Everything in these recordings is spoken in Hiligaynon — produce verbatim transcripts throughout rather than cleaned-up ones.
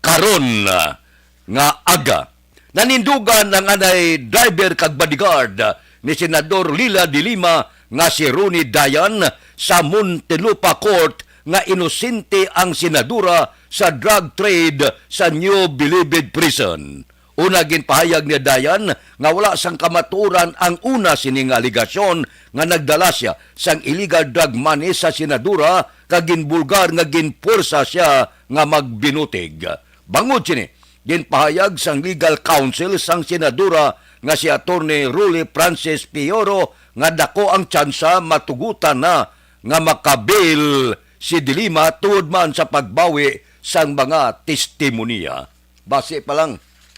karon nga aga. Nanindugan ang anay driver kag bodyguard ni Senador Leila de Lima nga si Ronnie Dayan sa Muntinlupa Court nga inosente ang senadora sa drug trade sa New Bilibid Prison. Una, ginpahayag ni Dayan nga wala sang kamatuoran ang una sini nga alegasyon nga nagdala sia sang illegal drug money sa senadora kag ginbulgar nga ginpuwersa sia nga magbinutig. Bangod sini, ginpahayag sang legal counsel sang senadora nga si Attorney Rolly Francis Pioro nga dako ang tsansa matugutan na nga makabail si De Lima tungod man sa pagbawi sang mga testimonya. Basi pa lang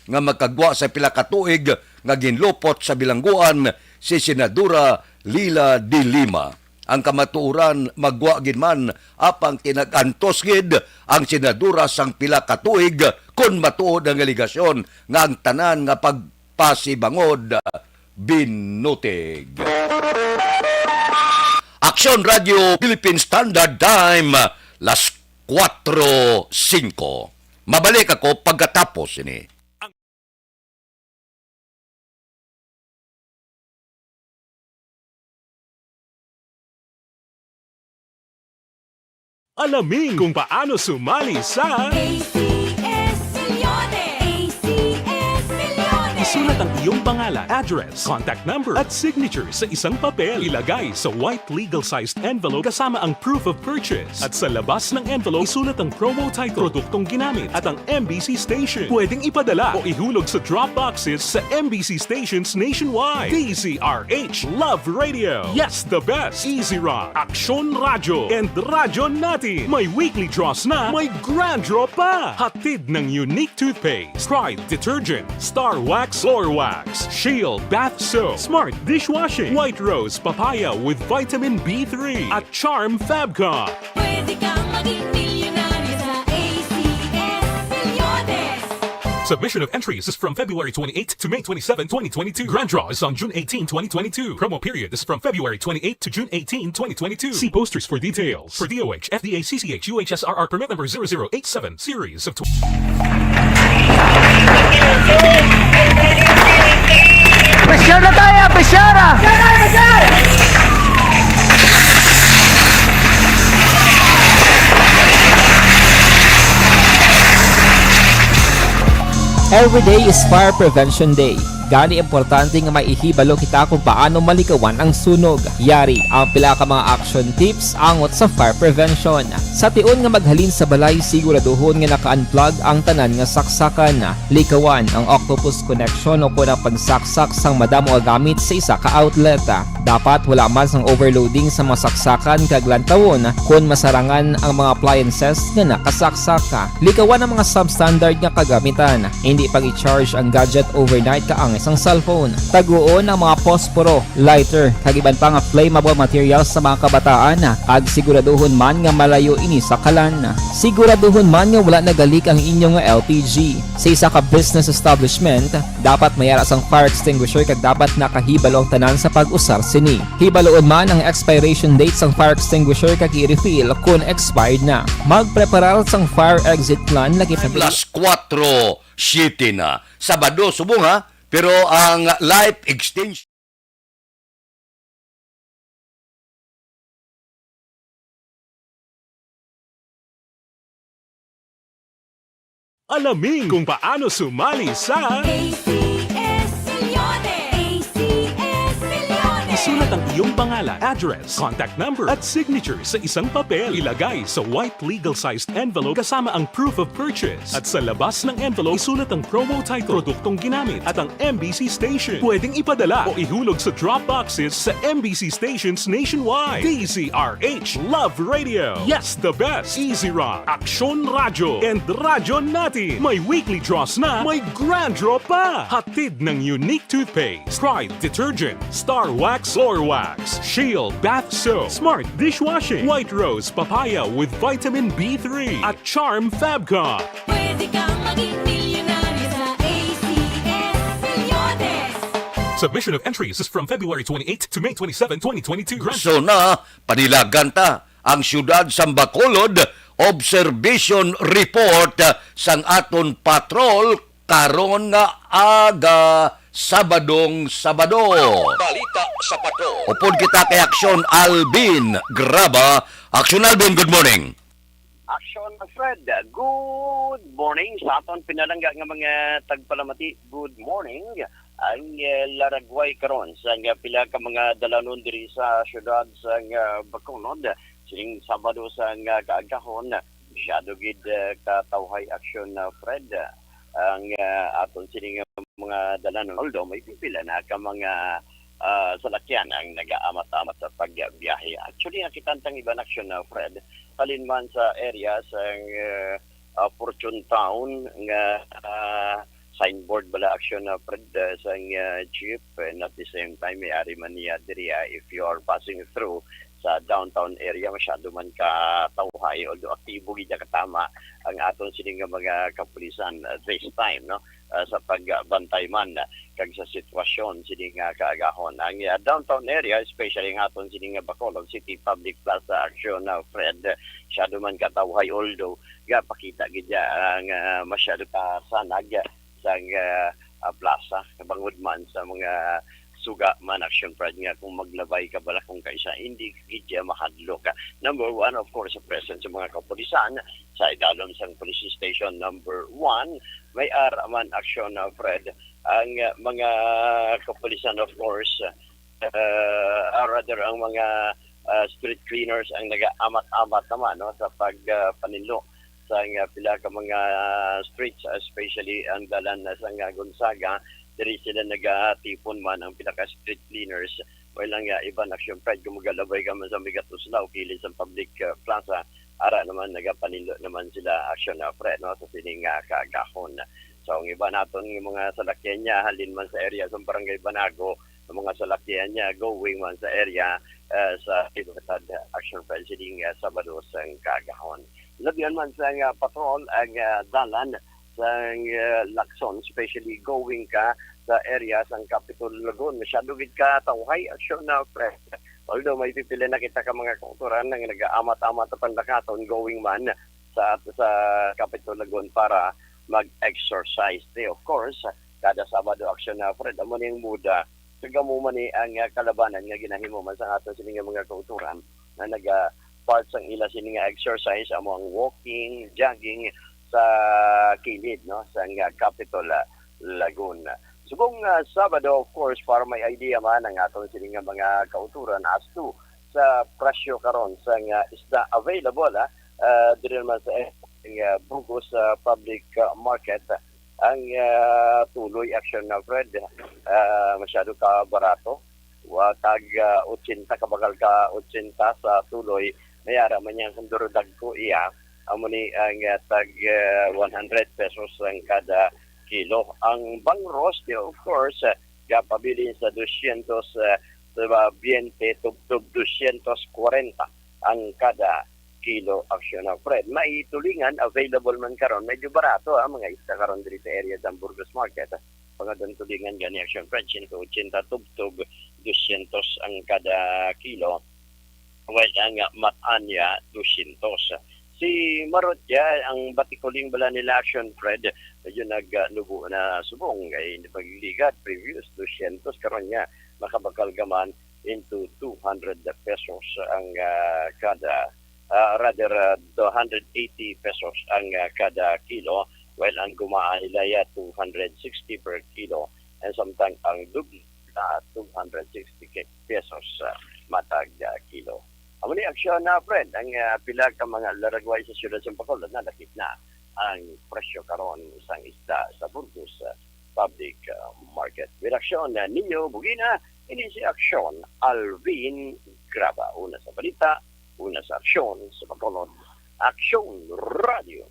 nga magkagwa sa pila ka tuig nga ginlupot sa bilangguan si Senadora Leila de Lima. Ang kamatuoran, magwa gid man, apang tinag-antos gid ang senadora sang pila ka tuig kon matuod ang alegasyon nga ang tanan nga pagpasibangod binutig. Aksyon Radio Philippine Standard Time, las kuwatro singko. Mabalik ako pagkatapos ini. Alamin kung paano sumali sa A C S Milyones! A C S Milyones! Isulat ang iyong pangalan, address, contact number, at signature sa isang papel. Ilagay sa white legal-sized envelope kasama ang proof of purchase. At sa labas ng envelope, isulat ang promo title, produktong ginamit, at ang M B C station. Pwedeng ipadala o ihulog sa drop boxes sa M B C stations nationwide. D Z R H Love Radio. Yes, the best. Easy Rock, Aksyon Radyo, and Radyo Natin. May weekly draws na, may grand draw pa. Hatid ng Unique Toothpaste, Pride Detergent, Star Wax Floor Wax, Shield Bath Soap, Smart Dishwashing, White Rose Papaya with Vitamin B three, at Charm Fabcon. Pwede kang maging milyonaryo sa A C S Milyones. Submission of entries is from February twenty-eight to May twenty-seven, twenty twenty-two. Grand draw is on June eighteen, twenty twenty-two. Promo period is from February twenty-eight to June eighteen, twenty twenty-two. See posters for details. For D O H, F D A, C C H, U H S R R permit number zero zero eight seven, series of tw- Pressure na tayo, pressure na! Every day is Fire Prevention Day. Gani, importante nga may ihibalo kita kung paano malikawan ang sunog. Yari ang pila ka mga action tips angot sa fire prevention. Sa tion nga maghalin sa balay, siguraduhon nga naka-unplug ang tanan nga saksakan. Likawan ang octopus connection o kon ang pagsaksak sang madamo nga gamit sa isa ka outlet. Dapat wala man sang overloading sa mga saksakan kag lantawon kon masarangan ang mga appliances nga nakasaksak. Likawan ang mga substandard nga kagamitan. Indi pag-i-charge ang gadget overnight kaangay sang cellphone. Taguon ang mga posporo, lighter, kag iban pa nga flammable materials sa mga kabataan, kag siguraduhon man nga malayo ini sa kalan. Siguraduhon man nga wala nagalik ang inyo nga L P G. Sa isa ka business establishment, dapat may ara sang fire extinguisher kag dapat nakahibalo ang tanan sa pag-usar sini. Hibaloon man ang expiration date sang fire extinguisher kag i-refill kon expired na. Magpreparar sang fire exit plan, laki pa. Alas kuwatro siyete na. Sabado subong, ha, pero ang life extension. Alamin kung paano sumali sa A C S Milyones! A C S Milyones! Isulat ang iyong pangalan, address, contact number, at signature sa isang papel. Ilagay sa white legal-sized envelope kasama ang proof of purchase. At sa labas ng envelope, isulat ang promo title, produktong ginamit, at ang M B C station. Pwedeng ipadala o ihulog sa drop boxes sa M B C stations nationwide. D Z R H Love Radio. Yes, the best. Easy Rock, Aksyon Radyo, and Radyo Natin. May weekly draws na, may grand draw pa. Hatid ng Unique Toothpaste, Pride Detergent, Star Wax Floor Wax, Shield Bath Soap, Smart Dishwashing, White Rose Papaya with Vitamin B three, at Charm Fabcon. Pwede kang maging milyonaryo sa A C S Milyones. Submission of entries is from February twenty-eight to May twenty-seven, twenty twenty-two. Grant So na, panilagan ta. ang siyudad sang Bacolod, observation report sang aton patrol karon nga aga, Sabadong Sabado. Balita sa Patrol. Upod kita kay Aksyon Alvin Graba. Aksyon Alvin, good morning. Action, Fred. Good morning sa aton pinalangga nga mga tagpalamati. Good morning. Ang, eh, laragway karon sa nga pila ka mga dalanon diri sa siyudad sa nga Bacolod, sining Sabado sa nga kaagahon, masyado gid, eh, katawhay aksyon na, Fred. Ang, eh, aton sining mga dalanon, although may pipila na ka mga, ah, salakyan ang nagaamat-amat sa pagbiyahe. Actually, nakita ang iban aksyon na, Fred, halin man sa area sang, eh, ah, Fortune Town nga, ah, signboard bala aksyon na, Fred, ah, sang, ah, jeep, and at the same time may ari man niya diri, ah, if you are passing through sa downtown area, masyado man ka tawhay, although aktibo gid katama ang aton sini nga mga kapulisan, ah, this time, no? Ah, sa pagbantay man, ah, kag sa sitwasyon sini nga kaagahon. Ang, ah, downtown area, especially ang aton sini nga Bacolod City Public Plaza aksyon na, Fred, masyado man katawhay, although gapakita gid siya ang, ah, masyado ka sanag sang, ah, ah, plaza, bangod man sa mga suga man aksyon, Fred, nga kung maglabay ka bala kung kaisa, hindi gid siya mahadlok. Number one, of course, sa presence sa mga kapulisan sa idalom sang police station number one, may ara man aksyon na, Fred, ang, ah, mga kapulisan, of course, uh, or rather, ang mga, uh, street cleaners ang nagaamat-amat naman, no, sa pag, uh, paninlo sa nga pila ka mga streets, especially ang dalan na sa nga Gonzaga. Diri sila nagatipon man ang pila ka street cleaners. May lang nga iban aksyon, Fred, kung magalabay ka man sa Megatuslaw, kilid sa public, uh, plaza, ara naman nagapaninlo naman sila aksyon na, Fred, no, sa sining nga kaagahon. So, ang iba naton nga mga salakyan niya, halin man sa area sa Barangay Banago, ang mga salakyan niya going man sa area, eh, sa Libertad Action File sining, eh, Sabado sang kaagahon. Labihan man sang, ah, patrol ang, ah, dalan sang, ah, Lacson, especially going ka sa area sang Capitol Lagoon. Masyado gid ka tawhay aksyon na, Fred. Although may pipila na kita ka mga kautoran nga nag-aamat-amat sa panlakaton going man sa, sa Capitol Lagoon para mag-exercise. Di, of course, kada Sabado aksyon na, Fred, amo ning muda. Kag amo man ni ang, ah, kalabanan nga ginahimo man sa aton sini nga mga kautoran na naga part sang ila sini nga exercise, amo ang walking, jogging sa kilid, no, sa nga Capitol, ah, Lagoon. Subong nga Sabado, of course, para may idea man ang aton sini nga mga kautoran as to sa presyo karon sa nga isda available, ah, ah, diri naman sa, ah, Burgos, ah, public, ah, market. Ang, ah, tuloy aksyon na, Fred, ah, masyado ka barato. Wa tag, ah, ochenta, kabakal ka ochenta sa tuloy. May ara man niya kung duro dagko iya. Amo ni ang, ah, tag, ah, one hundred pesos ang kada kilo. Ang bangros, di, of course, ah, gapabilin sa dosyentos, ah, sa biyente tubtob dosyentos kwarenta ang kada kilo, aksyon na, Fred. May tulingan available man karon. Medyo barato, ah, mga isda karon diri sa area sa Burgos Market. Pangadon tulingan gani, aksyon, Fred, siyento ochenta tubtob dosyentos ang kada kilo. While ang, ah, matan niya, dosyentos. Si Marot ya, ang batikuling bala nila, aksyon, Fred, medyo naglubo na subong kay hindi pagligad, previous dosyentos, karon niya makabakal gaman into two hundred pesos ang, ah, kada, ah, rather, ah, two hundred eighty pesos ang, ah, kada kilo, while ang gumaan nila ya two hundred sixty per kilo, and samtang ang dugli na two hundred sixty ki-, pesos, ah, matag, ah, kilo. Amo ni aksyon na, Fred, ang, ah, pila ka mga laragway sa siyudad sa Bacolod na nakit na ang presyo karon sang isda sa Burgos, ah, public, ah, market. With aksyon na ninyo, Bugina, ini si Aksyon Alvin Graba. Una sa balita, una sa aksyon sa Bacolod. Aksyon Radio.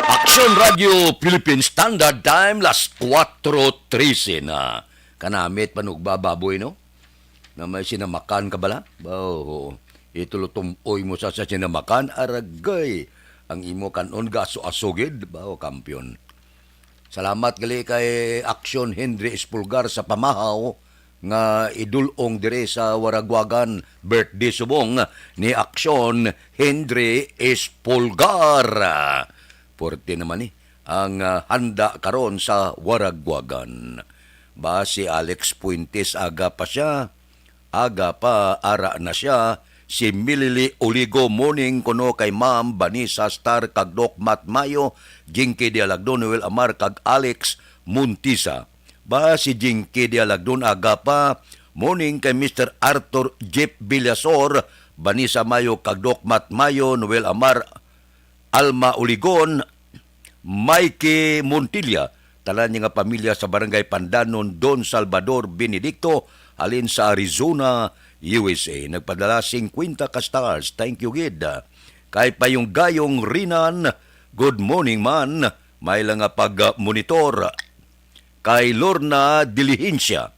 Aksyon Radio Philippine Standard Time, las kuwatro trese na. Kanamit panugba baboy, no? Na may sinamakan ka bala? Ba, oo. Itulutumoy mo sa, sa sinamakan, aragay. Ang imo kanon gaso-asugid, ba, o kampiyon. Salamat gali kay Aksyon Henry Espulgar sa Pamahaw. nga idul-ong diri sa Waraguagan, birthday subong ni Aksyon Henry Espolgar. Puwerte naman ni ang, ah, handa karon sa Waraguagan. Ba, si Alex Fuentes, aga pa siya, aga pa, ara na siya. Si Milili Oligo, morning kuno kay Ma'am Vanessa Star kag Doc Matt Mayo, Jinky Dialagdo, Noel Amar kag Alex Montisa. Ba, si Jinky Dialagdon, aga pa, morning kay Mister Arthur Jeep Villasor, Vanessa Mayo kag Doc Matt Mayo, Noel Amar, Alma Uligon, Mikey Montilla, tanan niya nga pamilya sa Barangay Pandanon, Don Salvador Benedicto, halin sa Arizona, U S A. Nagpadala singkwenta ka stars. Thank you gid. Kay Payong Gayong Rinan, good morning man. May lang nga pag-monitor. Kay Lorna Diligencia,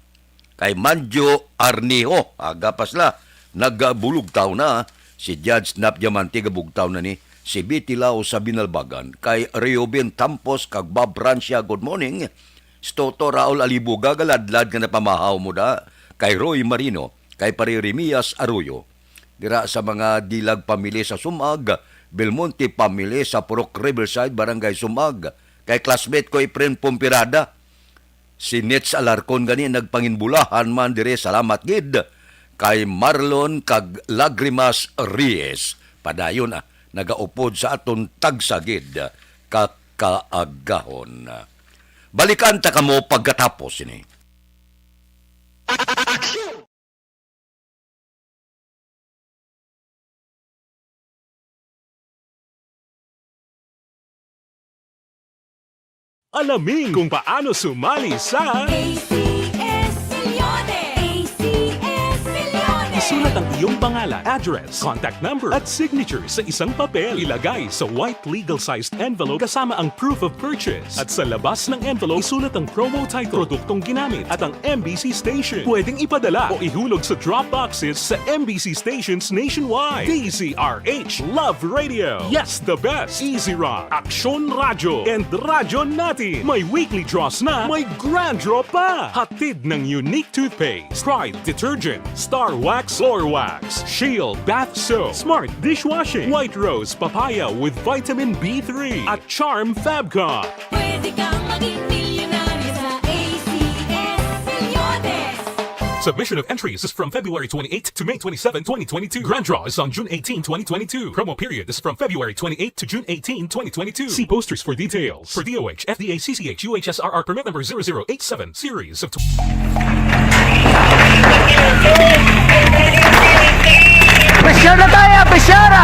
kay Manjo Arniho, aga pa sila, nagabulugtaw na. Si Judge Nap Diamante, gabugtaw na ni. Si Betty Lau sa Binalbagan, kay Reuben Tampos kag Bob Francia, good morning. Si Toto Raul Alibuga, galadlad nga napamahaw mo da. Kay Roy Marino, kay Pare Remias Arroyo. Dira sa mga Dilag family sa Sumag, Belmonte family sa Purok Riverside, Barangay Sumag. Kay classmate ko, Efren Pompirada, si Nets Alarcon gani, nagpanginbulahan man dire, salamat gid. Kay Marlon kag Lagrimas Reyes, padayon, ah, nagaupod sa aton tagsa gid ka kaagahon. Balikan ta kamo pagkatapos ini. Alamin kung paano sumali sa A C S Millones. A C S Millones. Isulat ang iyong pangalan, address, contact number, at signature sa isang papel. Ilagay sa white legal-sized envelope kasama ang proof of purchase. At sa labas ng envelope, isulat ang promo title, produktong ginamit, at ang M B C station. Pwedeng ipadala o ihulog sa drop boxes sa M B C stations nationwide. D Z R H, Love Radio. Yes, the best. Easy Rock, Aksyon Radyo, and Radyo Natin. May weekly draws na, may grand draw pa. Hatid ng Unique Toothpaste, Pride Detergent, Star Wax Floor Wax, Shield Bath Soap, Smart Dishwashing, White Rose Papaya with Vitamin B three, at Charm Fabcon. Pwede kang maging milyonaryo sa A C S Millones. Submission of entries is from February twenty-eighth to May twenty-seven, twenty twenty-two. Grand draw is on June eighteen, twenty twenty-two. Promo period is from February twenty-eighth to June eighteen, twenty twenty-two. See posters for details. For D O H, F D A, C C H, U H S R R permit number zero zero eight seven, series of tw- Pressure na tayo, pressure na!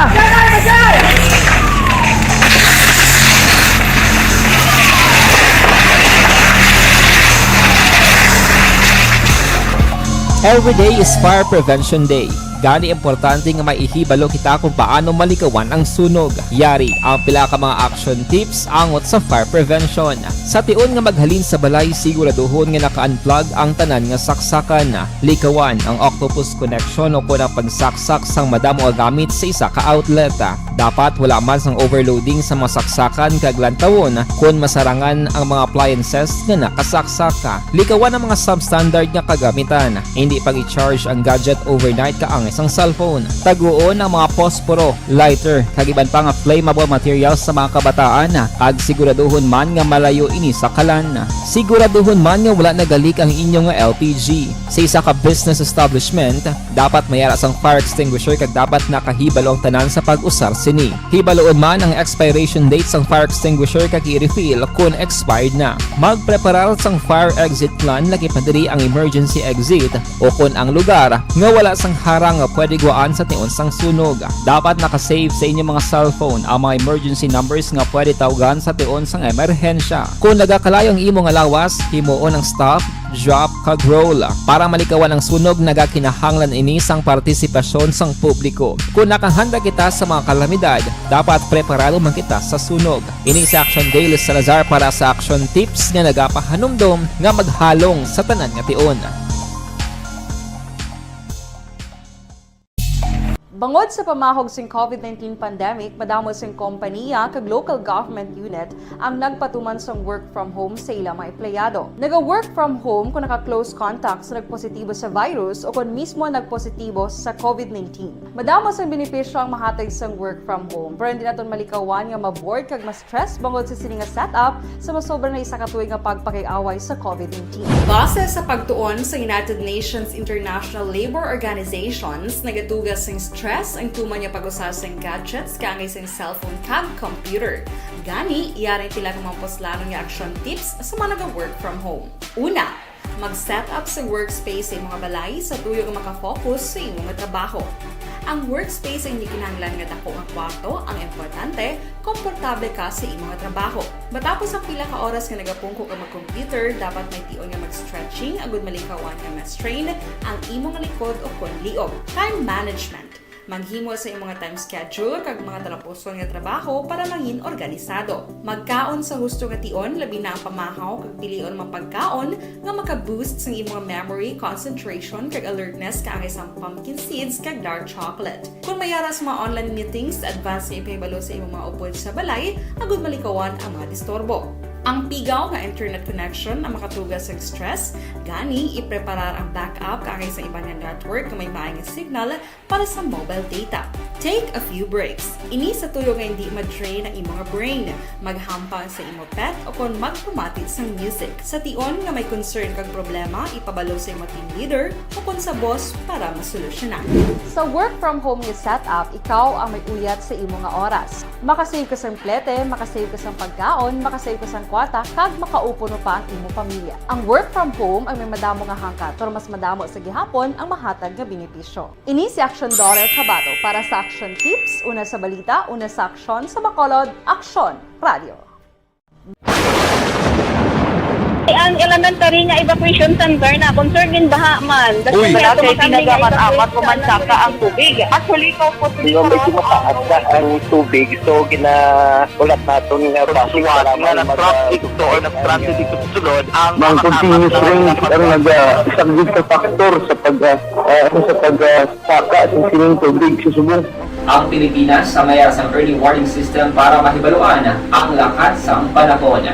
Every day is Fire Prevention Day. Gani, importante nga may ihibalo kita kung paano malikawan ang sunog. Yari ang pila ka mga action tips angot sa fire prevention. Sa tion nga maghalin sa balay, siguraduhon nga naka-unplug ang tanan nga saksakan. Likawan ang octopus connection o kon ang pagsaksak sang madamo nga gamit sa isa ka outlet. Dapat wala man sang overloading sa mga saksakan kag lantawon kon masarangan ang mga appliances nga nakasaksak. Likawan ang mga substandard nga kagamitan. Hindi pag-i-charge ang gadget overnight kaangay sang cellphone. Taguon ang mga posporo, lighter, kag iban pa nga flammable materials sa mga kabataan, kag siguraduhon man nga malayo ini sa kalan. Siguraduhon man nga wala nagalik ang inyo nga L P G. Sa isa ka business establishment, dapat may ara sang fire extinguisher kag dapat nakahibalo ang tanan sa pag-usar sini. Hibaluon man ang expiration date sang fire extinguisher kag i-refill kon expired na. Magpreparar sang fire exit plan, lakip na diri ang emergency exit o kon ang lugar nga wala sang harang nga pwede gwaan sa tion sang sunog. Dapat naka-save sa inyo mga cellphone ang mga emergency numbers nga pwede tawgan sa tion sang emerhensya. Kon nagakalayo ang imo nga lawas, himuon ang stop, drop, kag roll. Para malikawan ang sunog, nagakinahanglan ini sang partisipasyon sang publiko. Kon nakahanda kita sa mga kalamidad, dapat preparado man kita sa sunog. Ini si Action Day, Liz Salazar para sa Action Tips nga nagapahanumdom nga maghalong sa tanan nga tion. Bangod sa pamahog sing COVID nineteen pandemic, madamo sing kompaniya kag local government unit ang nagpatuman sang work from home sa ilang mga empleyado. Naga-work from home kung naka-close contact sa nagpositibo sa virus o kon mismo nagpositibo sa COVID nineteen. Madamo sang benepisyo ang mahatag sang work from home, pero hindi naton malikawan nga ma-bored kag ma-stress bangod sa sini nga setup sa masobra na isa ka tuig nga pagpakig-away sa COVID nineteen. Base sa pagtuon sa United Nations International Labour Organizations, nagatuga sing stress ang tuman nga pag-usa sing gadgets kaangay sing cellphone kag computer. Gani, yari ang pila ka mga puslanon nga action tips sa mga naga-work from home. Una, mag-set up sa workspace sa imong balay sa tuyo nga makafocus sa imo nga trabaho. Ang workspace ang hindi kinahanglan nga dako nga kwarto ang importante, komportable ka sa imo nga trabaho. Matapos ang pila ka oras nga nagapungko ka mag-computer, dapat may tion nga mag-stretching agud malikawan nga ma-strain ang imo nga likod o kon liog. Time management. Maghimo sa imo nga time schedule kag mga talapuson nga trabaho para mangin organisado. Magkaon sa husto nga tion, labi na ang pamahaw kag pilion mga pagkaon nga maka-boost sang imo nga memory, concentration, kag alertness kaangay sang pumpkin seeds kag dark chocolate. Kon may ara sa mga online meetings, advance nga ipahibalo sa imo mga upod sa balay agud malikawan ang mga disturbo. Ang pigaw nga internet connection ang makatuga sa stress, gani ipreparar ang backup kaangay sa iban nga network nga may maay nga signal para sa mobile data. Take a few breaks. Ini sa tuyo nga hindi ma-drain ang imo nga brain. Maghampang sa imo pet o kon magpamati sang music. Sa tion nga may concern kag problema, ipabalo sa imo team leader o kon sa boss para masolusyonan. Sa work from home nga setup, ikaw ang may uyat sa imo nga oras. Makasave ka sang plete, makasave ka sang pagkaon, makasave ka sang kwarta, kag makaupo pa ang imo pamilya. Ang work from home ang may madamo nga hangkat, pero mas madamo sa gihapon ang mahatag nga benepisyo. Ini si Action Daughter Kabato para sa Action Tips, una sa balita, una sa aksyon, sa Bacolod, Aksyon Radio. Ang elementary nga evacuation center na concern in baha man. Uy. Wala kay ginagamit-amat, pumansaka ang tubig. Actually, ikaw po, Hindi, medyo mataas na ang tubig. So, gina-, ulat naton nga traffic, nga nag-traffic to or nag-traffic dito sa sulod, ang mga continuous rain ang nag-, ah, isa gid sa factor sa pag, ah, ah, ano, sa pag, ah, saka sa sining tubig sa subong. Ang Pilipinas ang may sang early warning system para mahibaluan ang lakat sang panahon.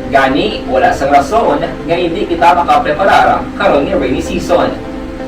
Gani, wala sang rason nga hindi kita makapreparar karon nga rainy season.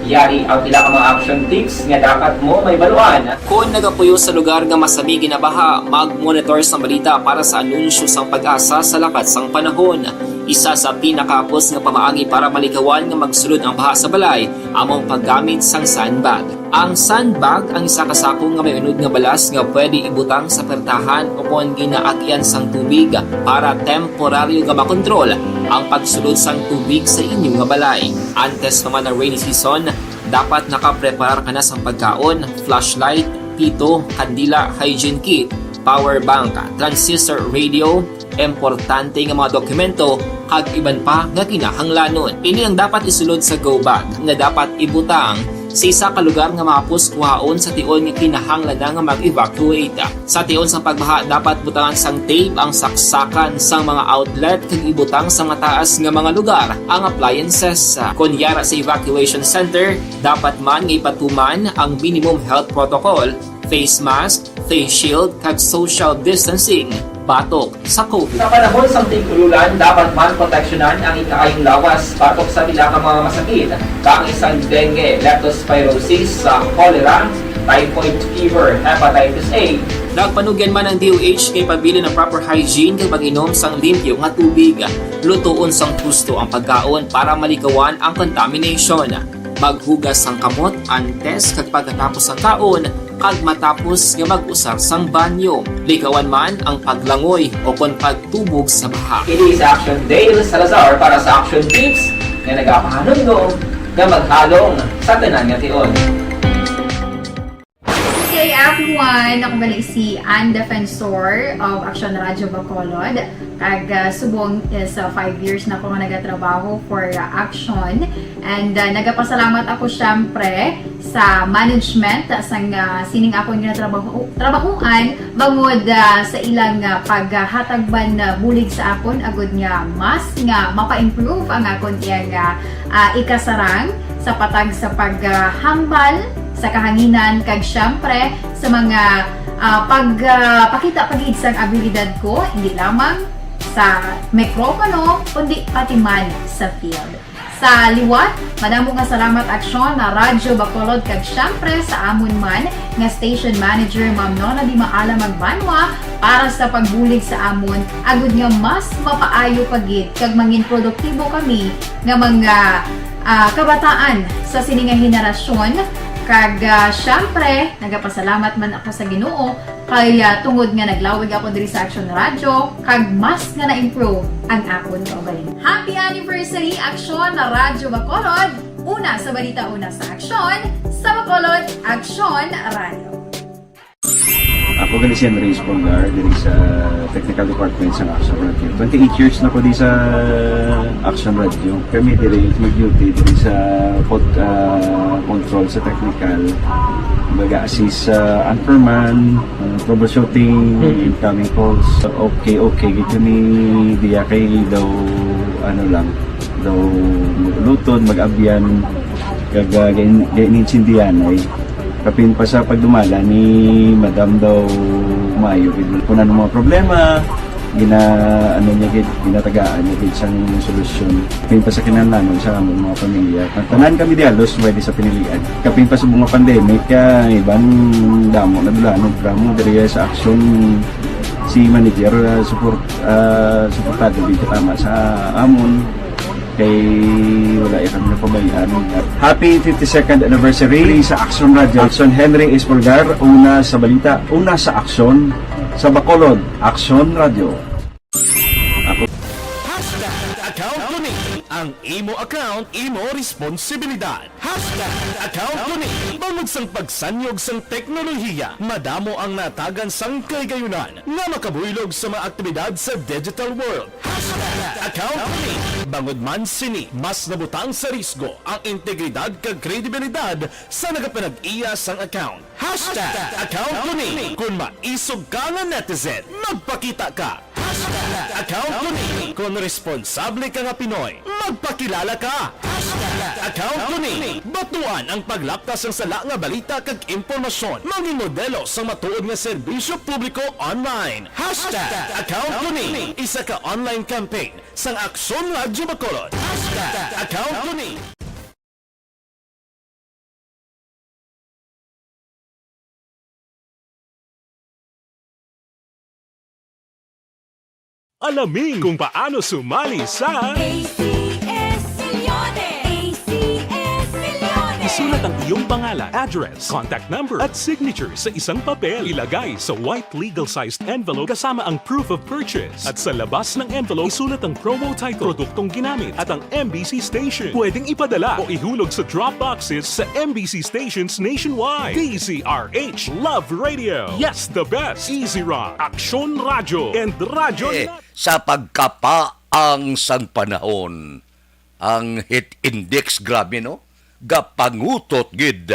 Yari ang pila ka mga action tips nga dapat mo mahibaluan. Kon nagapuyo sa lugar nga masami ginabaha, mag-monitor sang balita para sa anunsyo sang PAGASA sa lakat sang panahon. Isa sa pinakahapos nga pamaagi para malikawan nga magsulod ang baha sa balay amo ang paggamit sang sandbag. Ang sandbag ang isa ka sako nga may unod nga balas nga pwede ibutang sa pertahan o kon ginaagyan sang tubig para temporaryo nga makontrol ang pagsulod sang tubig sa inyo nga balay. Antes pa man ang rainy season, dapat nakapreparar ka na sang pagkaon, flashlight, pito, kandila, hygiene kit, power bank, transistor radio, importante nga mga dokumento, kag iban pa nga kinahanglanon. Ini ang dapat isulod sa go bag nga dapat ibutang sa isa ka lugar nga mahapos kuhaon sa tion nga kinahanglan na nga mag-evacuate. Sa tion sang pagbaha, dapat butangan sang tape ang saksakan sang mga outlet kag ibutang sa mataas nga mga lugar ang appliances. Kon yara sa evacuation center, dapat man nga ipatuman ang minimum health protocol, face mask, face shield, kag social distancing batok sa COVID. Sa panahon sang tig-ululan, dapat man proteksyonan ang ikaayong lawas batok sa pila ka mga masakit, kaangay sang dengue, leptospirosis, sa cholera, typhoid fever, hepatitis A. Nagpanugyan man ang D O H nga ipabilin ang proper hygiene kag pag-inom sang limpyo nga tubig. Lutoon sang husto ang pagkaon para malikawan ang contamination. Maghugas sang kamot antes kag pagkatapos sang kaon kag matapos nga mag-usar sang banyo. Likawan man ang paglangoy o kon pagtubog sa baha. Ini si Action Dale Salazar para sa Action Tips nga nagapahanumdom nga maghalong sa tanan nga tion. Good day, everyone! Ako gali si Ann Defensor of Action Radio Bacolod. Kag, ah, subong is, ah, five years na ako nga nagatrabaho for, ah, Action. And, ah, nagapasalamat ako, syempre, sa management, ah, sang, ah, sining akon nga trabaho, trabahoan, bangod, ah, sa ilang, ah, paghatag man, ah, bulig sa akon, agud nga mas nga mapa-improve ang akon iyang, ah, ah, ikasarang sa patag sa paghambal sa kahanginan, kag siyempre sa mga, ah, pag, ah, pakita pa gid sang abilidad ko, hindi lamang sa mikropono, kundi pati man sa field. Sa liwat, madamo nga salamat, Aksyon na Radyo Bacolod, kag siyempre sa amon man nga station manager, Ma'am Nona Di Maala Magbanwa, para sa pagbulig sa amon, agud nga mas mapaayo pa gid kag mangin produktibo kami nga mga, ah, kabataan sa sini nga henerasyon. Kag, ah, siyempre, nagapasalamat man ako sa Ginoo kay, ah, tungod nga naglawig ako diri sa Action Radio, kag mas nga na-improve ang akon kaugalingon. Happy anniversary, Aksyon na Radyo Bacolod! Una sa balita, una sa aksyon, sa Bacolod, Aksyon Radio. Ako gani si Andres Polgar diri sa Technical Department sa Action Radio. Twenty-eight years na ko di sa Action Radio. Kami diri mag-duty diri sa pod, ah, control sa technical. Baga assist sa anchorman, ah, troubleshooting, incoming calls. Okay, okay. Gito ni diya kay daw ano lang, daw maglutod, mag-abyan, kag ah, gain- gainintindihan ay. Kapin pa sa pagdumala ni Madam daw maayo gid kung ano mga problema, gina ano niya gid, ginatagaan niya gid sang solusyon. Kapin pa sa kinahanglanon sa among mga pamilya. Ang tanan kami di halos pwede sa pinilian. Kapin pa sa mga pandemic, ah, iban damo na dulanon drama diri sa action si manager, ah, support ah, suportado gid tama sa amon kay wala ya kami napabayaan. Happy fifty-second anniversary sa Action Radio. Action Henry Espolgar, una sa balita, una sa aksyon, sa Bacolod, Action Radio. Hashtag account ko ni. Ang imo account, imo responsibilidad. Hashtag account ko ni. Bangod sang pagsanyog sang teknolohiya, madamo ang natagan sang kahigayunan nga makabuylog sa mga aktibidad sa digital world. Hashtag account ko ni. Bangod man sini, mas nabutang sa risgo ang integridad kag kredibilidad sa nagapanag-iya sang account. Hashtag account ko ni. Kon maisog ka nga netizen, magpakita ka. Hashtag account ko ni. Kon responsable ka nga Pinoy, magpakilala ka. Hashtag account ko ni. Batuan ang paglapta sang sala nga balita kag impormasyon. Mangin modelo sang matuod nga serbisyo publiko online. Hashtag account ko ni. Isa ka online campaign sang Aksyon Radyo Bacolod. Hashtag account ko ni. Alamin kung paano sumali sa A C S Milyones! A C S Milyones! Isulat ang iyong pangalan, address, contact number, at signature sa isang papel. Ilagay sa white legal-sized envelope kasama ang proof of purchase. At sa labas ng envelope, isulat ang promo title, produktong ginamit, at ang M B C station. Pwedeng ipadala o ihulog sa drop boxes sa M B C stations nationwide. D Z R H Love Radio. Yes, the best. Easy Rock. Aksyon Radyo and Radyo Eh, Net. Sa pagkapaang sang panahon, ang heat index, grabe, no? Gapangutot gid.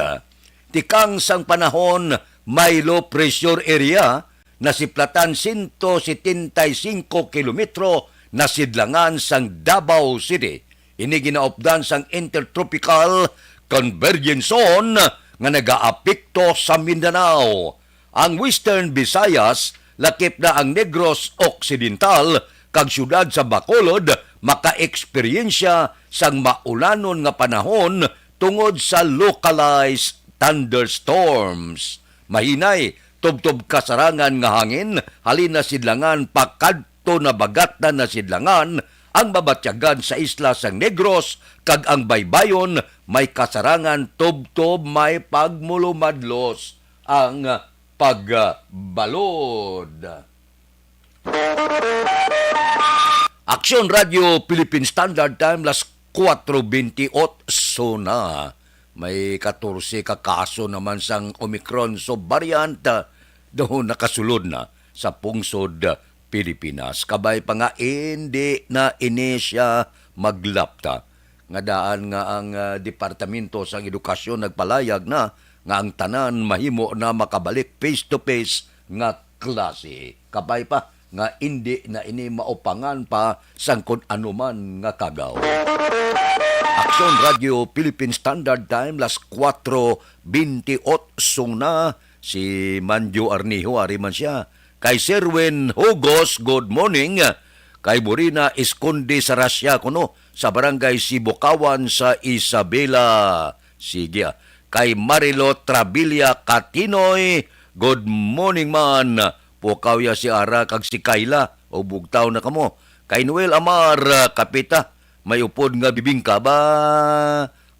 Tikang sang panahon, may low pressure area nasiplatan sento setenta y cinco kilometro nasidlangan sang Davao City. Ini ginaupdan sang Intertropical Convergence Zone nga nagaapekto sa Mindanao. Ang Western Visayas, lakip na ang Negros Occidental, kag siyudad sa Bacolod makaeksperyensya sang maulanon nga panahon tungod sa localized thunderstorms. Mahinay, tubtob kasarangan nga hangin halin nasidlangan pakadto nabagatnan nasidlangan ang mabatyagan sa isla sang Negros, kag ang baybayon may kasarangan tubtob may pagmulumadlos ang pagbalod. Aksyon Radio Philippine Standard Time, las kuwatro bentiocho na. May katorse ka kaso naman sang Omicron subvariant, ah, daw nakasulod na sa pungsod Pilipinas. Kabay pa nga, hindi na ini siya maglapta. Nga daan nga ang, ah, Departamento sang Edukasyon nagpalayag na nga ang tanan mahimo na makabalik face-to-face nga klase. Kabay pa nga indi na ini maupangan pa sang kon anuman nga kagaw. Aksyon Radio Philippine Standard Time, las kuwatro bintiocho na. Si Manjo Arnijo, ari man siya. Kay Serwin Hugos, good morning. Kay Morina Esconde sa Rasya kuno, sa Barangay Sibukawan sa Isabela. Sige, ah. Kay Marilo Trabilia Katinoy, good morning man. Pukaw ya si Ara kag si Kayla, o bugtaw na kamo. Kay Noel Amar, ah, Kapita, may upod nga bibingka ba?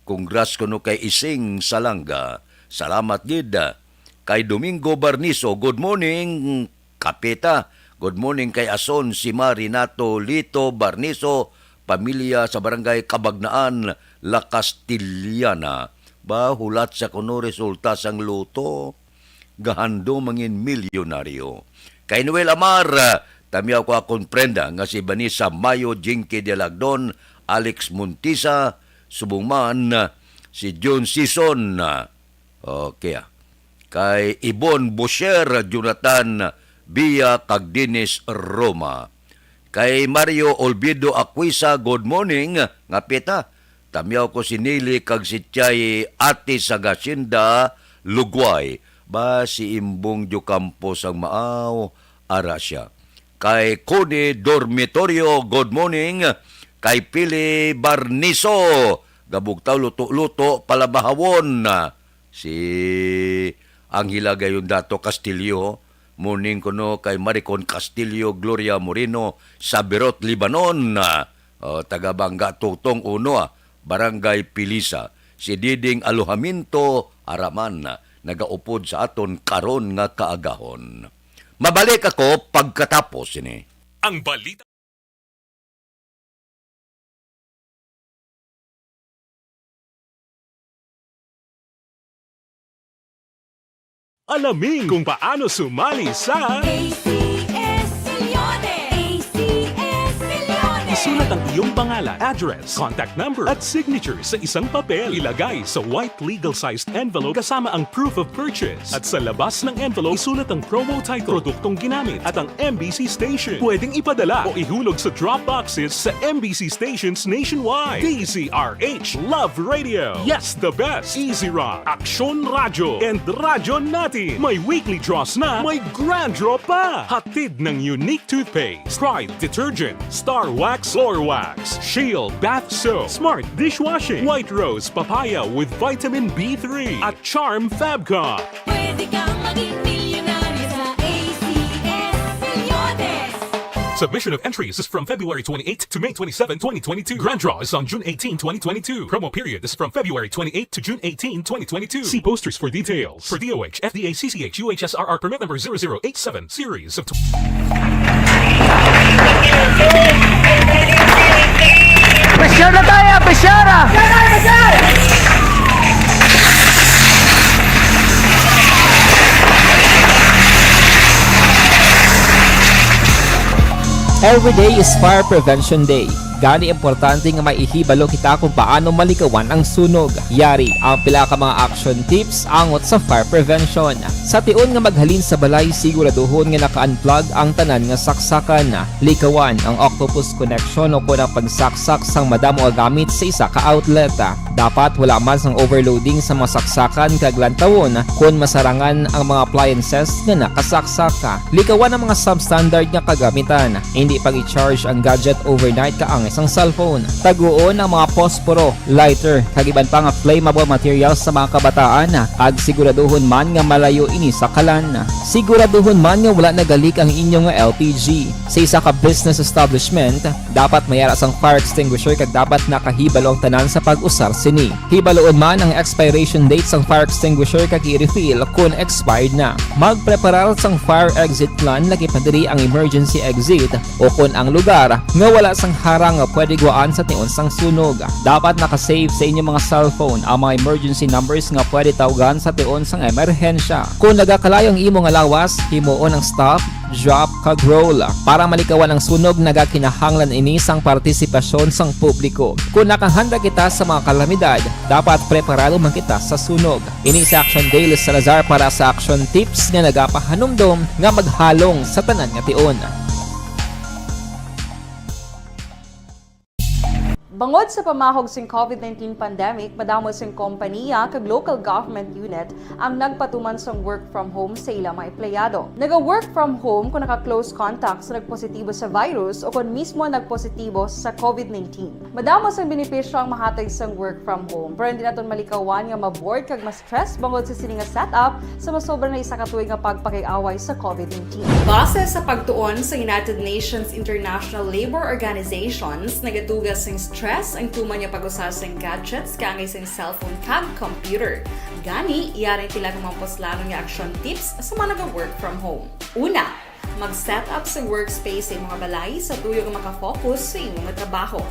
Congrats kuno kay Ising Salanga. Salamat gid. Kay Domingo Barniso, good morning, Kapita. Good morning kay Ason, Sima, Renato, Lito, Barniso, pamilya sa Barangay Kabagnaan, La Castellana. Ba, hulat sa kuno resulta sang loto. Gahandom mangin milyonaryo. Kay Noel Amar, tamiaw ko akon prenda nga si Vanessa Mayo, Jinky Dialagdon, Alex Montisa, subong man si John Sison. Okay, ah. Kay Ibon Bosher, Jonathan Bia, kag Dennis Roma. Kay Mario Olvido Aquisa, good morning, nga pita. Tamiaw ko si Nili kag si Chay, ati sa Hacienda, Lugway. Ba, si Imbong Diocampo sang Maaw, ara siya. Kay Cody Dormitorio, good morning. Kay Pili Barniso, gabugtaw luto-luto, palabahawon. Si Angela Gayondato Castillo, morning kuno kay Maricon Castillo, Gloria Moreno, sa Berot, Libanon. O, taga Bangga Tutong uno, ah, Barangay Pilisa. Si Diding Alojamiento, ara man, nagaupod sa aton karon nga kaagahon. Mabalik ako pagkatapos sini. Ang balita. Alamin kung paano sumali sa A C S Millones. A C S Millones. Isulat ang iyong pangalan, address, contact number, at signature sa isang papel. Ilagay sa white legal-sized envelope kasama ang proof of purchase. At sa labas ng envelope, isulat ang promo title, produktong ginamit, at ang M B C station. Pwedeng ipadala o ihulog sa drop boxes sa M B C stations nationwide. D Z R H, Love Radio. Yes, the best. Easy Rock, Aksyon Radyo, and Radyo Natin. May weekly draws na, may grand draw pa. Hatid ng Unique Toothpaste, Pride Detergent, Star Wax Floor Wax, Shield Bath Soap, Smart Dishwashing, White Rose Papaya with Vitamin B three, at Charm Fabcon. Pwede kang maging milyonaryo sa A C S Millones. Submission of entries is from February twenty-eighth to May twenty-seven, twenty twenty-two. Grand draw is on June eighteen, twenty twenty-two. Promo period is from February twenty-eighth to June eighteen, twenty twenty-two. See posters for details. For D O H, F D A, C C H, U H S R R permit number zero zero eight seven, series of Pressure na tayo! Pressure! Every day is Fire Prevention Day. Gani, importante nga may ihibalo kita kung paano malikawan ang sunog. Yari ang pila ka mga action tips angot sa fire prevention. Sa tion nga maghalin sa balay, siguraduhon nga naka-unplug ang tanan nga saksakan. Likawan ang octopus connection o kon ang pagsaksak sang madamo nga gamit sa isa ka outlet. Dapat wala man sang overloading sa mga saksakan kag lantawon kon masarangan ang mga appliances nga nakasaksak. Likawan ang mga substandard nga kagamitan. Indi pag-i-charge ang gadget overnight kaangay sang cellphone. Taguon ang mga posporo, lighter, kag iban pa nga flammable materials sa mga kabataan, kag siguraduhon man nga malayo ini sa kalan. Siguraduhon man nga wala nagalik ang inyo nga L P G. Sa isa ka business establishment, dapat may ara sang fire extinguisher kag dapat nakahibalo ang tanan sa pag-usar sini. Hibaloon man ang expiration date sang fire extinguisher kag i-refill kon expired na. Magpreparar sang fire exit plan, lakip na diri ang emergency exit o kon ang lugar nga wala sang harang nga pwede gwaan sa tion sang sunog. Dapat naka-save sa inyo mga cellphone ang mga emergency numbers nga pwede tawgan sa tion sang emerhensya. Kon nagakalayo ang imo nga lawas, himuon ang stop, drop, kag roll. Para malikawan ang sunog, nagakinahanglan ini sang partisipasyon sang publiko. Kon nakahanda kita sa mga kalamidad, dapat preparado man kita sa sunog. Ini si Action Dale Salazar para sa Action Tips nga nagapahanumdom nga maghalong sa tanan nga tion. Bangod sa pamahog sing COVID nineteen pandemic, madamo sing kompaniya kag local government unit ang nagpatuman sang work from home sa ila mga empleyado. Naga-work from home kon naka-close contact sa nagpositibo sa virus o kon mismo nagpositibo sa COVID nineteen. Madamo sang benepisyo ang mahatag sang work from home, pero hindi naton malikawan nga ma-bored kag ma-stress bangod sa sini nga setup sa masobra na isa ka tuig nga pagpakig-away sa COVID nineteen. Base sa pagtuon sa United Nations International Labour Organizations, nagatuga sing stress ang tuman nga pag-usa sing gadgets kaangay sing cellphone kag computer. Gani, yari ang pila ka mga puslanon nga action tips sa mga naga-work from home. Una, mag-set up sa workspace sa imong balay sa tuyo nga makafocus sa imong trabaho.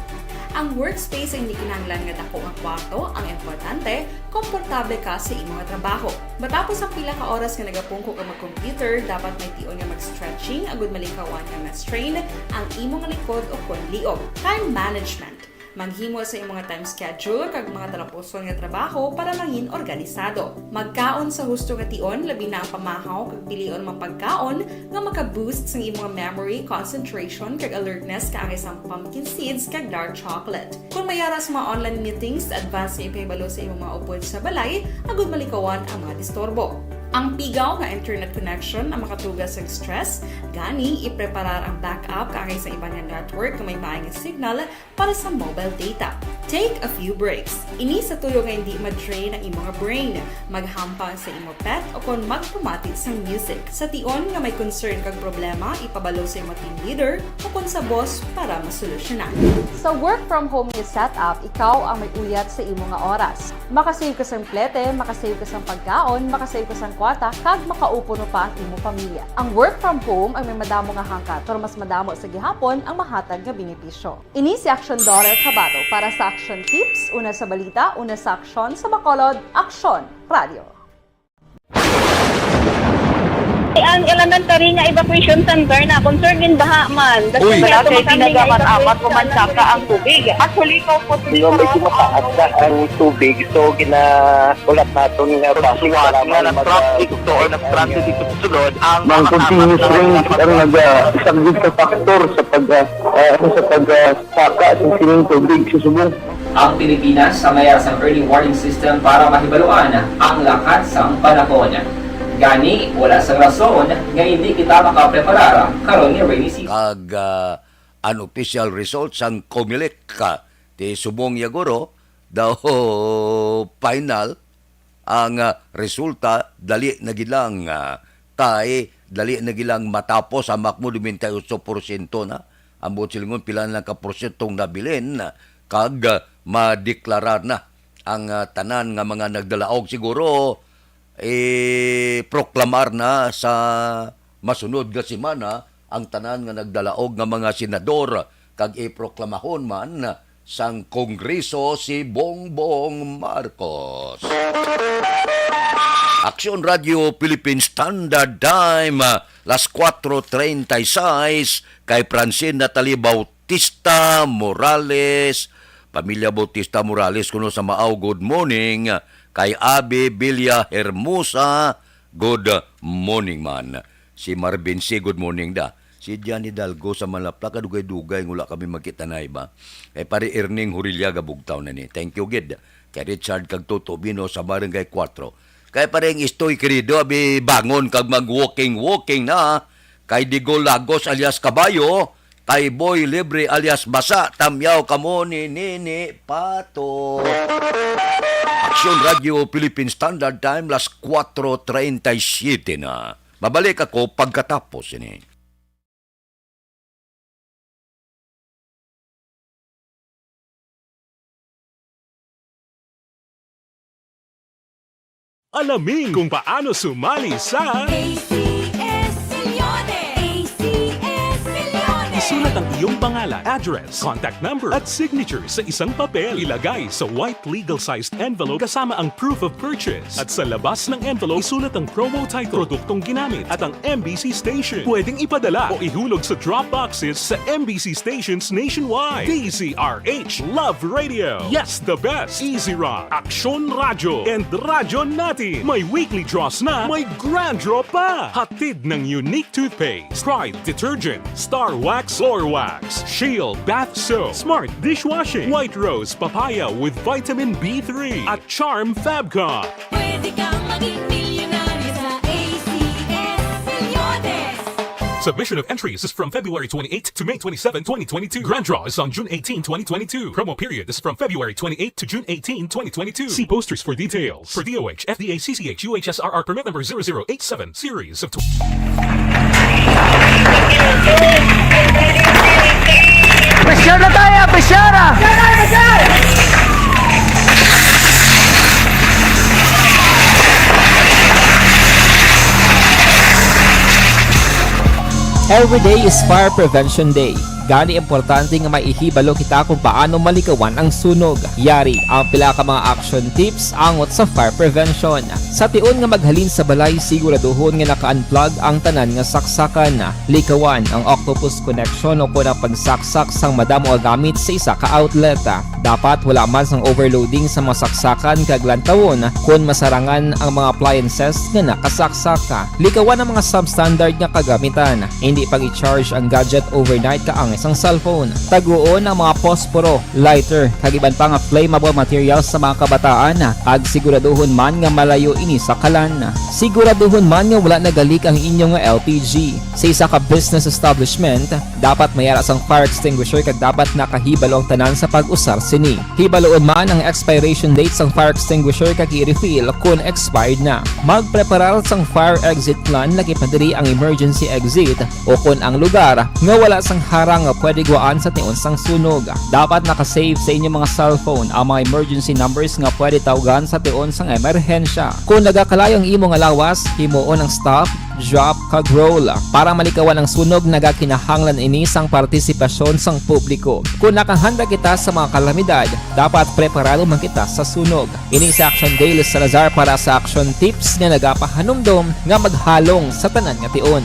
Ang workspace ay hindi kinahanglan nga dako nga kwarto, ang importante, komportable ka sa imong trabaho. Matapos ang pila ka oras nga nagapungko ka mag-computer, dapat may tion nga mag-stretching agud malikawan nga ma-strain ang imong likod o kon liog. Time management. Maghimo sa imong time schedule kag mga talapuson nga trabaho para mangin organisado. Magkaon sa husto nga tion, labi na ang pamahaw kag pilion mga pagkaon nga maka-boost sang imong memory, concentration, kag alertness kaangay sang pumpkin seeds kag dark chocolate. Kon may ara sa mga online meetings, advance nga ipahibalo sa imong mga upod sa balay agud malikawan ang mga disturbo. Ang pigaw nga internet connection ang makatuga sa stress, gani ipreparar ang backup kaangay sa iban nga network nga may maayong signal para sa mobile data. Take a few breaks. Ini sa tuyo nga hindi ma-drain ang imong brain. Maghampang sa imo pet o kon magpamati sang music. Sa tion nga may concern kag problema, ipabalo sa imo team leader o kon sa boss para masolusyonan. Sa work from home nga setup, ikaw ang may uyat sa imo nga oras. Makasave ka sang plete, makasave ka sang pagkaon, makasave ka sang kwarta, kag makaupo no pa ang imo pamilya. Ang work from home ang may madamo nga hangkat, pero mas madamo sa gihapon ang mahatag nga benepisyo. Ini si Aksyon Dora Cabato para sa Aksyon Tips, una sa balita, una sa aksyon, sa Bacolod, Aksyon Radio. Ang elementary nga evacuation center na concern gin baha man. Uy. Wala kay ginagamat-amat ko man saka ang tubig. Actually, ko po. Medyo mataas na ang tubig, so ginahulat naton nga base nga na-traffic to or na-stranded dito sa sulod ang mga continuous rain ang nag-, ah, isang big factor sa pag, ah, ah, sa pag, ah, saka sa sining tubig sa subong. Ang Pilipinas ang may sang early warning system para mahibaluan ang lakat sang panahon. Gani, wala sang rason nga hindi kita makapreparar karon nga rainy season. Kag, ah, unofficial result sang Comelec, ah, ti subong ya guro daw final ang, ah, resulta, dali na gid lang, ah, kay dali na gid lang matapos ang makmo nobenta y otso porsyento na. Ang buot silingon, pila na lang ka porsyentong nabilin, ah, kag, ah, madeklarar na ang, ah, tanan nga mga nagdalaog. Siguro, eh, proklamar na sa masunod nga semana ang tanan nga nagdalaog nga mga senador, kag iproklamahon man sang Kongreso si Bongbong Marcos. Aksyon Radio Philippine Standard Time, ah, las kuwatro treinta y seis, kay Francine Natalie Bautista Morales, pamilya Bautista Morales kuno sa Maao, good morning. Kay Abi Villa Hermosa, good morning man. Si Marvin C, good morning da. Si Johnny Dalgo sa Malapla, kadugay-dugay nga wala kami magkita na iba. Kay Pare Erning Huriliaga, bugtaw na ni. Thank you gid. Kay Richard kag Toto Bino sa Barangay Cuatro. Kay Pareng Istoy, querido, abi bangon kag mag-walking-walking na. Kay Digol Lagos alias Kabayo, kay Boy Libre alias Basa, tamyaw kamo ni Nini Pato. Aksyon Radio Philippine Standard Time, las kuwatro treinta y siete na. Mabalik ako pagkatapos ini. Alamin kung paano sumali sa A C S Milyones! A C S Milyones! Isulat ang iyong pangalan, address, contact number, at signature sa isang papel. Ilagay sa white legal-sized envelope kasama ang proof of purchase. At sa labas ng envelope, isulat ang promo title, produktong ginamit, at ang M B C station. Pwedeng ipadala o ihulog sa drop boxes sa M B C stations nationwide. D Z R H Love Radio. Yes, the best. Easy Rock, Aksyon Radyo, and Radyo Natin. May weekly draws na, may grand draw pa. Hatid ng Unique Toothpaste, Pride Detergent, Star Wax Orwax, Shield Bath Soap, Smart Dishwashing, White Rose Papaya with Vitamin B three, at Charm Fabcon. Pwede kang maging milyonaryo sa A C S Reloaded. Submission of entries is from February twenty-eight to May twenty-seven, twenty twenty-two. Grand draw is on June eighteen, twenty twenty-two. Promo period is from February twenty-eighth to June eighteen, twenty twenty-two. See posters for details. For D O H, F D A, C C H, U H S R R permit number zero zero eight seven, series of tw- Pressure na tayo! Pressure na! Every day is Fire Prevention Day. Gani, importante nga maihibalo kita kung paano malikawan ang sunog. Yari ang pila ka mga action tips angot sa fire prevention. Sa tion nga maghalin sa balay, siguraduhon nga naka-unplug ang tanan nga saksakan. Likawan ang octopus connection o kon ang pagsaksak sang madamo nga gamit sa isa ka outlet. Dapat wala man sang overloading sa mga saksakan kag lantawon kon masarangan ang mga appliances nga nakasaksak. Likawan ang mga substandard nga kagamitan. Indi pag-i-charge ang gadget overnight kaangay sang cellphone. Taguon ang mga posporo, lighter, kag iban pa nga flammable materials sa mga kabataan, kag siguraduhon man nga malayo ini sa kalan. Siguraduhon man nga wala nagalik ang inyo nga L P G. Sa isa ka business establishment, dapat may ara sang fire extinguisher kag dapat nakahibalo ang tanan sa pag-usar sini. Hibaluon man ang expiration date sang fire extinguisher kag i-refill kon expired na. Magpreparar sang fire exit plan, lakip na diri ang emergency exit o kon ang lugar nga wala sang harang nga pwede gwaan sa tion sang sunog. Dapat naka-save sa inyo mga cellphone ang mga emergency numbers nga pwede tawgan sa tion sang emerhensya. Kon nagakalayo ang imo nga lawas, himuon ang stop, drop, kag roll. Para malikawan ang sunog, nagakinahanglan ini sang partisipasyon sang publiko. Kon nakahanda kita sa mga kalamidad, dapat preparado man kita sa sunog. Ini si Action Dale Salazar para sa Action Tips nga nagapahanumdom nga maghalong sa tanan nga tion.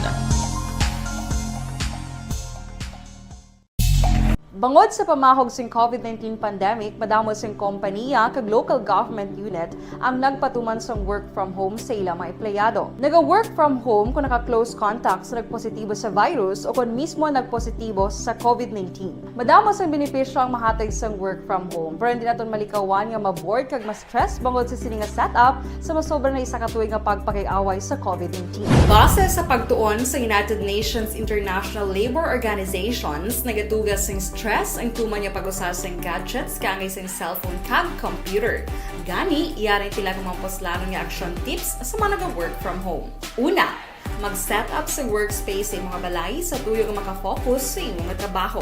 Bangod sa pamahog sing COVID nineteen pandemic, madamo sing kompanya kag local government unit ang nagpatuman sang work from home sa ila mga empleyado. Naga-work from home kon naka-close contact sa nagpositibo sa virus o kon mismo nagpositibo sa COVID nineteen. Madamo sang benepisyo ang mahatag sang work from home, pero hindi naton malikawan nga ma-bored kag ma-stress bangod sa sini nga setup sa masobra na isa ka tuig nga pagpakig-away sa COVID nineteen. Base sa pagtuon sa United Nations International Labour Organizations, nagatuga sing stress ang tuman nga pag-usa sing gadgets kaangay sing cellphone kag computer. Gani, yari ang pila ka mga puslanon nga action tips sa mga naga-work from home. Una, mag-set up sa workspace sa imo nga balay sa tuyo nga maka-focus sa imo nga trabaho.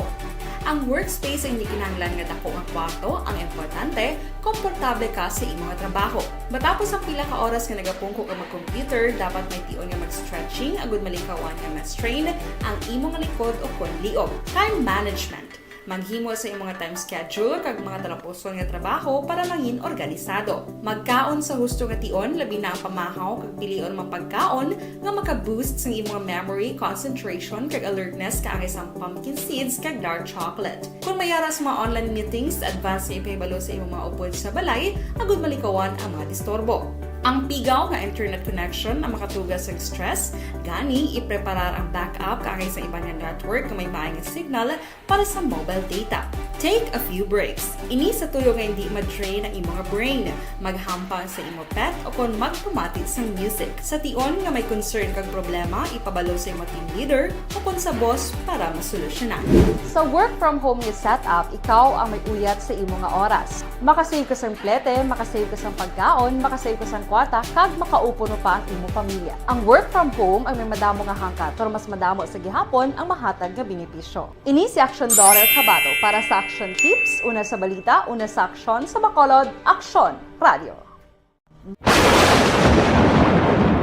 Ang workspace ang hindi kinahanglan nga dako nga kwarto, ang importante, komportable ka sa imo nga trabaho. Matapos ang pila ka oras nga nagapungko ka mag-computer, dapat may tion nga mag-stretching agud malikawan nga ma-strain ang imo nga likod o kon liog. Time management. Maghimo sa imo nga time schedule kag mga talapuson nga trabaho para mangin organisado. Magkaon sa husto nga tion, labi na ang pamahaw kag pilion ang mga pagkaon nga maka-boost sang imo nga memory, concentration, kag alertness kaangay sang pumpkin seeds kag dark chocolate. Kon may ara sa mga online meetings, advance nga ipahibalo sa imo mga upod sa balay agud malikawan ang mga disturbo. Ang pigaw nga internet connection ang makatuga sa stress, gani ipreparar ang backup kaangay sa iban nga network nga may maayo nga signal para sa mobile data. Take a few breaks. Ini sa tuyo nga hindi ma-drain ang imo nga brain. Maghampang sa imo pet o kon magpamati sang music. Sa tion nga may concern kag problema, ipabalo sa imo team leader o kon sa boss para masolusyonan. Sa work from home nga setup, ikaw ang may uyat sa imo nga oras. Makasave ka sang plete, makasave ka sang pagkaon, makasave ka sang kwarta, kag makaupo pa ang imo pamilya. Ang work from home ang may madamo nga hangkat, pero mas madamo sa gihapon ang mahatag nga benepisyo. Ini si Action Daughter Kabato para sa Action Tips, una sa balita, una sa aksyon, sa Bacolod, Aksyon Radio.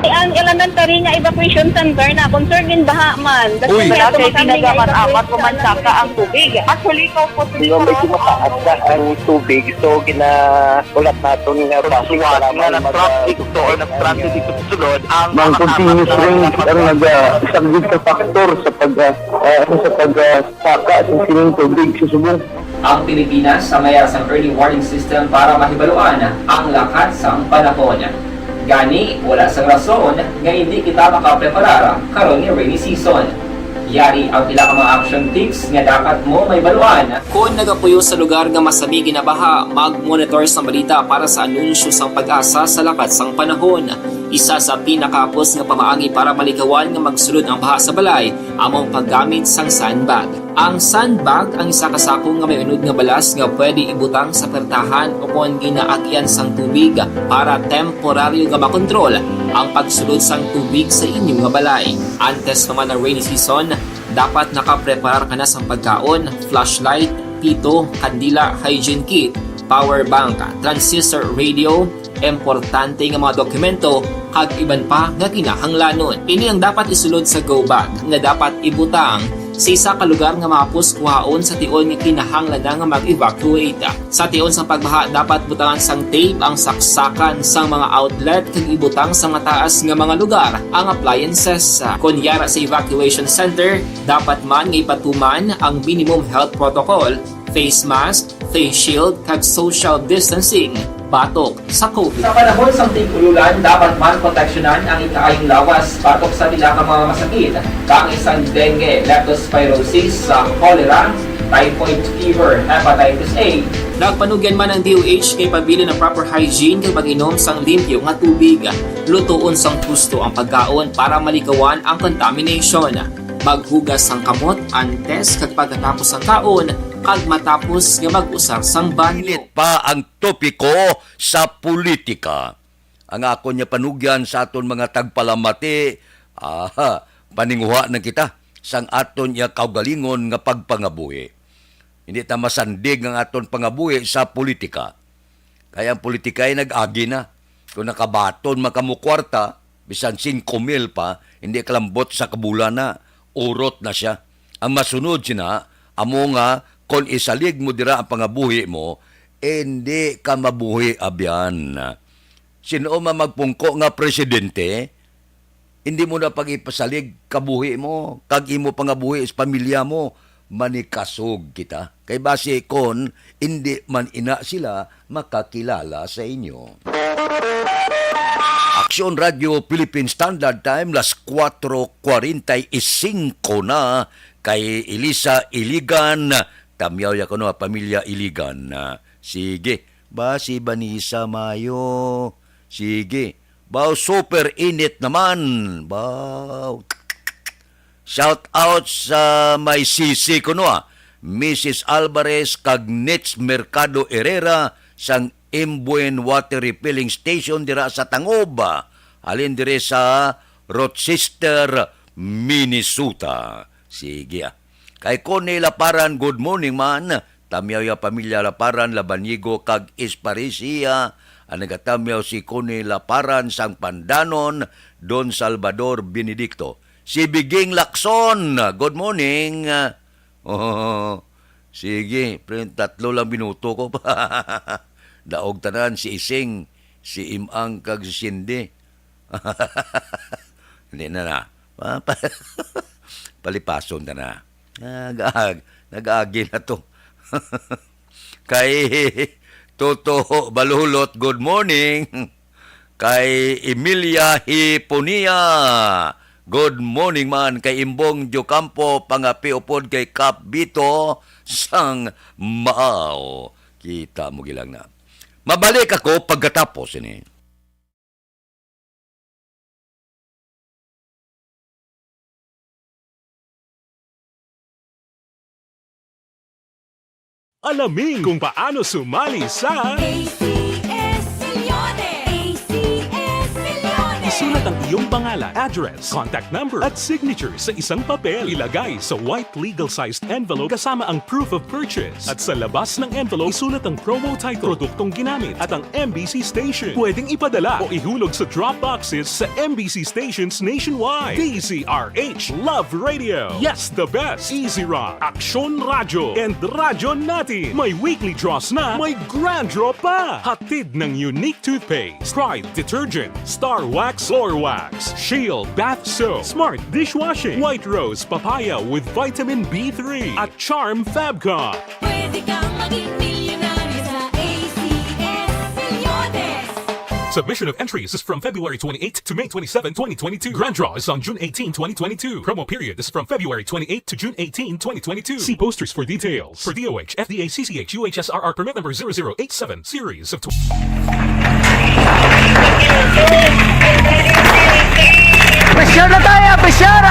Ang elementary nga evacuation center na concern in baha man. Uy. Wala kay pinagaman-amat, pumansaka ang tubig. Actually, ikaw po, medyo mataas na ang tubig, so gina-, ulat naton nga traffic, kailangan mag-, nag-traffic to or nag-traffic ito sulod ang mga continuous rain ang nag-, ah, isa gid sa factor sa pag, ah, ah, ano, sa pag, ah, saka sa sining tubig sa subong. Ang Pilipinas sa may ara sang early warning system para mahibaluan ang lakat sang panahon. Gani, wala sang rason nga indi kita makapreparar karon nga rainy season. Yari ang pila ka mga action tips nga dapat mo mahibaluan. Kon nagapuyo sa lugar nga masami ginabaha, mag-monitor sang balita para sa anunsyo sang PAGASA sa lakat sang panahon. Isa sa pinakahapos nga pamaagi para malikawan nga magsulod ang baha sa balay amo ang paggamit sang sandbag. Ang sandbag ang isa ka sako nga may unod nga balas nga pwede ibutang sa pertahan o kon ginaagyan sang tubig para temporaryo nga makontrol ang pagsulod sang tubig sa inyo nga balay. Antes pa man ang rainy season, dapat nakapreparar ka na sang pagkaon, flashlight, pito, kandila, hygiene kit, power bank, transistor radio, importante nga mga dokumento, kag iban pa nga kinahanglanon. Ini ang dapat isulod sa go bag nga dapat ibutang sa isa ka lugar nga mahapos kuhaon sa tion nga kinahanglan na nga mag-evacuate. Sa tion sang pagbaha, dapat butangan sang tape ang saksakan sang mga outlet kag ibutang sa mataas nga mga lugar ang appliances. Kon yara sa evacuation center, dapat man nga ipatuman ang minimum health protocol, face mask, face shield, kag social distancing batok sa COVID. Sa panahon sang tig-ululan, dapat man proteksyonan ang ikaayong lawas batok sa pila ka mga masakit, kaangay sang dengue, leptospirosis, sa cholera, typhoid fever, hepatitis A. Nagpanugyan man ang D O H nga ipabilin ang proper hygiene kag pag-inom sang limpyo nga tubig. Lutoon sang husto ang pagkaon para malikawan ang contamination. Maghugas sang kamot antes kag pagkatapos sang kaon kag matapos nga mag-usar sang banyo. Init pa ang topiko sa politika. Ang akon nga panugyan sa aton mga tagpalamati, ah, paninguha na kita sang aton iya kaugalingon nga pagpangabuhi. Hindi ta masandig ang aton pangabuhi sa politika. Kay ang politika ay nag-agi na. Kung nakabaton man kamo kwarta, bisan singko mil pa, hindi kalambot sa kabulan na, urot na sia. Ang masunod sina, amo nga, kon isalig mo dira ang pangabuhi mo, hindi ka mabuhi abyan. Sino man magpungko nga presidente, hindi mo na pag-ipasalig kabuhi mo, kag imo pangabuhi sa pamilya mo, manikasog kita. Kay basi kon hindi man ina sila makakilala sa inyo. Aksyon Radio Philippine Standard Time, las kuwatro kwarenta y singko na, kay Elisa Iligan. Tamyaw ya kuno, pamilya Iligan. Ah, sige, ba si Vanessa Mayo? Sige. Baw, super init naman. Baw. Shout out sa may sisi kuno, ah. Missus Alvarez kag Nits Mercado Herrera sang Imbuen Water Refilling Station dira sa Tangob, ah. Halin diri sa Rochester, Minnesota. Sige, ah. Kay Connie Laparan, good morning man. Tamyaw ya pamilya Laparan, Labanigo kag Esparisia. Ang nagatamyaw si Connie Laparan sang Pandanon, Don Salvador Benedicto. Si Biging Lacson, good morning. Oh, sige, pre, tatlo lang minuto ko pa. Daog tanan si Ising, si Imang kag si Cindy. Hindi na na. Ah, pa-, palipason ta na. Nag-ag-, nag-agi na to. Kay Toto Balulot, good morning. Kay Emilia Hiponia, good morning man. Kay Imbong Diocampo, pangapi upod kay Kap Bito sang Maaw. Kita mo gilang na. Mabalik ako pagkatapos ini. Alamin kung paano sumali sa A C S Milyones! A C S Milyones! Isulat ang iyong pangalan, address, contact number, at signature sa isang papel. Ilagay sa white legal-sized envelope kasama ang proof of purchase. At sa labas ng envelope, isulat ang promo title, produktong ginamit, at ang M B C station. Pwedeng ipadala o ihulog sa drop boxes sa M B C stations nationwide. D Z R H Love Radio. Yes, the best. Easy Rock, Aksyon Radyo, and Radyo Natin. May weekly draws na, may grand draw pa. Hatid ng Unique Toothpaste, Pride Detergent, Star Wax Floor Wax, Shield Bath Soap, Smart Dishwashing, White Rose Papaya with Vitamin B three, at Charm Fabcon. Pwede kang maging milyonaryo sa A C S Milyones. Submission of entries is from February twenty-eighth to May twenty-seven, twenty twenty-two. Grand draw is on June eighteenth, twenty twenty-two. Promo period is from February twenty-eighth to June eighteenth, twenty twenty-two. See posters for details. For D O H, F D A, C C H, U H S R R permit number zero zero eight seven, series of tw- Pressure na tayo, pressure!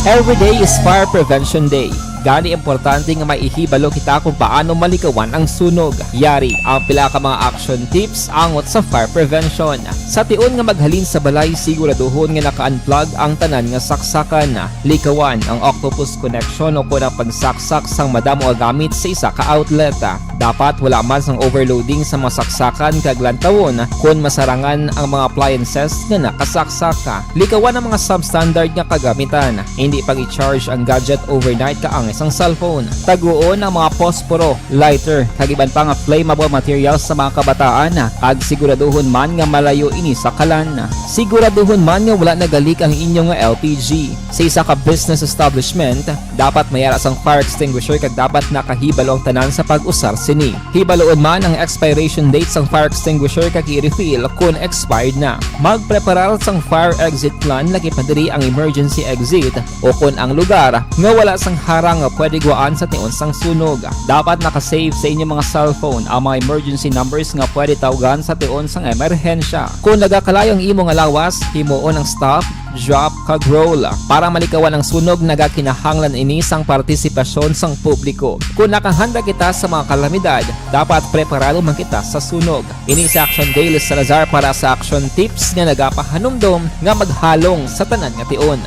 Every day is Fire Prevention Day. Gani, importante nga maihibalo kita kung paano malikawan ang sunog. Yari ang pila ka mga action tips angot sa fire prevention. Sa tion nga maghalin sa balay, siguraduhon nga naka-unplug ang tanan nga saksakan. Likawan ang octopus connection o kon ang pagsaksak sang madamo nga gamit sa isa ka outlet. Dapat wala man sang overloading sa mga saksakan kag lantawon kon masarangan ang mga appliances nga nakasaksak. Likawan ang mga substandard nga kagamitan. Indi pag-i-charge ang gadget overnight kaangay sang cellphone. Taguon ang mga posporo, lighter, kag iban pa nga flammable materials sa mga kabataan, kag siguraduhon man nga malayo ini sa kalan. Siguraduhon man nga wala nagalik ang inyo nga L P G. Sa isa ka business establishment, dapat may ara sang fire extinguisher kag dapat nakahibalo ang tanan sa pag-usar sini. Hibaluon man ang expiration date sang fire extinguisher kag i-refill kon expired na. Magpreparar sang fire exit plan, lakip na diri ang emergency exit o kon ang lugar nga wala sang harang nga pwede gwaan sa tion sang sunog. Dapat naka-save sa inyo mga cellphone ang mga emergency numbers nga pwede tawgan sa tion sang emerhensya. Kon nagakalayo ang imo nga lawas, himuon ang stop, drop, kag roll. Para malikawan ang sunog, nagakinahanglan ini sang partisipasyon sang publiko. Kon nakahanda kita sa mga kalamidad, dapat preparado man kita sa sunog. Ini si Action Dale Salazar para sa Action Tips nga nagapahanumdom nga maghalong sa tanan nga tion.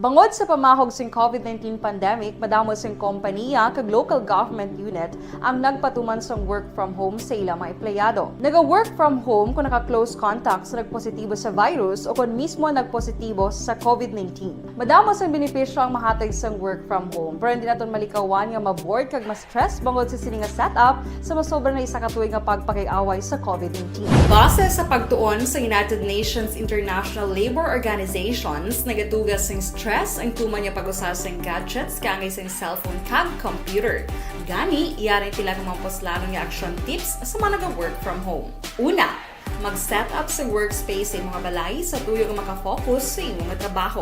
Bangod sa pamahog sing COVID nineteen pandemic, madamo sing kompaniya kag local government unit ang nagpatuman sang work from home sa ila mga empleyado. Naga-work from home kon naka-close contact sa nagpositibo sa virus o kon mismo nagpositibo sa COVID nineteen. Madamo sang benepisyo ang mahatag sang work from home, pero hindi naton malikawan nga ma-bored kag ma-stress bangod sa sini nga setup sa masobra na isa ka tuig nga pagpakig-away sa COVID nineteen. Base sa pagtuon sa United Nations International Labor Organizations, nagatuga sing stress ang tuman nga pag-usa sing gadgets kaangay sing cellphone kag computer. Gani, yari ang pila ka mga puslanon nga action tips sa mga naga-work from home. Una, mag-set up sa workspace sa imo nga balay sa tuyo nga maka-focus sa imo nga trabaho.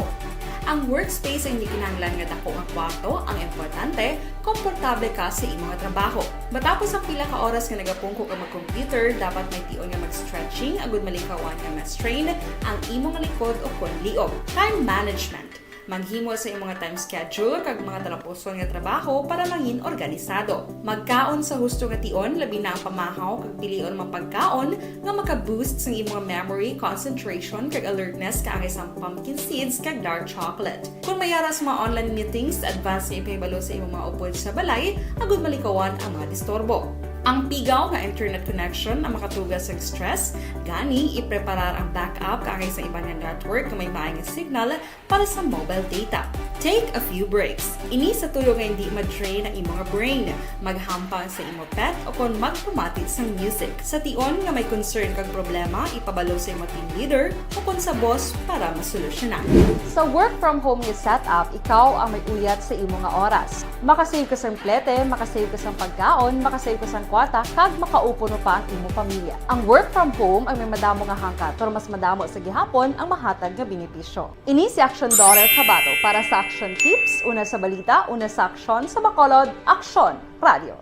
Ang workspace ay hindi kinahanglan nga dako nga kwarto, ang importante, komportable ka sa imo nga trabaho. Matapos ang pila ka oras nga nagapungko ka mag-computer, dapat may tion nga mag-stretching agud malikawan nga ma-strain ang imo nga likod o kon liog. Time management. Maghimo sa imo nga time schedule kag mga talapuson nga trabaho para mangin organisado. Magkaon sa husto nga tion, labi na ang pamahaw, kag pilion ang mga pagkaon nga maka-boost sang imo nga memory, concentration, kag alertness kaangay sang pumpkin seeds kag dark chocolate. Kon may ara sa mga online meetings, advance nga ipahibalo sa imo mga upod sa balay agud malikawan ang mga disturbo. Ang pigaw nga internet connection ang makatuga sa stress, gani ipreparar ang backup kaangay sa iban nga network nga may maay nga signal para sa mobile data. Take a few breaks. Ini sa tuyo nga hindi ma-drain ang imo nga brain. Maghampang sa imo pet o kon magpamati sang music. Sa tion nga may concern kag problema, ipabalo sa imo team leader o kon sa boss para masolusyonan. Sa work from home nga setup, ikaw ang may uyat sa imo nga oras. Makasave ka sang plete, makasave ka sang pagkaon, makasave ka sang kwarta, kag makaupo pa ang imo pamilya. Ang work from home ay may madamo nga hangkat, pero mas madamo sa gihapon ang mahatag nga benepisyo. Ini si Action Daughter Kabato para sa Action Tips, una sa balita, una sa aksyon, sa Bacolod, Aksyon Radio.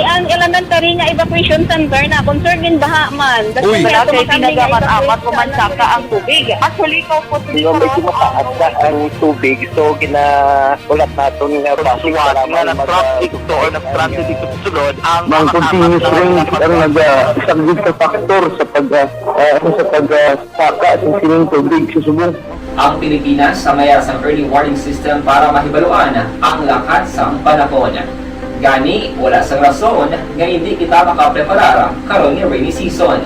Ang elementary nga evacuation center na concerned in baha man. Uy. Wala kay tinaga man amat ko man saka ang tubig. Actually, ko po. Di ba may kumakaat na ang tubig, so gina-, ulat naton nga basi nga nag-traffic to or nag-transit dito sa sulod ang mga continuous rain ang naga-, isa gid sa factor sa pag, ah, ah, ano, sa pag, ah, saka sa sining tubig sa subong. Ang Pilipinas sa mayara sang early warning system para mahibaluan ang lakat sang panahon. Gani, wala sang rason nga hindi kita makapreparar karon nga rainy season.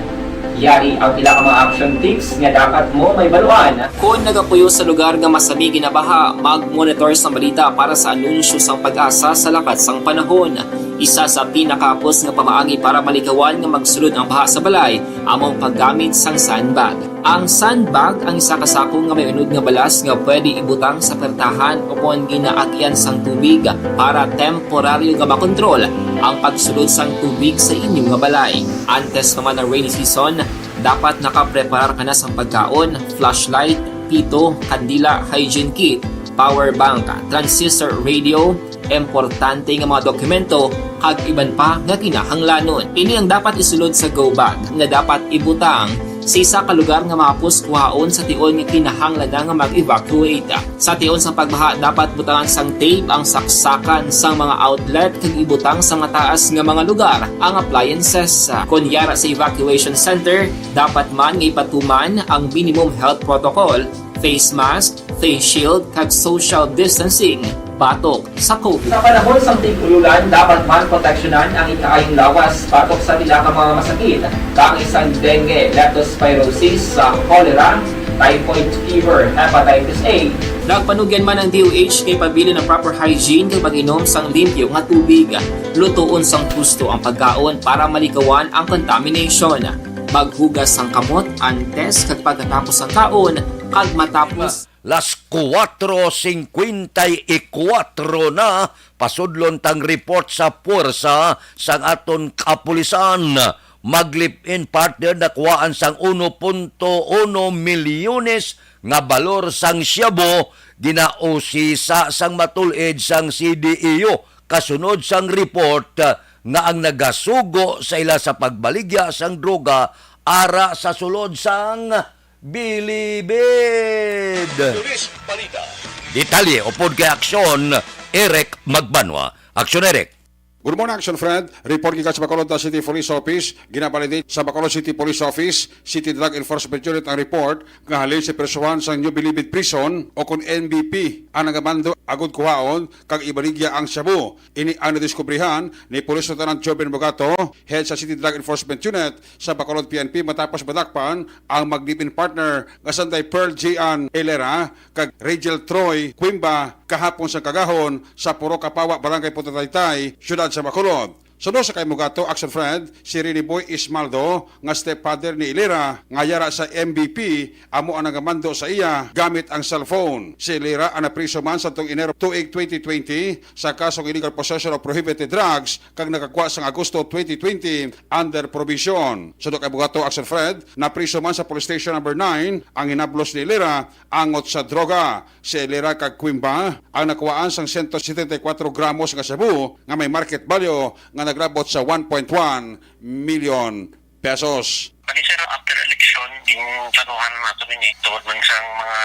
Yari ang pila ka mga action tips nga dapat mo mahibaluan. Kon nagapuyo sa lugar nga masami ginabaha, mag-monitor sa balita para sa anunsyo sang PAGASA sa lakat sang panahon. Isa sa pinakahapos nga pamaagi para malikawan nga magsulod ang baha sa balay amo ang paggamit sang sandbag. Ang sandbag ang isa ka sako nga may unod nga balas nga pwede ibutang sa pertahan o kon ginaagyan sang tubig para temporaryo nga makontrol ang pagsulod sang tubig sa inyo nga balay. Antes pa man ang rainy season, dapat nakapreparar ka na sang pagkaon, flashlight, pito, kandila, hygiene kit, power bank, transistor radio, importante nga mga dokumento, kag iban pa nga kinahanglanon. Ini ang dapat isulod sa go bag nga dapat ibutang sa isa ka lugar nga mahapos kuhaon sa tion nga kinahanglan na nga mag-evacuate. Sa tion sa pagbaha, dapat butangan sang tape ang saksakan sang mga outlet kag ibutang sa mataas nga mga lugar ang appliances. Kon yara sa evacuation center, dapat man nga ipatuman ang minimum health protocol, face mask, face shield, kag social distancing batok sa COVID. Sa panahon sang tig-ululan, dapat man proteksyonan ang ikaayong lawas batok sa pila ka mga masakit, kaangay sang dengue, leptospirosis, sa cholera, typhoid fever, hepatitis A. Nagpanugyan man ang D O H nga ipabilin ang proper hygiene kag pag-inom sang limpyo nga tubig. Lutoon sang husto ang pagkaon para malikawan ang contamination. Maghugas sang kamot antes kag pagkatapos sang kaon kag matapos. Las kuwatro singkwenta y kuwatro na, pasudlon tang report sa puwersa sang aton kapulisan. Mag-live-in partner nakuhaan sang uno punto uno milyones nga balor sang shabu, ginausisa sang matul-id sang C D E U, kasunod sang report nga ang nagasugo sa ila sa pagbaligya sang droga ara sa sulod sang Bilibid. Police Balita. Detalye upod kay Aksyon, Eric Magbanwa. Aksyon, Eric. Good morning, Action Fred. Report gikan sa Bacolod City Police Office. Ginabalidate sa Bacolod City Police Office, City Drug Enforcement Unit ang report nga halin sa presuhan sa New Bilibid Prison o kon N B P ang nagamando agud kuhaon kag ibaligya ang shabu. Ini ang nadiskubrihan ni Police Lieutenant Joven Bogato, head sa City Drug Enforcement Unit sa Bacolod P N P, matapos madakpan ang mag-live-in partner nga sanday Pearl Jean Hilera kag Rachel Troy Quimba kahapon sa kagahon sa Puro Kapawa, Barangay Punta Taytay, Siyudad sa Bacolod. Suno sa kay Mugato, Action Friend, si Rene Boy Ismaldo, nga stepfather ni Hilera, nga yara sa M B P, amo ang nagamando sa iya gamit ang cellphone. Si Hilera ang napriso man sa tuong Enero tuig twenty twenty sa kasong illegal possession of prohibited drugs kag nakakuha sang Agosto twenty twenty under probation. Suno kay Mugato, Action Friend, napriso man sa Police Station Number Nine ang hinablos ni Hilera angot sa droga. Si Hilera kag Quimba ang nakuhaan sang sento setenta y kuwatro gramos nga shabu nga may market value nga naglabot sa one point one million pesos. Kani, sir, after election, ginplanuhan nato nini tungod man sang mga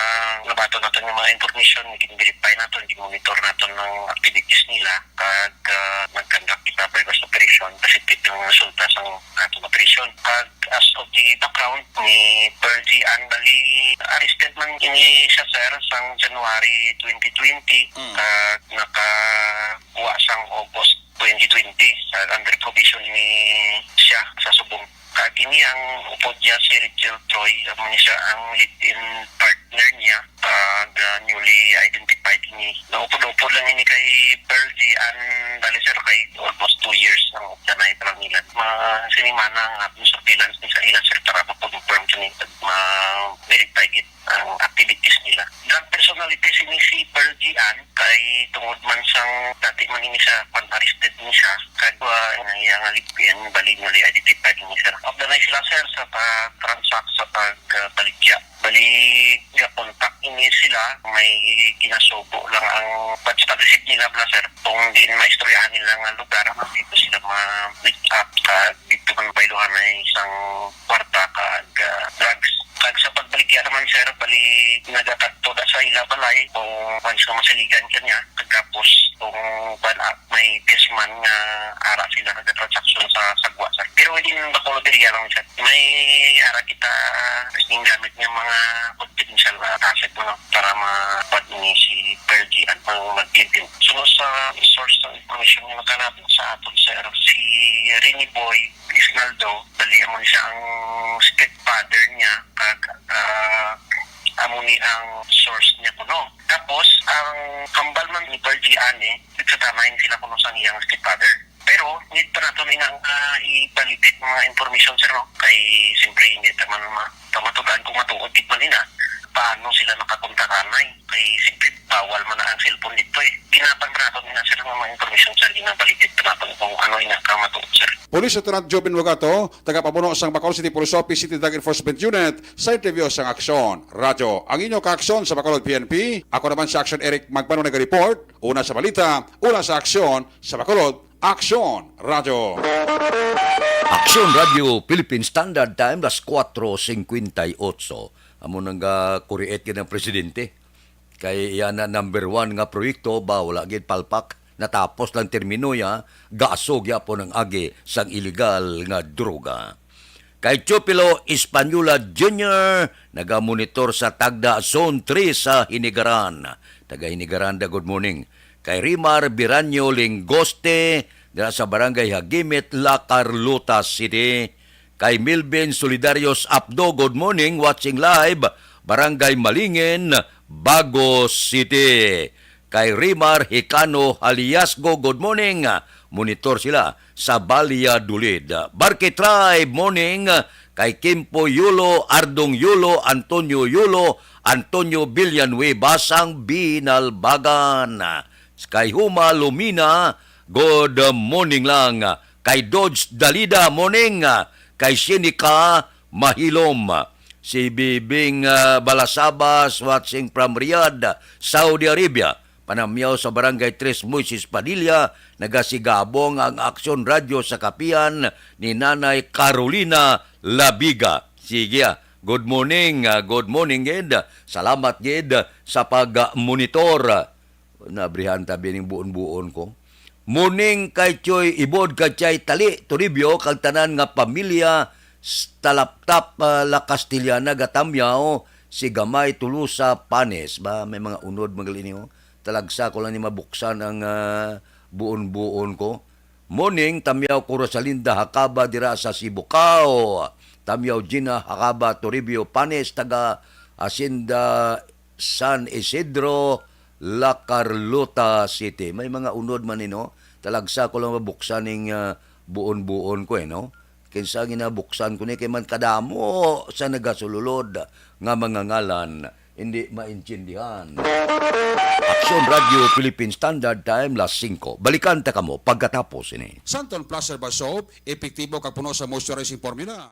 nabaton nato nga mga information, gin-verify nato, gin-monitor nato ang activities nila, kag, ah, nag-conduct kita by force operation, positive ang resulta sang atong operation. Kag as of the background ni Pearl Jean, bali, arrested man ini siya, sir, sang January twenty twenty, Mm. kag nakakuha sang August twenty twenty, sa under probation ni siya sa subong. Kag ini ang upod niya si Rachel Troy, amo ni siya ang live-in partner niya, kag, ah, newly identified ini. Naupod-upod lang ini kay Pearl Jean, bali, sir, kay almost two years ang danay pa lang nila. Mga sinimana ang atong surveillance ni sa ila, sir, para ma-confirm kini, ma-verify gid ang activities nila. Drug personality sini si Pearl Jean, kay tungod man sang dati man ini siya, kwan, arrested ni siya, kag, ah, ang iya nga live-in, bali, newly identified ni siya. Updanay sila, sir, sa pag-transact, sa pagbaligya. Bali, ga-contact ini sila, may ginasugo lang ang batch pag-receive nila, bala, sir. Kung diin maistoryahan nila nga lugar, dito sila ma-meet up, kag dito man bayluhan na isang kwarta, kag, ah, drugs. Kag sa pagbaligya naman, sir, bali, nagakadto na sa ila balay kung once nga masaligan ka niya. Kagapos kung ban-, ah, may dies man nga ara sila nagatransaksyon sa sagwa, sir. Pero within Bacolod area lang, sir. May ara kita gingamit nga mga confidential nga asset, no, para mapad ni si Pearl Jean ang mag-build-in. So, sa source ng information nga nakalap sa aton, sir, si Rene Boy Isnaldo, bali, amo ni siya ang stepfather niya, kag, ah, amo ni ang source niya kuno. Tapos, ang hambal man ni Pearl Jean, eh, nagsatamay sila kuno sa iyang stepfather. Pero Need pa nato ni nga, ah, i-validate mga information, sir, no? Kay, siyempre, hindi ta man ma-, pamatudan kung matuod gid man nila. Paano sila makakontak anay? Kay, siyempre, bawal man na ang cellphone dito, eh. Ginapan pa nato ni nga, sir, nga mga information, sir, gina-validate pa nato kung ano ina ka matuod, sir. Police Lieutenant Joven Wagato, tagapamuno sang Bacolod City Police Office, City Drug Enforcement Unit, sa interview sang Aksyon Radyo. Ang inyo kaaksyon sa Bacolod P N P, ako naman si Aksyon Eric Magmano nag-report, una sa balita, una sa aksyon, sa Bacolod, Aksyon Radyo. Aksyon Radyo Philippine Standard Time, las kuwatro singkwenta y otso. Amo nang ga-create gid ang presidente. Kay iya na number one nga proyekto ba, wala gid palpak. Natapos lang termino ya, gaso gyapon ang agi sang iligal nga droga. Kay Teofilo Española Junior, nagamonitor sa Tagda Zone three sa Hinigaran. Taga Hinigaran da, good morning. Kay Rimar Biranyo Lingoste, dira sa Barangay Hagimit, La Carlota City. Kay Milvin Solidarios Apdo, good morning, watching live, Barangay Malingin, Bago City. Kay Rimar Hicano Haliasgo, good morning, monitor sila sa Valladolid. Barque Tribe, morning. Kay Kimpo Yulo, Ardong Yulo, Antonio Yulo, Antonio Villanueva sang Binalbagan. Kay Huma Lumina, good morning lang. Kay Dodge Dalida, morning. Kay Sinica Mahilom. Si Bibing, ah, Balasabas, watching from Riyadh, Saudi Arabia. Panamyaw sa Barangay Tres Moises Padilla, nagasigabong ang Aksyon Radyo sa kapian ni Nanay Carolina Labiga. Sige, ah, good morning, ah, good morning gid. Salamat gid sa pag-monitor. Nabrihan tabi ning buon-buon ko. Morning kay Choy Ibod, kay Chay Tali Toribio, kag tanan nga pamilya s-, Talaptap, ah, La Castellana, gatamyaw si Gamay Tulusa Panes. Ba, may mga unod magalini, oh. Talagsa ko lang ni mabuksan ang, ah, buon-buon ko. Morning, tamyaw ko Rosalinda Hakaba dira sa Sibukao. Tamyaw Gina Hakaba Toribio Panes, taga Hacienda San Isidro, La Carlota City. May mga unod man ni, no? Talagsa ko lang mabuksan ning, ah, buon-buon ko, eh, no? Kinsa ginabuksan ko ni kay man kadamo sa nagasululod nga mga ngalan, hindi maintindihan. Aksyon Radyo Philippine Standard Time, las singko. Balikan ta kamo pagkatapos ini. Santon Plus Herbal Soap, epektibo kag puno sa moisturizing formula.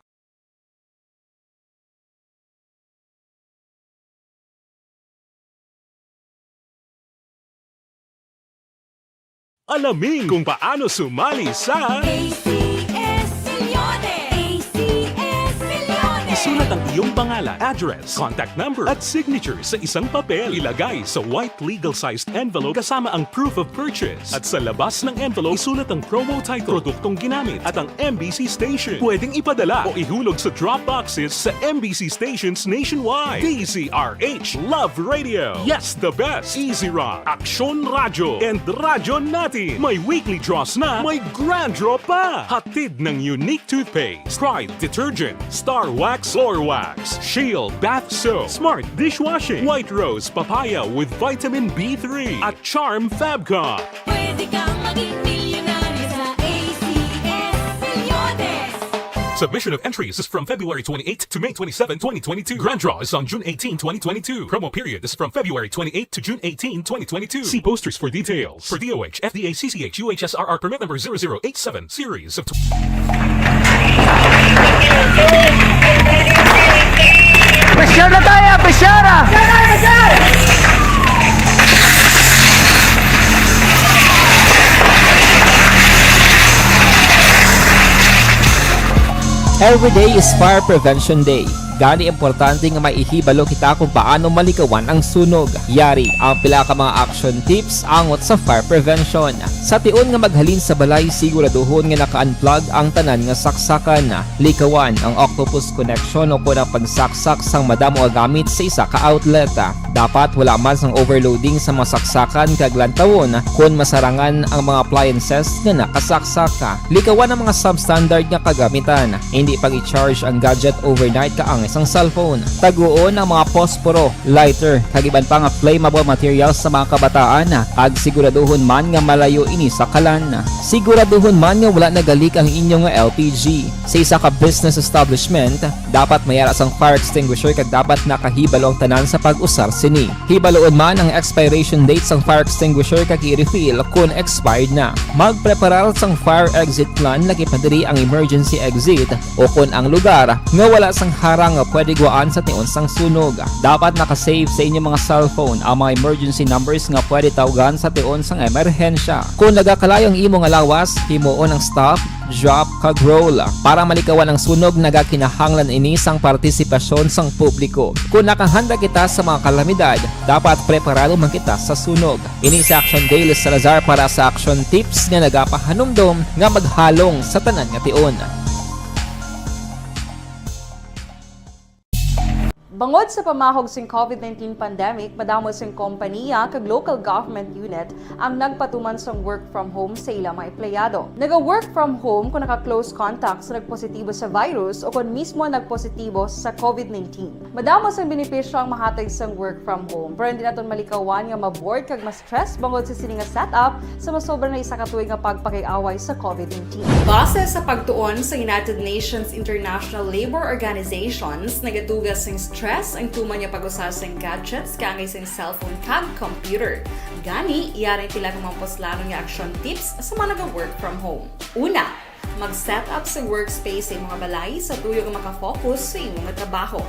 Alamin kung paano sumali sa A C S Milyones! A C S Milyones! Isulat ang iyong pangalan, address, contact number, at signature sa isang papel. Ilagay sa white legal-sized envelope kasama ang proof of purchase. At sa labas ng envelope, isulat ang promo title, produktong ginamit, at ang M B C station. Pwedeng ipadala o ihulog sa drop boxes sa M B C stations nationwide. D Z R H, Love Radio. Yes, the best. Easy Rock, Aksyon Radyo, and Radyo Natin. May weekly draws na, may grand draw pa. Hatid ng Unique Toothpaste, Pride Detergent, Star Wax Floor Wax, Shield Bath Soap, Smart Dishwashing, White Rose Papaya with Vitamin B three, at Charm Fabcon. Pwede kang maging milyonaryo sa A C S Milyones. Submission of entries is from February twenty-eighth to May twenty-seven, twenty twenty-two. Grand draw is on June eighteen, twenty twenty-two. Promo period is from February twenty-eighth to June eighteen, twenty twenty-two. See posters for details. For D O H, F D A, C C H, U H S R R permit number zero zero eight seven, series of Presyar na tayo, presyar na! Every day is Fire Prevention Day. Gani, importante nga may ihibalo kita kung paano malikawan ang sunog. Yari ang pila ka mga action tips angot sa fire prevention. Sa tion nga maghalin sa balay, siguraduhon nga naka-unplug ang tanan nga saksakan. Likawan ang octopus connection o kon ang pagsaksak sang madamo nga gamit sa isa ka outlet. Dapat wala man sang overloading sa mga saksakan kag lantawon kon masarangan ang mga appliances nga nakasaksak. Likawan ang mga substandard nga kagamitan. Hindi pag-i-charge ang gadget overnight ka ang sang cellphone. Taguon ang mga posporo, lighter, kag iban pa nga flammable materials sa mga kabataan, kag siguraduhon man nga malayo ini sa kalan. Siguraduhon man nga wala nagalik ang inyo nga L P G. Sa isa ka business establishment, dapat may ara sang fire extinguisher kag dapat nakahibalo ang tanan sa pag-usar sini. Hibaluon man ang expiration date sang fire extinguisher kag i-refill kon expired na. Magpreparar sang fire exit plan, lagi pa diri ang emergency exit, o kon ang lugar nga wala sang harang nga pwede gwaan sa tion sang sunog. Dapat naka-save sa inyo mga cellphone ang mga emergency numbers nga pwede tawgan sa tion sang emerhensya. Kung nagakalayo ang imo nga lawas, himuon ang stop, drop, kag roll. Para malikawan ang sunog, nagakinahanglan ini sang partisipasyon sang publiko. Kung nakahanda kita sa mga kalamidad, dapat preparado man kita sa sunog. Ini si Action Daily Salazar para sa Action Tips nga nagapahanumdom nga maghalong sa tanan nga tion. Bangod sa pamahog sing covid nineteen pandemic, madamo sing kompaniya kag local government unit ang nagpatuman sang work from home sa ila mga empleyado. Naga-work from home kung naka-close contact sa nagpositibo sa virus o kon mismo nagpositibo sa covid nineteen. Madamo sang benepisyo ang mahatag sang work from home, pero hindi naton malikawan nga ma-bored kag ma-stress bangod sa sini nga setup sa masobra na isa ka tuig nga pagpakig-away sa covid nineteen. Base sa pagtuon sa United Nations International Labour Organizations, nagatuga sing stress ang tuman nga pag-usa sing gadgets kaangay sing cellphone kag computer. Gani, yari sila nga mga puslanon nga action tips sa mga naga-work from home. Una, mag-set up sa workspace sa imong balay sa tuyo nga makafocus sa imong trabaho.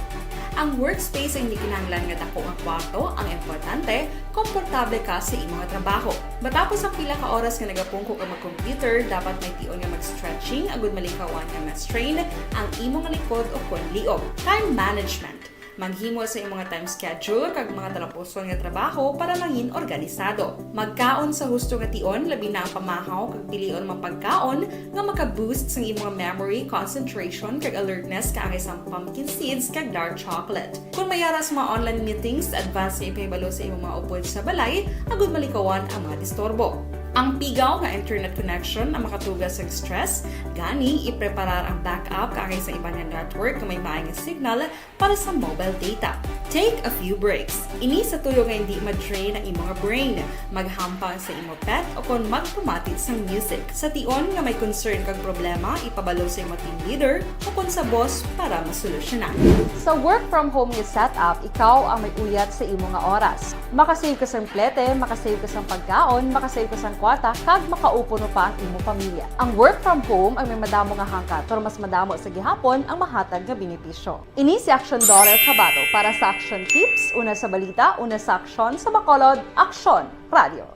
Ang workspace ay hindi kinahanglan nga dako nga kwarto, ang importante, komportable ka sa imong trabaho. Matapos ang pila ka oras nga nagapungko ka mag-computer, dapat may tion nga mag-stretching agud malikawan nga ma-strain ang imong likod o kon liog. Time management. Maghimo sa imong time schedule kag mga talapuson nga trabaho para mangin organisado. Magkaon sa husto nga tion, labi na ang pamahaw kag pilion mga pagkaon nga maka-boost sang imong memory, concentration, kag alertness kaangay sang pumpkin seeds kag dark chocolate. Kung may ara sa mga online meetings, advance nga ipahibalo sa imong mga upod sa balay agud malikawan ang mga disturbo. Ang pigaw nga internet connection ang makatuga sa stress, gani ipreparar ang backup kaangay sa iban nga network nga may maay nga signal para sa mobile data. Take a few breaks. Ini sa tuyo nga hindi ma-drain ang imo nga brain. Maghampang sa imo pet o kon magpamati sang music. Sa tion nga may concern kag problema, ipabalo sa imo team leader o kon sa boss para masolusyonan. Sa work from home nga setup, ikaw ang may uyat sa imo nga oras. Makasave ka sang plete, makasave ka sang pagkaon, makasave ka sang kwarta, kag makaupo pa ang imo pamilya. Ang work from home ang may madamo nga hangkat, pero mas madamo sa gihapon ang mahatag nga benepisyo. Ini si Action Daughter Kabato para sa Action Tips, una sa balita, una sa aksyon, sa Bacolod, Aksyon Radio.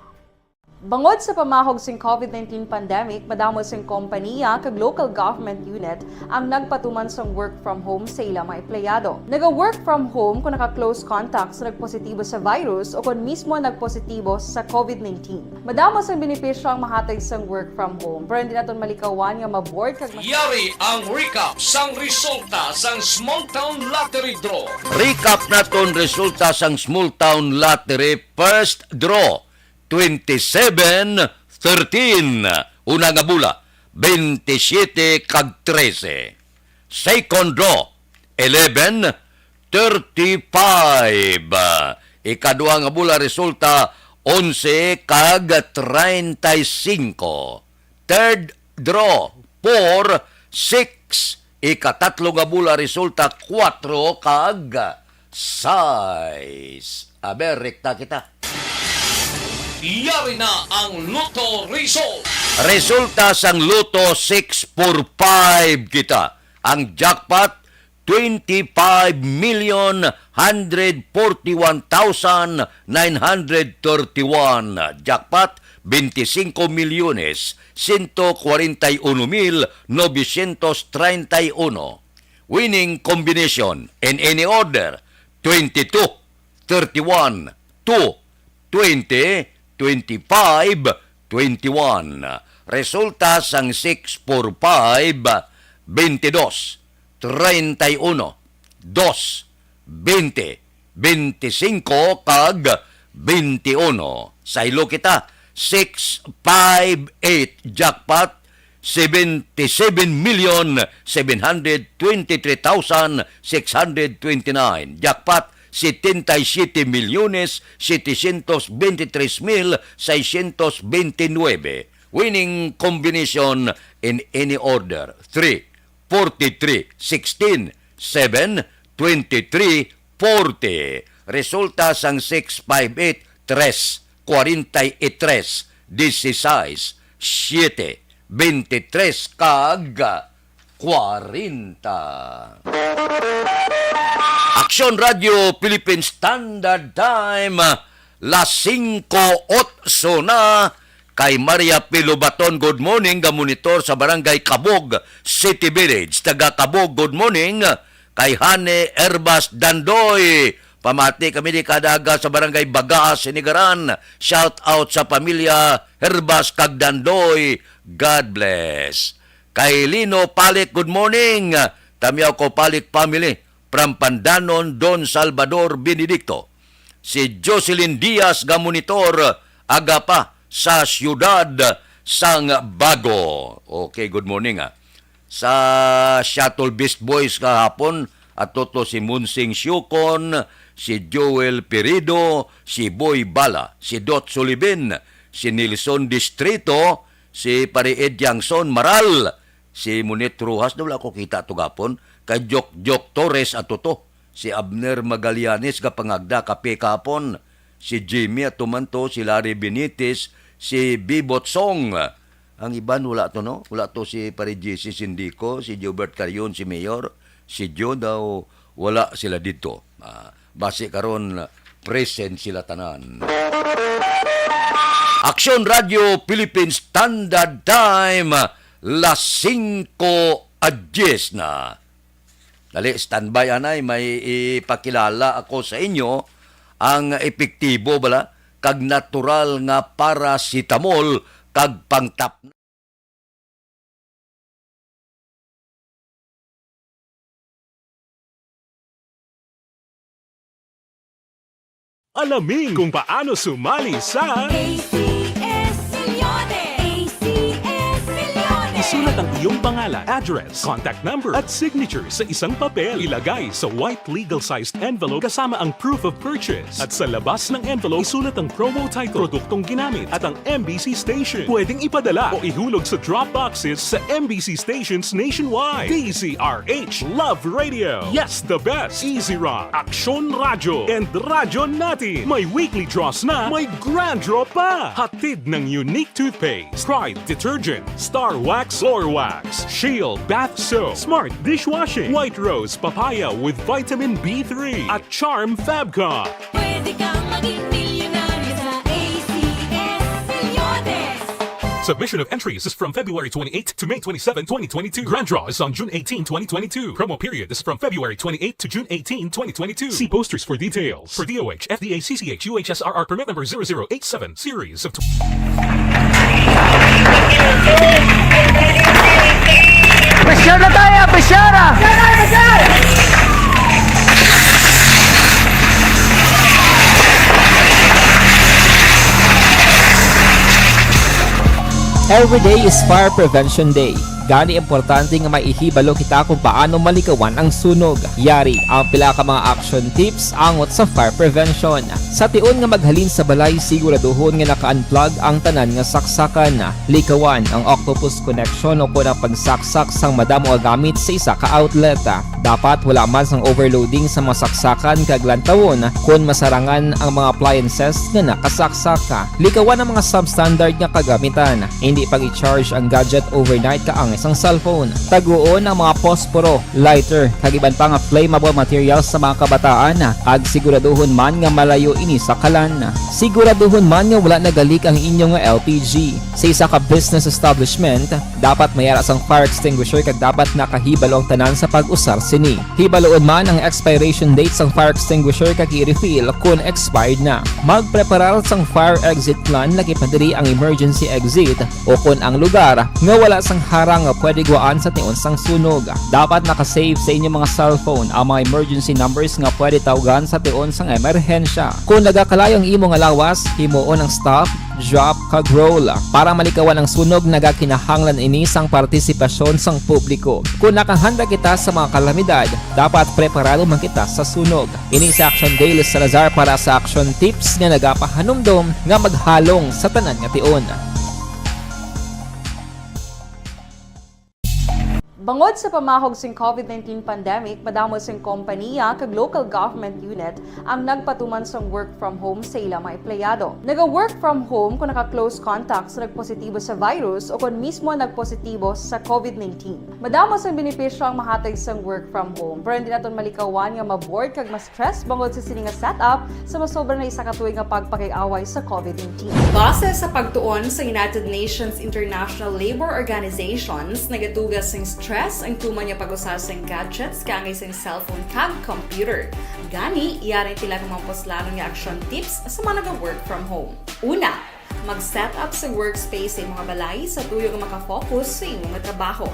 Bangod sa pamahog sing covid nineteen pandemic, madamo sing kompaniya kag local government unit ang nagpatuman sang work from home sa ila mga empleyado. Naga-work from home kung naka-close contact sa nagpositibo sa virus o kon mismo nagpositibo sa covid nineteen. Madamo sang benepisyo ang mahatag sang work from home, pero hindi naton malikawan nga ma-bored kag mas- Yari ang recap sang resulta sang Small Town Lottery Draw. Recap naton resulta sang Small Town Lottery First Draw, twenty-seven thirteen. Una nga bola, twenty-seven kag trese. Second draw, eleven thirty-five. Ikaduha nga bola resulta onse kag treinta y cinco. Third draw, four six. Ikatatlo nga bola resulta kuwatro kag sais. Aber, rekta kita. Yari na ang Lotto result. Resulta sang Lotto six four five kita. Ang jackpot, twenty-five million hundred forty-one thousand nine hundred thirty-one. Jackpot, veinticinco milyones ciento cuarenta y uno mil novecientos treinta y uno. Winning combination in any order, twenty-two, thirty-one, two, twenty, twenty-five, twenty-one. Resulta sang six four five, twenty-dos, treinta y uno, dos, veinte, veinticinco, kag veintiuno. Saylo kita, six five eight jackpot, seventy-seven million seven hundred twenty-three thousand six hundred twenty-nine. Jackpot, setenta y siete milyones setecientos veintitrés mil seiscientos veintinueve. Winning combination in any order: three, forty-three, sixteen, seven, twenty-three, forty. Resulta sang six five eight, tres, kwarenta y tres, dieciséis, siete, veintitrés, kag kwarenta. Aksyon Radio Philippine Standard Time, las singko otso na. Kay Maria Pilobaton, good morning, ga monitor sa Barangay Cabog, City Village. Taga Cabog, good morning. Kay Hane Herbas Dandoy, pamati kami ni kadaga sa Barangay Bagaa, Sinigaran. Shout out sa pamilya Herbas kag Dandoy. God bless. Kay Lino Palik, good morning. Tamyaw ko, Palik family, from Pandanon, Don Salvador Benedicto. Si Jocelyn Diaz nga monitor, aga pa sa siyudad sang Bago. Okay, good morning, ah. Sa Shuttle Beast Boys kahapon, ato to si Munsing Siukon, si Joel Pirido, si Boy Bala, si Dot Sulibin, si Nelson Distrito, si Pare Ed Yangson Maral, si Monet Rojas, na wala ko kita to gapon, kay Jok Jok Torres ato to, si Abner Magallanes nga pangagda kape kapon, si Jimmy ato man to, si Larry Benitez, si Bibot Song. Ang iban wala to, no? Wala to si Pare J C Sindico, si Gilbert Carion, si Mayor, si Joe daw, wala sila dito. Ah, basi karon, present sila tanan. Aksyon Radio Philippine Standard Time, las singko a dyes na. Dali, standby, anay, may ipakilala ako sa inyo ang epektibo bala kag natural nga paracetamol kag pangtap. Alamin kung paano sumali sa A C S Millones. A C S Millones. Isulat ang iyong pangalan, address, contact number, at signature sa isang papel. Ilagay sa white legal-sized envelope kasama ang proof of purchase. At sa labas ng envelope, isulat ang promo title, produktong ginamit, at ang M B C station. Pwedeng ipadala o ihulog sa drop boxes sa M B C stations nationwide. D Z R H, Love Radio. Yes, the best. Easy Rock, Aksyon Radyo, and Radyo Natin. May weekly draws na, may grand draw pa. Hatid ng Unique Toothpaste, Pride Detergent, Star Wax Floor Wax, Shield Bath Soap, Smart Dishwashing, White Rose Papaya with Vitamin B three, at Charm Fabcon. Pwede kang maging milyonaryo sa A C S Millones. Submission of entries is from February twenty-eighth to May twenty-seven, twenty twenty-two. Grand draw is on June eighteen, twenty twenty-two. Promo period is from February twenty-eighth to June eighteen, twenty twenty-two. See posters for details. For D O H, F D A, C C H, U H S R R permit number zero zero eight seven, series of tw- Pressure na tayo! Pressure na! Every day is Fire Prevention Day. Gani, importante nga may ihibalo kita kung paano malikawan ang sunog. Yari ang pila ka mga action tips angot sa fire prevention. Sa tion nga maghalin sa balay, siguraduhon nga naka-unplug ang tanan nga saksakan. Likawan ang octopus connection o kon ang pagsaksak sang madamo nga gamit sa isa ka outlet. Dapat wala man sang overloading sa mga saksakan kag lantawon kon masarangan ang mga appliances nga nakasaksak. Likawan ang mga substandard nga kagamitan. Indi pag-i-charge ang gadget overnight kaangay sang cellphone. Taguon ang mga posporo, lighter, kag iban pa nga flammable materials sa mga kabataan, kag siguraduhon man nga malayo ini sa kalan. Siguraduhon man nga wala nagalik ang inyo nga L P G. Sa isa ka business establishment, dapat may ara sang fire extinguisher kag dapat nakahibalo ang tanan sa pag-usar sini. Hibaloon man ang expiration date sang fire extinguisher kag i-refill kon expired na. Magpreparar sang fire exit plan, labi pa diri ang emergency exit o kon ang lugar nga wala sang harang nga pwede guwaan sa tion sang sunog. Dapat naka-save sa inyo mga cellphone ang mga emergency numbers nga pwede tawgan sa tion sang emerhensya. Kon nagakalayo ang imo nga lawas, himuon ang stop drop, kag roll. Para malikawan ang sunog, nagakinahanglan ini sang partisipasyon sang publiko. Kung nakahanda kita sa mga kalamidad, dapat preparado man kita sa sunog. Ini si Action Dale Salazar para sa Action Tips nga nagapahanumdom nga maghalong sa tanan nga tion. Bangod sa pamahog sing covid nineteen pandemic, madamo sing kompaniya kag local government unit ang nagpatuman sang work from home sa ila mga empleyado. Naga-work from home kon naka-close contact sa nagpositibo sa virus o kon mismo nagpositibo sa covid nineteen. Madamo sang benepisyo ang mahatag sang work from home, pero hindi naton malikawan nga ma-bored kag ma-stress bangod sa sini nga setup sa masobra na isa ka tuig nga pagpakig-away sa covid nineteen. Base sa pagtuon sa United Nations International Labour Organizations, nagatuga sing stress ang tuman nga pag-usa sing gadgets kaangay sing cellphone kag computer. Gani, yari ang pila ka mga puslanon nga action tips sa mga naga-work from home. Una, mag-set up sa workspace sa imong balay sa tuyo nga makafocus sa imong trabaho.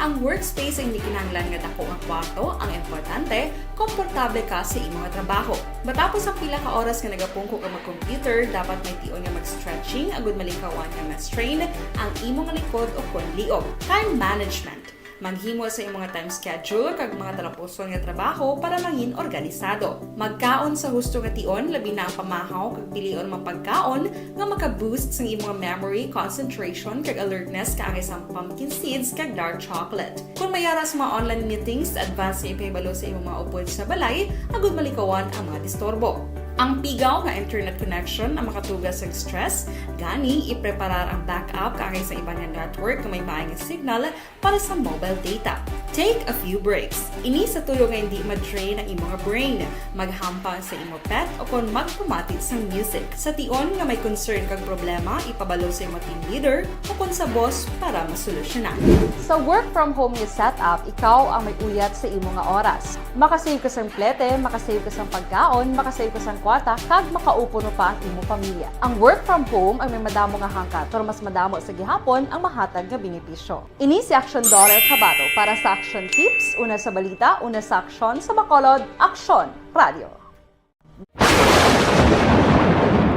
Ang workspace ay hindi kinahanglan nga dako nga kwarto, ang importante, komportable ka sa imong trabaho. Matapos ang pila ka oras nga nagapungko ka mag-computer, dapat may tion nga mag-stretching agud malikawan nga ma-strain ang imong likod o kon liog. Time management. Maghimo sa imong time schedule kag mga talapuson nga trabaho para mangin organisado. Magkaon sa husto nga tion, labi na ang pamahaw kag pilion mga pagkaon nga maka-boost sang imong memory, concentration, kag alertness kaangay sang pumpkin seeds kag dark chocolate. Kon may ara sa mga online meetings, advance nga ipahibalo sa imong mga upod sa balay agud malikawan ang mga disturbo. Ang pigaw nga internet connection ang makatuga sa stress, gani ipreparar ang backup kaangay sa iban nga network nga may maay nga signal para sa mobile data. Take a few breaks. Ini sa tuyo nga hindi ma-drain ang imong brain. Maghampang sa imo pet o kon magpamati sang music. Sa tion nga may concern kag problema, ipabalo sa imo team leader o kon sa boss para masolusyonan. Sa work from home nga setup, ikaw ang may uyat sa imo nga oras. Makasave ka sang plete, makasave ka sang pagkaon, makasave ka sang kwarta, kag makaupo pa ang imo pamilya. Ang work from home ay may madamo nga hangkat, pero mas madamo sa gihapon ang mahatag nga benepisyo. Ini si Action Dollar Kabato para sa Action Tips, una sa balita, una sa aksyon, sa Bacolod, Aksyon Radio.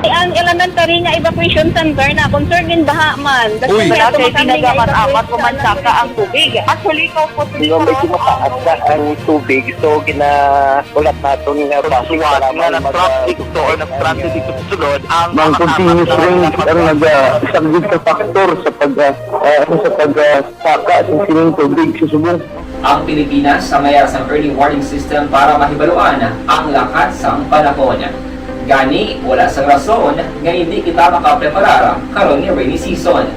Ang elementary nga evacuation center na concern in baha man. Uy. Wala kay ginagamit-amat ko man saka ang tubig. Actually, ikaw po, medyo mataas na ang tubig, so ginahulat naton nga base nga mag- na traffic to or nag-transit dito sa sulod ang mga continuous rain ang nag-, ah, isang big factor sa pag, ah, ah, sa pag, ah, saka sa sining tubig sa subong. Ang Pilipinas ang may sang early warning system para mahibaluan ang lakat sang panahon. Gani, wala sang rason nga hindi kita makapreparar karon nga rainy season.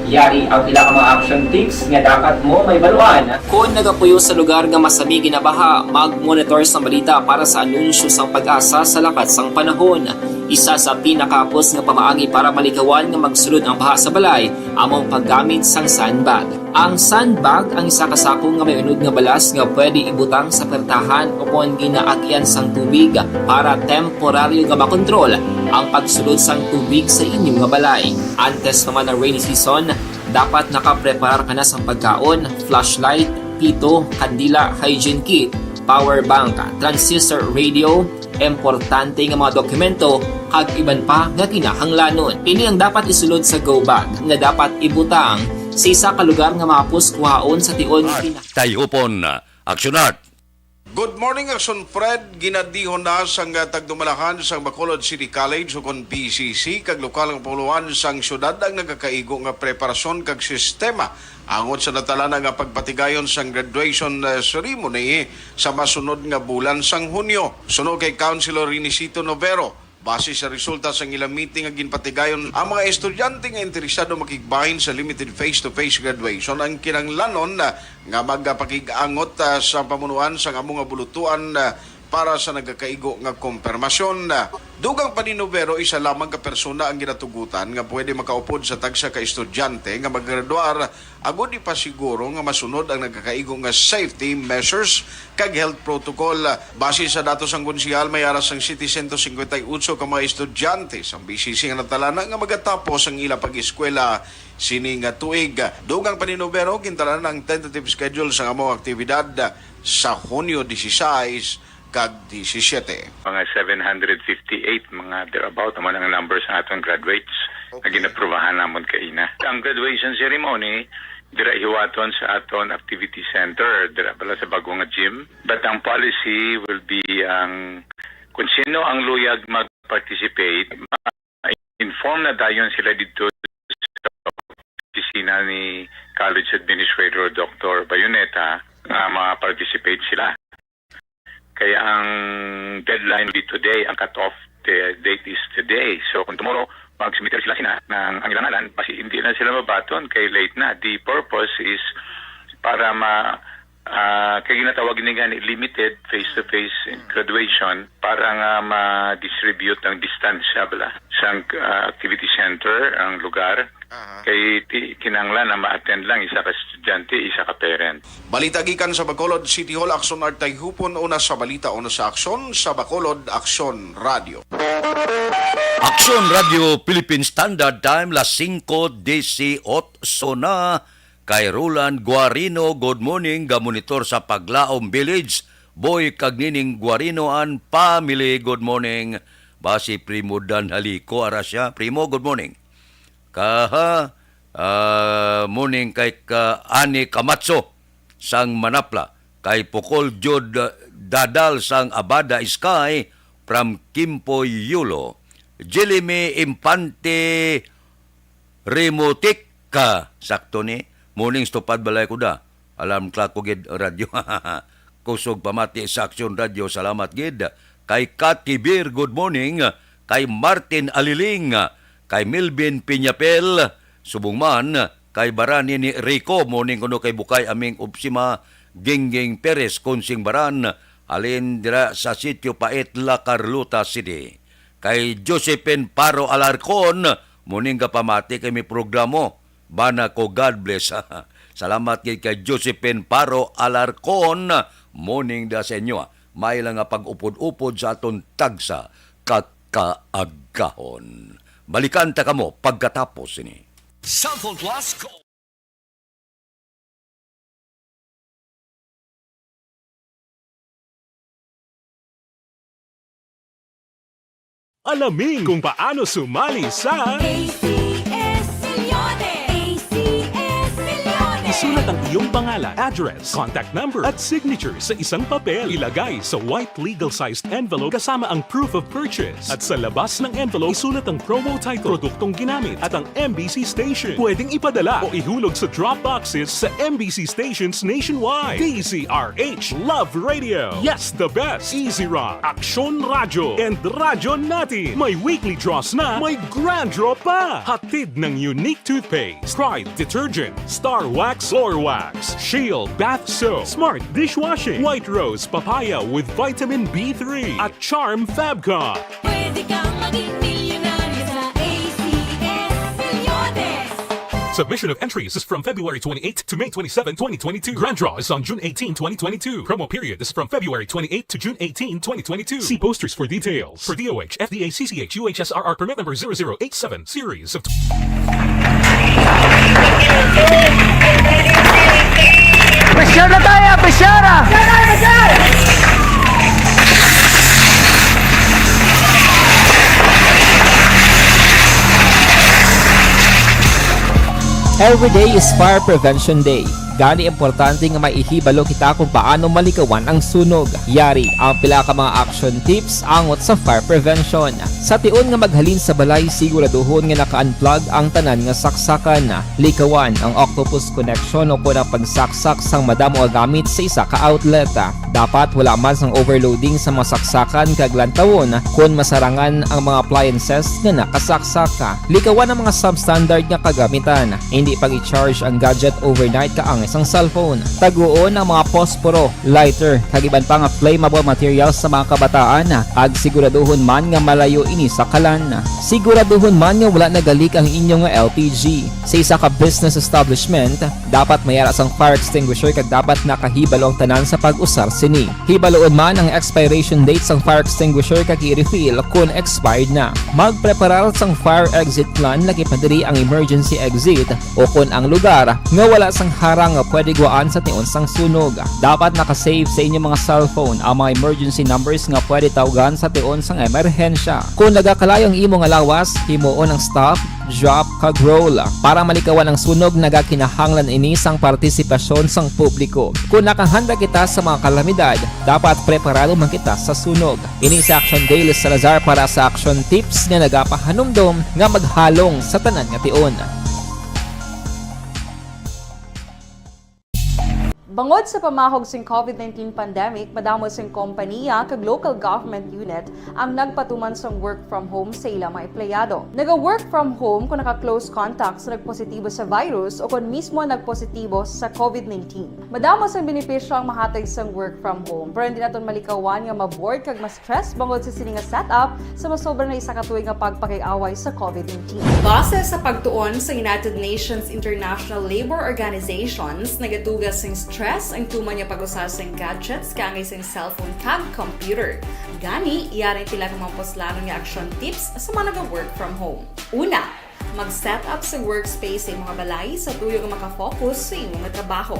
Yari ang pila ka mga action tips nga dapat mo mahibaluan. Kon nagapuyo sa lugar nga masami ginabaha, mag-monitor sa balita para sa anunsyo sang PAGASA sa lakat sang panahon. Isa sa pinakahapos nga pamaagi para malikawan nga magsulod ang baha sa balay amo ang paggamit sang sandbag. Ang sandbag ang isa ka sako nga may unod nga balas nga pwede ibutang sa pertahan o kon ginaagian sang tubig para temporaryo nga makontrol ang pagsulod sang tubig sa inyo nga balay. Antes pa man ang rainy season, dapat nakapreparar ka na sang pagkaon, flashlight, pito, kandila, hygiene kit, power bank, transistor radio, importante nga mga dokumento, kag iban pa nga kinahanglanon. Ini ang dapat isulod sa go bag nga dapat ibutang sa isa ka lugar nga mahapos kuhaon sa tion nga kina- Tayupon, Action Art. Good morning, Action Fred. Ginadihon na sang tagdumalahan sang Bacolod City College ukon B C C kag lokal nga panguluan sang syudad ang nagakaigo nga preparasyon kag sistema angot sa natalana nga pagpatigayon sang graduation, eh, ceremony sa masunod nga bulan sang Hunyo. Suno kay Councilor Renisito Novero, base sa resulta sang ilang meeting nga ginpatigayon, ang mga estudyante nga interesado makigbahin sa limited face-to-face graduation ang kinahanglanon, ah, nga magpakig-angot, ah, sa pamunuan sang amo nga bulutuan, ah, para sa nagakaigo nga kompermasyon. Dugang pa ni Novero, isa lamang ka persona ang ginatugutan nga pwede makaupod sa tagsa ka estudyante nga maggraduar agud ipasiguro nga masunod ang nagakaigo nga safety measures kag health protocol. Base sa datos sang konsehal, may ara sang setecientos cincuenta y ocho ka mga estudyante sang B C C nga natalana nga magatapos ang ila pag-eskwela sini nga tuig. Dugang pa ni Novero, gintalanan ang tentative schedule sang amo nga aktibidad sa Hunyo dieciséis kag diecisiete. Mga seven hundred fifty-eight, mga thereabout naman ang number sa aton graduates. Okay. Nga ginaprubahan namon kaina. Ang graduation ceremony, dira hiwaton sa aton activity center, dira bala sa bago nga gym. But ang policy will be ang kung sino ang luyag mag-participate, ma-inform na dayon sila dito sa opisina ni College Administrator Doctor Bayoneta nga ma-participate sila. Kaya ang deadline will be today, ang cut-off de-, date is today. So kung tomorrow, mag-submit sila sila ng ang ilang ngalan, basi hindi na sila mabaton kay late na. The purpose is para ma-, ah, kay ginatawag ni gani limited face-to-face graduation para nga ma-distribute ang distansya bala sang, ah, activity center ang lugar. Aha. Kay ti-, kinahanglan na ma-attend lang isa ka estudyante, isa ka parent. Balita gikan sa Bacolod City Hall, Aksyon Artay Hupon, una sa balita, una sa aksyon, sa Bacolod Aksyon Radio. Aksyon Radio Philippine Standard Time, las singko dieciocho na. Kay Roland Guarino, good morning, gamonitor sa Paglaom Village. Boy kag Nining Guarino and family, good morning. Basi Primo Dan Halico, ara siya. Primo, good morning. Kaha, ah, morning kay ka Ani Camacho sang Manapla, kay Pukol Jud Dadal sang Abada Sky from Kimpoy Yulo, Jelemy Infante Remotik ka, sakto ni, morning sa Tupad Balay Kuda. Alarm clock ko gid, radyo. Kusog pamati sa Aksyon Radyo, salamat gid. Kay Kat Kibir, good morning. Kay Martin Aliling, kay Melvin Piñapel, subong man, kay Barani ni Rico, morning kuno kay Bukay Aming Upsima, Gingging Perez, Kunsing Baran, halin dira sa Sitio Pait, La Carlota City. Kay Josephine Paro Alarcon, morning ka pamati kay may programo. Bana ko, God bless. Salamat gid kay Josephine Paro Alarcon. Morning da sa inyo. May lang nga pag-upod-upod sa aton tagsa ka kaagahon. Balikan ta kamo pagkatapos ini. Cellphone Plus Go. Alamin kung paano sumali sa A C S Millones. A C S Millones. Isulat ang iyong pangalan, address, contact number, at signature sa isang papel. Ilagay sa white legal-sized envelope kasama ang proof of purchase. At sa labas ng envelope, isulat ang promo title, produktong ginamit, at ang M B C station. Pwedeng ipadala o ihulog sa drop boxes sa M B C stations nationwide. D Z R H Love Radio. Yes, the best. Easy Rock, Aksyon Radyo, and Radyo Natin. May weekly draws na, may grand draw pa. Hatid ng Unique Toothpaste, Pride Detergent, Star Wax, Floor Wax, Shield Bath Soap, Smart Dishwashing, White Rose Papaya with Vitamin B three, at Charm Fabcon. Pwede kang maging milyonaryo sa A C S Millones. Submission of entries is from February twenty-eighth to May twenty-seven, twenty twenty-two. Grand draw is on June eighteen, twenty twenty-two. Promo period is from February twenty-eighth to June eighteen, twenty twenty-two. See posters for details. For D O H, F D A, C C H, U H S R R permit number zero zero eight seven, series of Pressure na tayo, pressure! Every day is Fire Prevention Day. Gani, importante nga may ihibalo kita kung paano malikawan ang sunog. Yari ang pila ka mga action tips angot sa fire prevention. Sa tion nga maghalin sa balay, siguraduhon nga naka-unplug ang tanan nga saksakan. Likawan ang octopus connection o kon ang pagsaksak sang madamo nga gamit sa isa ka outlet. Dapat wala man sang overloading sa mga saksakan kag lantawon kon masarangan ang mga appliances nga nakasaksak. Likawan ang mga substandard nga kagamitan. Hindi pag-i-charge ang gadget overnight kaangay sang cellphone. Taguon ang mga posporo, lighter, kag iban pa nga flammable materials sa mga kabataan, kag siguraduhon man nga malayo ini sa kalan. Siguraduhon man nga wala nagalik ang inyo nga L P G. Sa isa ka business establishment, dapat may ara sang fire extinguisher kag dapat nakahibalo ang tanan sa pag-usar sini. Hibaloon man ang expiration date sang fire extinguisher kag i-refill kon expired na. Magpreparar sang fire exit plan, lakip na diri ang emergency exit o kon ang lugar nga wala sang harang nga pwede gwaan sa tion sang sunog. Dapat naka-save sa inyo mga cellphone ang mga emergency numbers nga pwede tawgan sa tion sang emerhensya. Kon nagakalayo ang imo nga lawas, himuon ang stop, drop, kag roll. Para malikawan ang sunog, nagakinahanglan ini sang partisipasyon sang publiko. Kon nakahanda kita sa mga kalamidad, dapat preparado man kita sa sunog. Ini si Action Dale Salazar para sa Action Tips nga nagapahanumdom nga maghalong sa tanan nga tion. Bangod sa pamahog sing covid nineteen pandemic, madamo sing kompaniya kag local government unit ang nagpatuman sang work from home sa ila mga empleyado. Naga-work from home kon naka-close contact sa nagpositibo sa virus o kon mismo nagpositibo sa covid nineteen. Madamo sang benepisyo ang mahatag sang work from home, pero hindi naton malikawan nga ma-bored kag ma-stress bangod sa sini nga setup sa masobra na isa ka tuig nga pagpakig-away sa covid nineteen. Base sa pagtuon sa United Nations International Labour Organizations, nagatuga sing stress ang tuman nga pag-usa sing gadgets kaangay sing cellphone kag computer. Gani, yari pila ka mga puslanon nga action tips sa mga naga-work from home. Una, mag-set up sa workspace sa imong balay sa tuyo nga makafocus sa imong trabaho.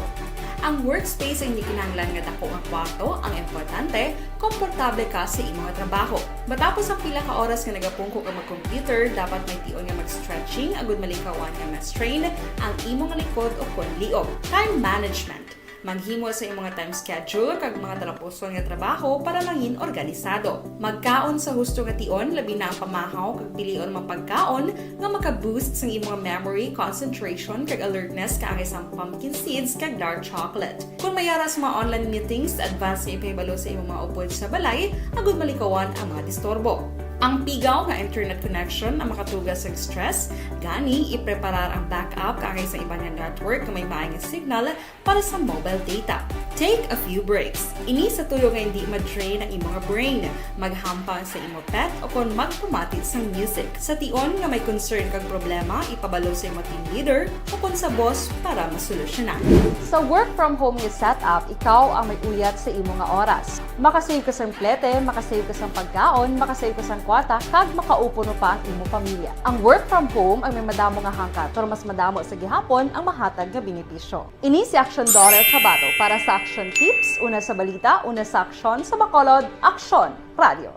Ang workspace ay hindi kinahanglan nga dako nga kwarto ang importante, komportable ka sa imong trabaho. Matapos ang pila ka oras nga nagapungko ka mag-computer, dapat may tion nga mag-stretching agud malikawan nga ma-strain ang imong likod o kon liog. Time management. Maghimo sa imong time schedule kag mga talapuson nga trabaho para mangin organisado. Magkaon sa husto nga tion, labi na ang pamahaw kag pilion mga pagkaon nga maka-boost sang imong memory, concentration, kag alertness kaangay sang pumpkin seeds kag dark chocolate. Kon may ara sa mga online meetings, advance nga ipahibalo sa imong mga upod sa balay agud malikawan ang mga disturbo. Ang pigaw nga internet connection ang makatuga sa stress, gani ipreparar ang backup kaangay sa iban nga network nga may maay nga signal para sa mobile data. Take a few breaks. Ini sa tuyo nga hindi ma-drain ang imong brain. Maghampang sa imo pet o kon magpamati sang music. Sa tion nga may concern kag problema, ipabalo sa imo team leader o kon sa boss para masolusyonan. Sa work from home nga setup, ikaw ang may uyat sa imo nga oras. Makasave ka sang plete, makasave ka sang pagkaon, makasave ka sang kwarta, kag makaupo no pa ang imo pamilya. Ang work from home ang may madamo nga hangkat, pero mas madamo sa gihapon ang mahatag nga benepisyo. Ini si Action Daughter Kabato para sa Action Tips, una sa balita, una sa aksyon, sa Bacolod, Aksyon Radio.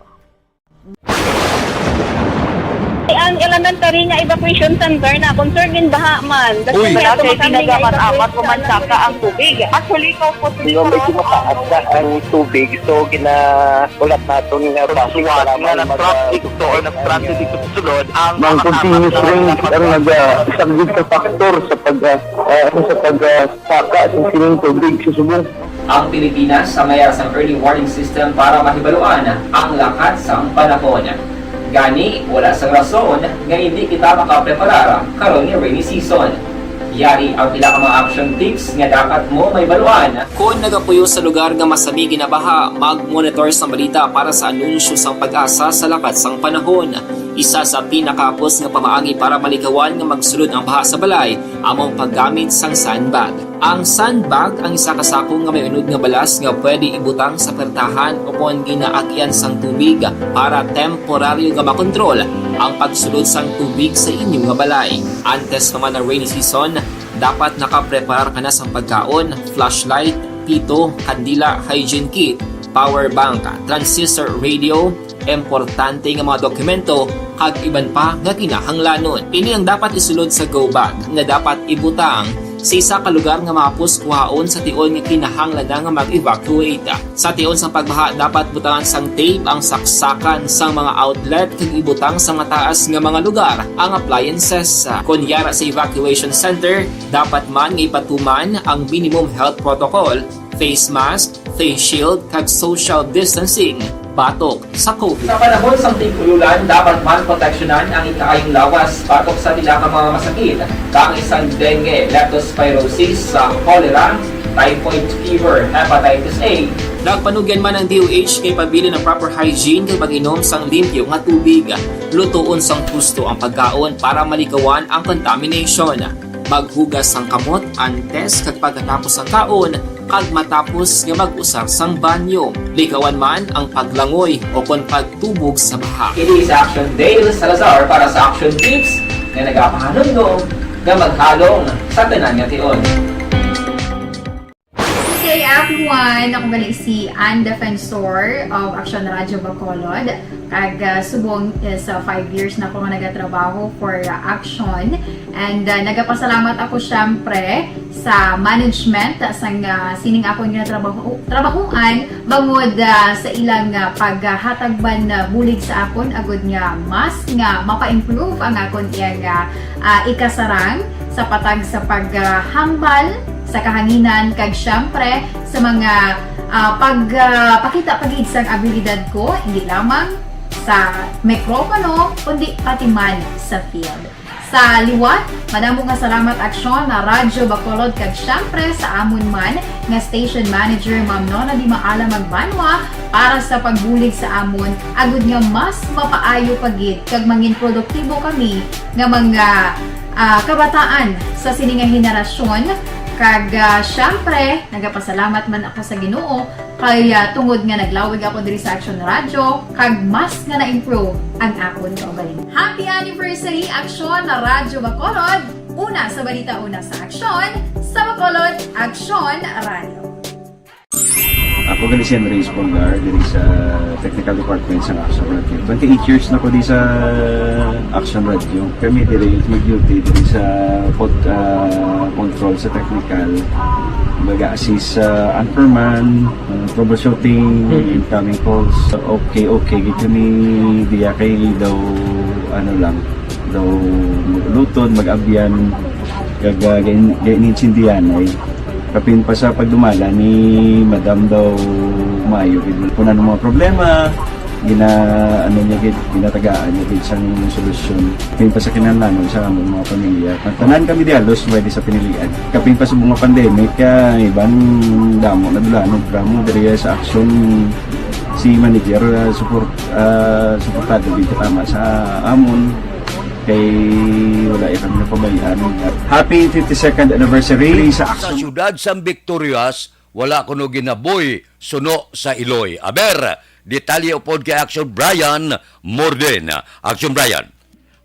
Ang elementary nga evacuation center na concern din baha man. Uy. Wala kay pinagamat-amat, umansaka ang tubig. Actually, ikaw po, medyo mataas na ang tubig, so ginaulat naton nga basi nga nag-traffic to or nag-transit dito sa sulod ang mga continuous rain ang nag-, ah, isang good factor sa pag, ah, ah, sa pag, ah, saka sa sining tubig sa subong. Ang Pilipinas ang may sang early warning system para mahibaluan ang lakat sang panahon. Gani, wala sang rason nga hindi kita makapreparar karon nga rainy season. Yari ang pila ka mga action tips nga dapat mo mahibaluan. Kon nagapuyo sa lugar nga masami ginabaha, mag-monitor sa balita para sa anunsyo sang PAGASA sa lakat sang panahon. Isa sa pinakahapos nga pamaagi para malikawan nga magsulod ang baha sa balay amo ang paggamit sang sandbag. Ang sandbag ang isa ka sako nga may unod nga balas nga pwede ibutang sa pertahan o kon ginaagian sang tubig para temporaryo nga makontrol ang pagsulod sang tubig sa inyo nga balay. Antes pa man ang rainy season, dapat nakapreparar ka na sang pagkaon, flashlight, pito, kandila, hygiene kit, power bank, transistor radio, importante nga mga dokumento, kag iban pa nga kinahanglanon. Ini ang dapat isulod sa go bag nga dapat ibutang sa isa ka lugar nga mahapos kuhaon sa tion nga kinahanglan na nga mag-evacuate. Sa tion sang pagbaha, dapat butangan sang tape ang saksakan sang mga outlet kag ibutang sa mataas nga mga lugar ang appliances. Kon yara sa evacuation center, dapat man nga ipatuman ang minimum health protocol, face mask, face shield, kag social distancing batok sa covid. Sa panahon sang tig-ululan, dapat man proteksyonan ang ikaayong lawas batok sa pila ka mga masakit, kaangay sang dengue, leptospirosis, sa cholera, typhoid fever, hepatitis A. Nagpanugyan man ang D O H nga ipabilin ang proper hygiene kag pag-inom sang limpyo nga tubig. Lutoon sang husto ang pagkaon para malikawan ang contamination. Maghugas sang kamot antes kag pagkatapos sang kaon, kag matapos nga mag-usar sang banyo. Likawan man ang paglangoy o kon pagtubog sa baha. Ini si Action Dale Salazar para sa Action Tips nga nagapahanumdom nga maghalong sa tanan nga tion. K F Y Hi, ako gali si Ann Defensor of Action Radio Bacolod. Kag ah, subong is ah, five years na ako nga nagatrabaho for ah, Action. And ah, nagapasalamat ako syempre sa management sang ah, sining akon nga trabaho trabahuan bangod ah, sa ilang ah, paghatag man ah, bulig sa akon agud nga mas nga mapa-improve ang akon iyang ah, ah, ikasarang sa patag sa paghambal sa kahanginan kag syempre sa mga ah, pag ah, pakita pa gid sang abilidad ko hindi lamang sa mikropono kundi pati man sa field. Sa liwat, madamo nga salamat Aksyon na Radyo Bacolod kag syempre sa amon man nga station manager Ma'am Nona Di Maala Magbanwa para sa pagbulig sa amon agud nga mas mapaayo pa gid kag mangin produktibo kami nga mga ah, kabataan sa sini nga henerasyon. Kag ah, syempre, nagapasalamat man ako sa Ginoo kay ah, tungod nga naglawig ako diri sa Action Radio kag mas nga na-improve ang akon kaugalingon. Happy anniversary Action na Radyo Bacolod, una sa balita, una sa aksyon, sa Bacolod Action Radio. Ako gali si Henry Espolgar diri sa Technical Department sa Action Radio. Twenty-eight years na ko di sa Action Radio. Kami diri mag-duty diri sa pod, ah, control sa technical. Mag-assist sa anchorman, ah, troubleshooting, incoming calls. Okay, okay. Gid kami diya kay daw ano lang, daw magluton, mag-abyan, kag uh, gain-, gain-, gaintindihan ay Kapin pa sa pagdumala ni Madam daw maayo gid kung ano mga problema, gina ano niya gid, ginatagaan niya gid sang solusyon. Kapin pa sa kinahanglanon sa among mga pamilya. Tanan kami di halos pwede sa pinilian. Kapin pa sa mga pandemic, kaya iban damo na dula ano drama diri sa aksyon si manager uh, support uh, suportado gid tama sa amon kay wala ya kami napabayaan. Happy fifty-second anniversary sa Sa siyudad sang Victorias, wala kuno ginaboy suno sa Iloy. Aber, detalye upod kay Action Brian Morden. Action Brian.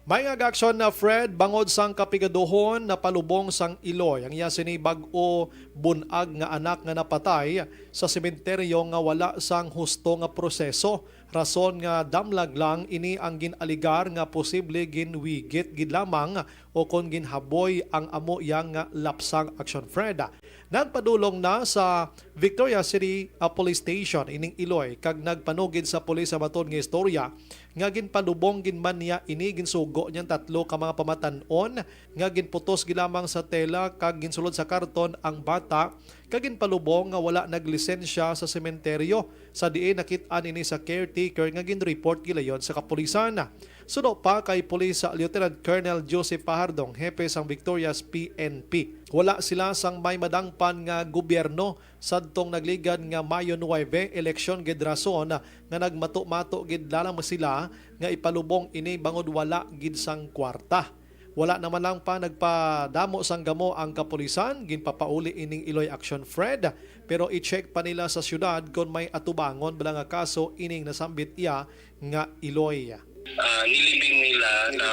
May nga aksyon na Fred bangod sang kapigaduhon napalubong sang Iloy ang iya sini bag-o bunag nga anak nga napatay sa sementeryo nga wala sang husto nga proseso. Rason nga damlag lang ini ang gin-aligar nga posible ginwigit gid lamang o kon ginhaboy ang amo yang lapsang aksyon Fred. Nagpadulong na sa Victoria City ah, Police Station ining Iloy kag nagpanugid sa pulis sa baton nga istorya nga ginpalubong gid man niya ini. Ginsugo niya tatlo ka mga pamatan-on nga ginputos gid lamang sa tela kag ginsulod sa karton ang bata kag ginpalubong nga wala naglisensya sa sementeryo, sa diin nakit-an ini sa caretaker nga ginreport gilayon sa kapulisan. Suno pa kay Police Lieutenant Colonel Joseph Pahardong, hepe sang Victorias P N P, wala sila sang may madangpan nga gobyerno sadtong nagligad nga Mayo nuebe, eleksyon gid rason nga nagmato-mato gid lamang sila nga ipalubong ini bangod wala gid sang kwarta. Wala naman lang pa nagpadamo sang gamo ang kapulisan, ginpapauli ining Iloy Action Fred, pero i-check pa nila sa syudad kon may atubangon bala nga kaso ining nasambit iya nga Iloy. Ah, nilibing nila na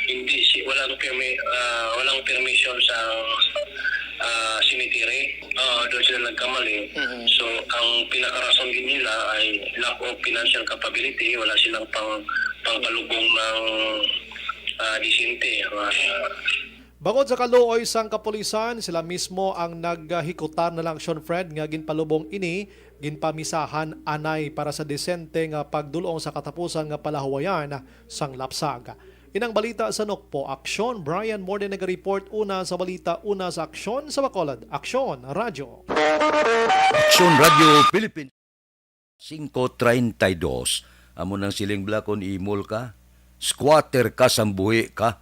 hindi si walang permi, ah, walang permission sa ah, cemetery. Ah, doon sila nagkamali. So, ang pinakarason din nila ay lack of financial capability, wala silang pang pangpalubong ng ah, disente. Ah, Bangod sa kaluoy sang kapulisan, sila mismo ang naghikutar na lang aksyon Fred nga ginpalubong ini, ginpamisahan anay para sa disente nga pagdulong sa katapusan nga palahuwayan sang lapsag. Inang balita sa Nokpo Aksyon, Brian Morden nagareport una sa balita, una sa aksyon sa Bacolod. Aksyon, Radyo. Aksyon Radyo Philippines. Singko treinta y dos. Amo nang siling bala kon imol ka, squatter ka sang buhi ka.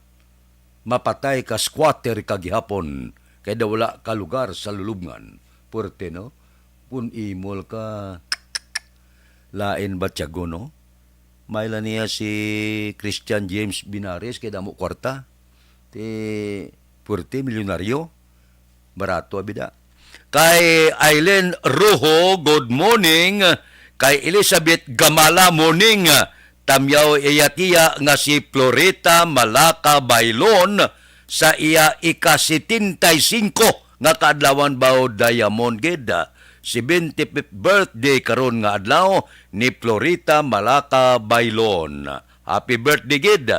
Mapatay ka squatter ka gihapon, kay daw wala ka lugar sa lulubngan. Puerte, no? Kon imol ka, lain ba tiyago, no? May la niya si Christian James Binares kay damo kwarta. Ti puerte, milyonaryo. Barato abida. Kay Aileen Rojo, good morning. Kay Elizabeth Gamala, morning. Tamyaw iya tiya nga si Florita Malaka Bailon sa iya ika setenta y cinco nga kaadlawan, baw diamond gid. seventy-fifth birthday karon nga adlaw ni Florita Malaka Bailon. Happy birthday gid,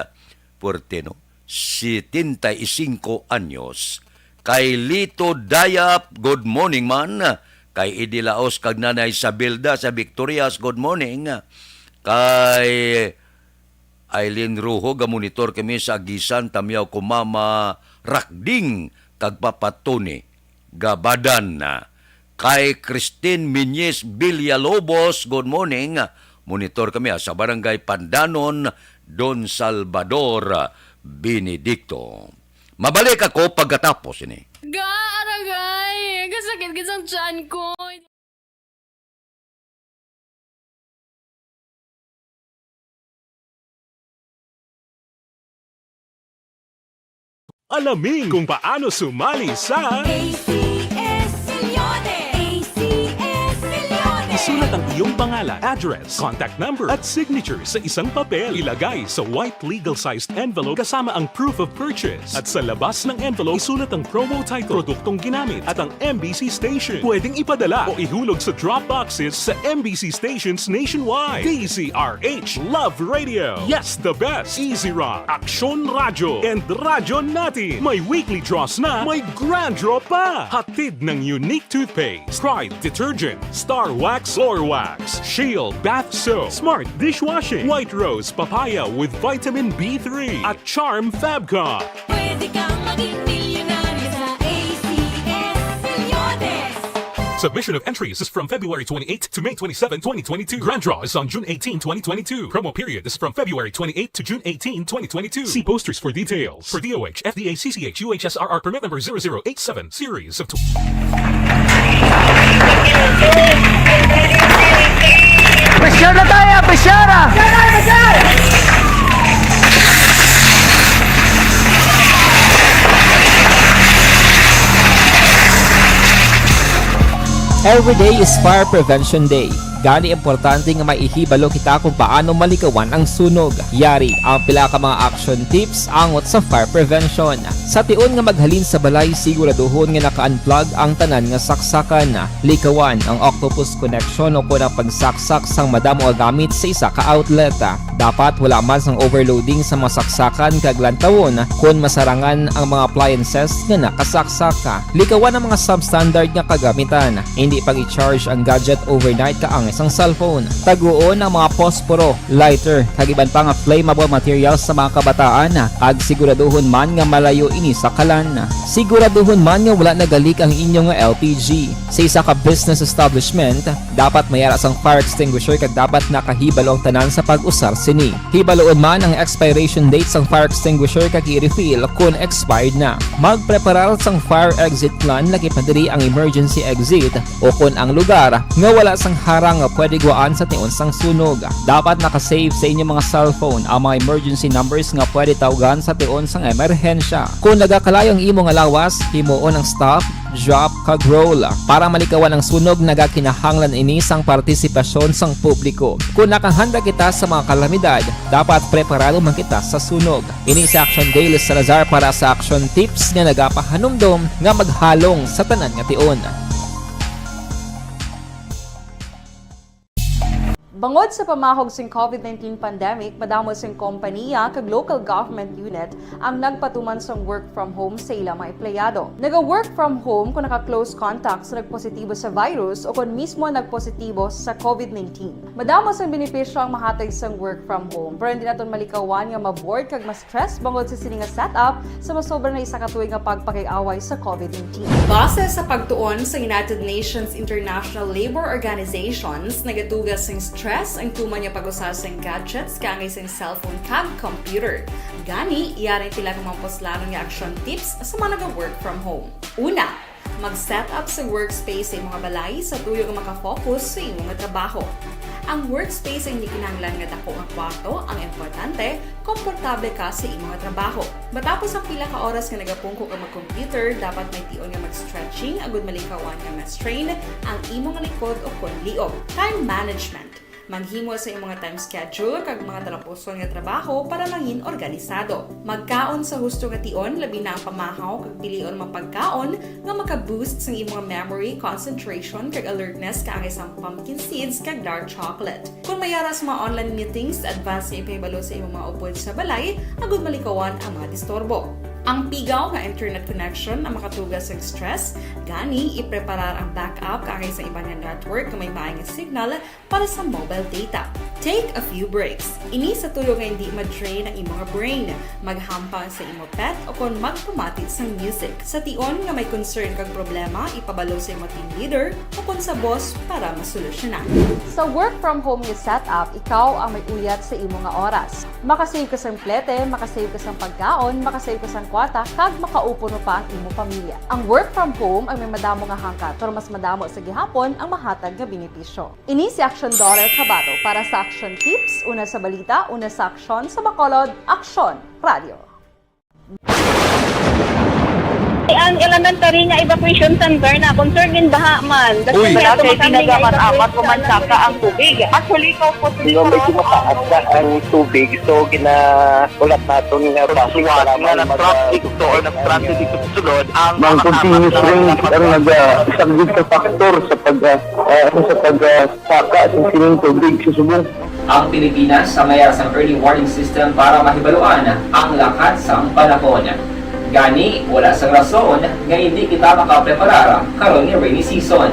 Puertino. Setenta y cinco anyos. Kay Lito Dayap, good morning man. Kay Idi Laos kag Nanay Sabilda sa Victorias, good morning. Kay Aileen Ruho, ga-monitor kami sa Agisan, tamyaw ko Mama Rakding kag Papa Tony Gabadan. Kay Christine Miñez Villalobos, good morning. Monitor kami, ah, sa Barangay Pandanon, Don Salvador, Benedicto. Mabalik ako pagkatapos ini. Ga, aragay! Kasakit gid sang tiyan ko. Alamin kung paano sumali sa A C S Millones! A C S Millones! Isulat ang iyong pangalan, address, contact number, at signature sa isang papel. Ilagay sa white legal-sized envelope kasama ang proof of purchase. At sa labas ng envelope, isulat ang promo title, produktong ginamit, at ang M B C station. Pwedeng ipadala o ihulog sa drop boxes sa M B C stations nationwide. D Z R H, Love Radio. Yes, the best. Easy Rock, Aksyon Radyo, and Radyo Natin. May weekly draws na, may grand draw pa. Hatid ng Unique Toothpaste, Pride Detergent, Star Wax Floor Wax, Shield Bath Soap, Smart Dishwashing, White Rose Papaya with Vitamin B three, at Charm Fabcon. Pwede kang maging milyonaryo sa A C S Millones. Submission of entries is from February twenty-eight to May twenty-seven, twenty twenty-two. Grand draw is on June eighteen, twenty twenty-two. Promo period is from February twenty-eight to June eighteen, twenty twenty-two. See posters for details. For D O H, F D A, C C H, U H S R R permit number zero zero eight seven, series of tw- Pressure na tayo, pressure! Every day is Fire Prevention Day. Gani, importante nga maihibalo kita kung paano malikawan ang sunog. Yari ang pila ka mga action tips angot sa fire prevention. Sa tion nga maghalin sa balay, siguraduhon nga naka-unplug ang tanan nga saksakan. Likawan ang octopus connection o kon ang pagsaksak sang madamo nga gamit sa isa ka outlet. Dapat wala man sang overloading sa mga saksakan kag lantawon kon masarangan ang mga appliances nga nakasaksak. Likawan ang mga substandard nga kagamitan. Hindi pag-i-charge ang gadget overnight kaangay sang cellphone. Taguon ang mga posporo, lighter, kag iban pa nga flammable materials sa mga kabataan, kag siguraduhon man nga malayo ini sa kalan. Siguraduhon man nga wala nagalik ang inyo nga L P G. Sa isa ka business establishment, dapat may ara sang fire extinguisher kag dapat nakahibalo ang tanan sa pag-usar sini. Hibaluon man ang expiration date sang fire extinguisher kag i-refill kon expired na. Magpreparar sang fire exit plan, lakip na diri ang emergency exit o kon ang lugar nga wala sang harang nga pwede guwaan sa tion sang sunog. Dapat naka-save sa inyo mga cellphone ang mga emergency numbers nga pwede tawgan sa tion sang emerhensya. Kon nagakalayo ang imo nga lawas, himuon ang stop, drop, kag roll. Para malikawan ang sunog, nagakinahanglan ini sang partisipasyon sang publiko. Kon nakahanda kita sa mga kalamidad, dapat preparado man kita sa sunog. Ini si Action Day, Liz Salazar para sa Action Tips nga nagapahanumdom nga maghalong sa tanan nga tion. Bangod sa pamahog sing COVID nineteen pandemic, madamo sing kompaniya kag local government unit ang nagpatuman sang work from home sa ila mga empleyado. Naga-work from home kung naka-close contact sa nagpositibo sa virus o kon mismo nagpositibo sa COVID nineteen. Madamo sang benepisyo ang mahatag sang work from home, pero hindi naton malikawan nga ma-bored kag ma-stress bangod sa sini nga setup sa masobra na isa ka tuig nga pagpakig-away sa COVID nineteen. Base sa pagtuon sa United Nations International Labour Organizations, nagaduga sing stress ang tuman nga pag-usa sing gadgets kaangay sing cellphone kag computer. Gani, yari ang pila ka mga puslanon nga action tips sa mga naga-work from home. Una, mag-set up sa workspace sa imong balay sa tuyo nga makafocus sa imong trabaho. Ang workspace ay hindi kinahanglan nga dako nga kwarto, ang importante, komportable ka sa imong trabaho. Matapos ang pila ka oras nga nagapungko ka mag-computer, dapat may tion nga mag-stretching agud malikawan nga ma-strain ang imong likod o kon liog. Time management. Maghimo sa imong time schedule kag mga talapuson nga trabaho para mangin organisado. Magkaon sa husto nga tion, labi na ang pamahaw kag pilion mga pagkaon nga maka-boost sang imong memory, concentration, kag alertness kaangay sang pumpkin seeds kag dark chocolate. Kung may ara sa mga online meetings, advance nga ipahibalo sa imong mga upod sa balay agud malikawan ang mga disturbo. Ang pigaw nga internet connection ang makatuga sa stress, gani ipreparar ang backup kaangay sa iban nga network nga may maay nga signal para sa mobile data. Take a few breaks. Ini sa tuyo nga hindi ma-drain ang imong brain. Maghampang sa imo pet o kon magpamati sang music. Sa tion nga may concern kag problema, ipabalo sa imo team leader o kon sa boss para masolusyonan. Sa work from home nga setup, ikaw ang may uyat sa imo nga oras. Makasave ka sang plete, makasave ka sang pagkaon, makasave ka sang kwata, kag makaupo pa ang imo pamilya. Ang work from home ang may madamo nga hangkat, pero mas madamo sa gihapon ang mahatag nga benepisyo. Ini si Action Daughter Kabato para sa Action Tips, una sa balita, una sa aksyon, sa Bacolod, Aksyon Radio. Ang elementary nga evacuation center na concern din baha man. Uy, wala kay tinaga man amat o man saka ang tubig. Actually, ko po. Di ba, medyo mataas na ang tubig, so ginaulat naton nga basi nga nag-traffic to or nag-transit dito sa sulod ang mga continuous rain ang nag-, ah, isang good factor sa pag, ah, ah, sa pag, ah, saka sa sining tubig sa subong. Ang Pilipinas sa mayar sang early warning system para mahibaluan ang lakat sang panahon. Gani, wala sang rason nga hindi kita makapreparar karon nga rainy season.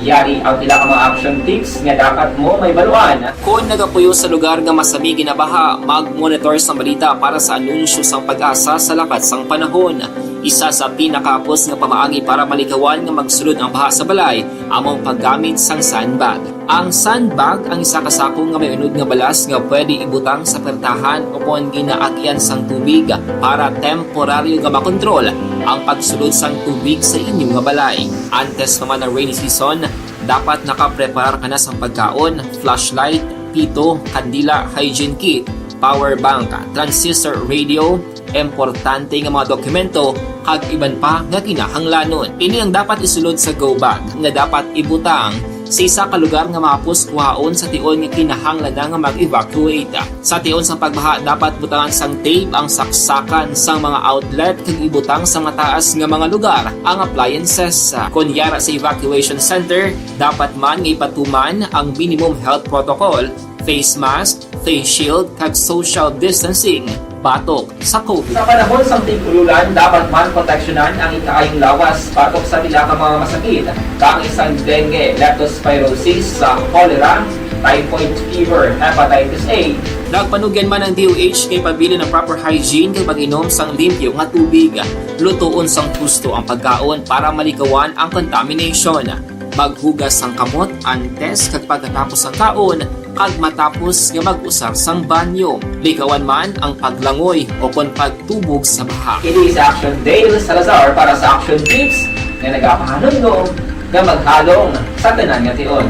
Yari ang pila ka mga action tips nga dapat mo mahibaluan. Kon nagapuyo sa lugar nga masami ginabaha, mag-monitor sang balita para sa anunsyo sang PAGASA sa lakat sang panahon. Isa sa pinakahapos nga pamaagi para malikawan nga magsulod ang baha sa balay amo ang paggamit sang sandbag. Ang sandbag ang isa ka sako nga may unod nga balas nga pwede ibutang sa pertahan o kon ginaagian sang tubig para temporaryo nga makontrol ang pagsulod sang tubig sa inyo nga balay. Antes pa man ang rainy season, dapat nakapreparar ka na sang pagkaon, flashlight, pito, kandila, hygiene kit, power bank, transistor radio, importante nga mga dokumento, kag iban pa nga kinahanglanon. Ini ang dapat isulod sa go bag nga dapat ibutang sa isa ka lugar nga mahapos kuhaon sa tion nga kinahanglan na nga mag-evacuate. Sa tion sang pagbaha, dapat butangan sang tape ang saksakan sang mga outlet kag ibutang sa mataas nga mga lugar ang appliances. Kon yara sa evacuation center, dapat man nga ipatuman ang minimum health protocol, face mask, face shield, kag social distancing batok sa COVID. Sa panahon sang tig-ululan, dapat man proteksyonan ang ikaayong lawas batok sa pila ka mga masakit, kaangay sang dengue, leptospirosis, sa cholera, typhoid fever, hepatitis A. Nagpanugyan man ang D O H nga ipabilin ang proper hygiene kag pag-inom sang limpyo nga tubig. Lutoon sang husto ang pagkaon para malikawan ang contamination. Maghugas sang kamot antes kag pagkatapos sang kaon, kag matapos nga mag-usar sang banyo. Likawan man ang paglangoy o kon pagtubog sa baha. Ini si Action Dale Salazar para sa Action Tips nga nagapahanumdom nga maghalong sa tanan nga tion.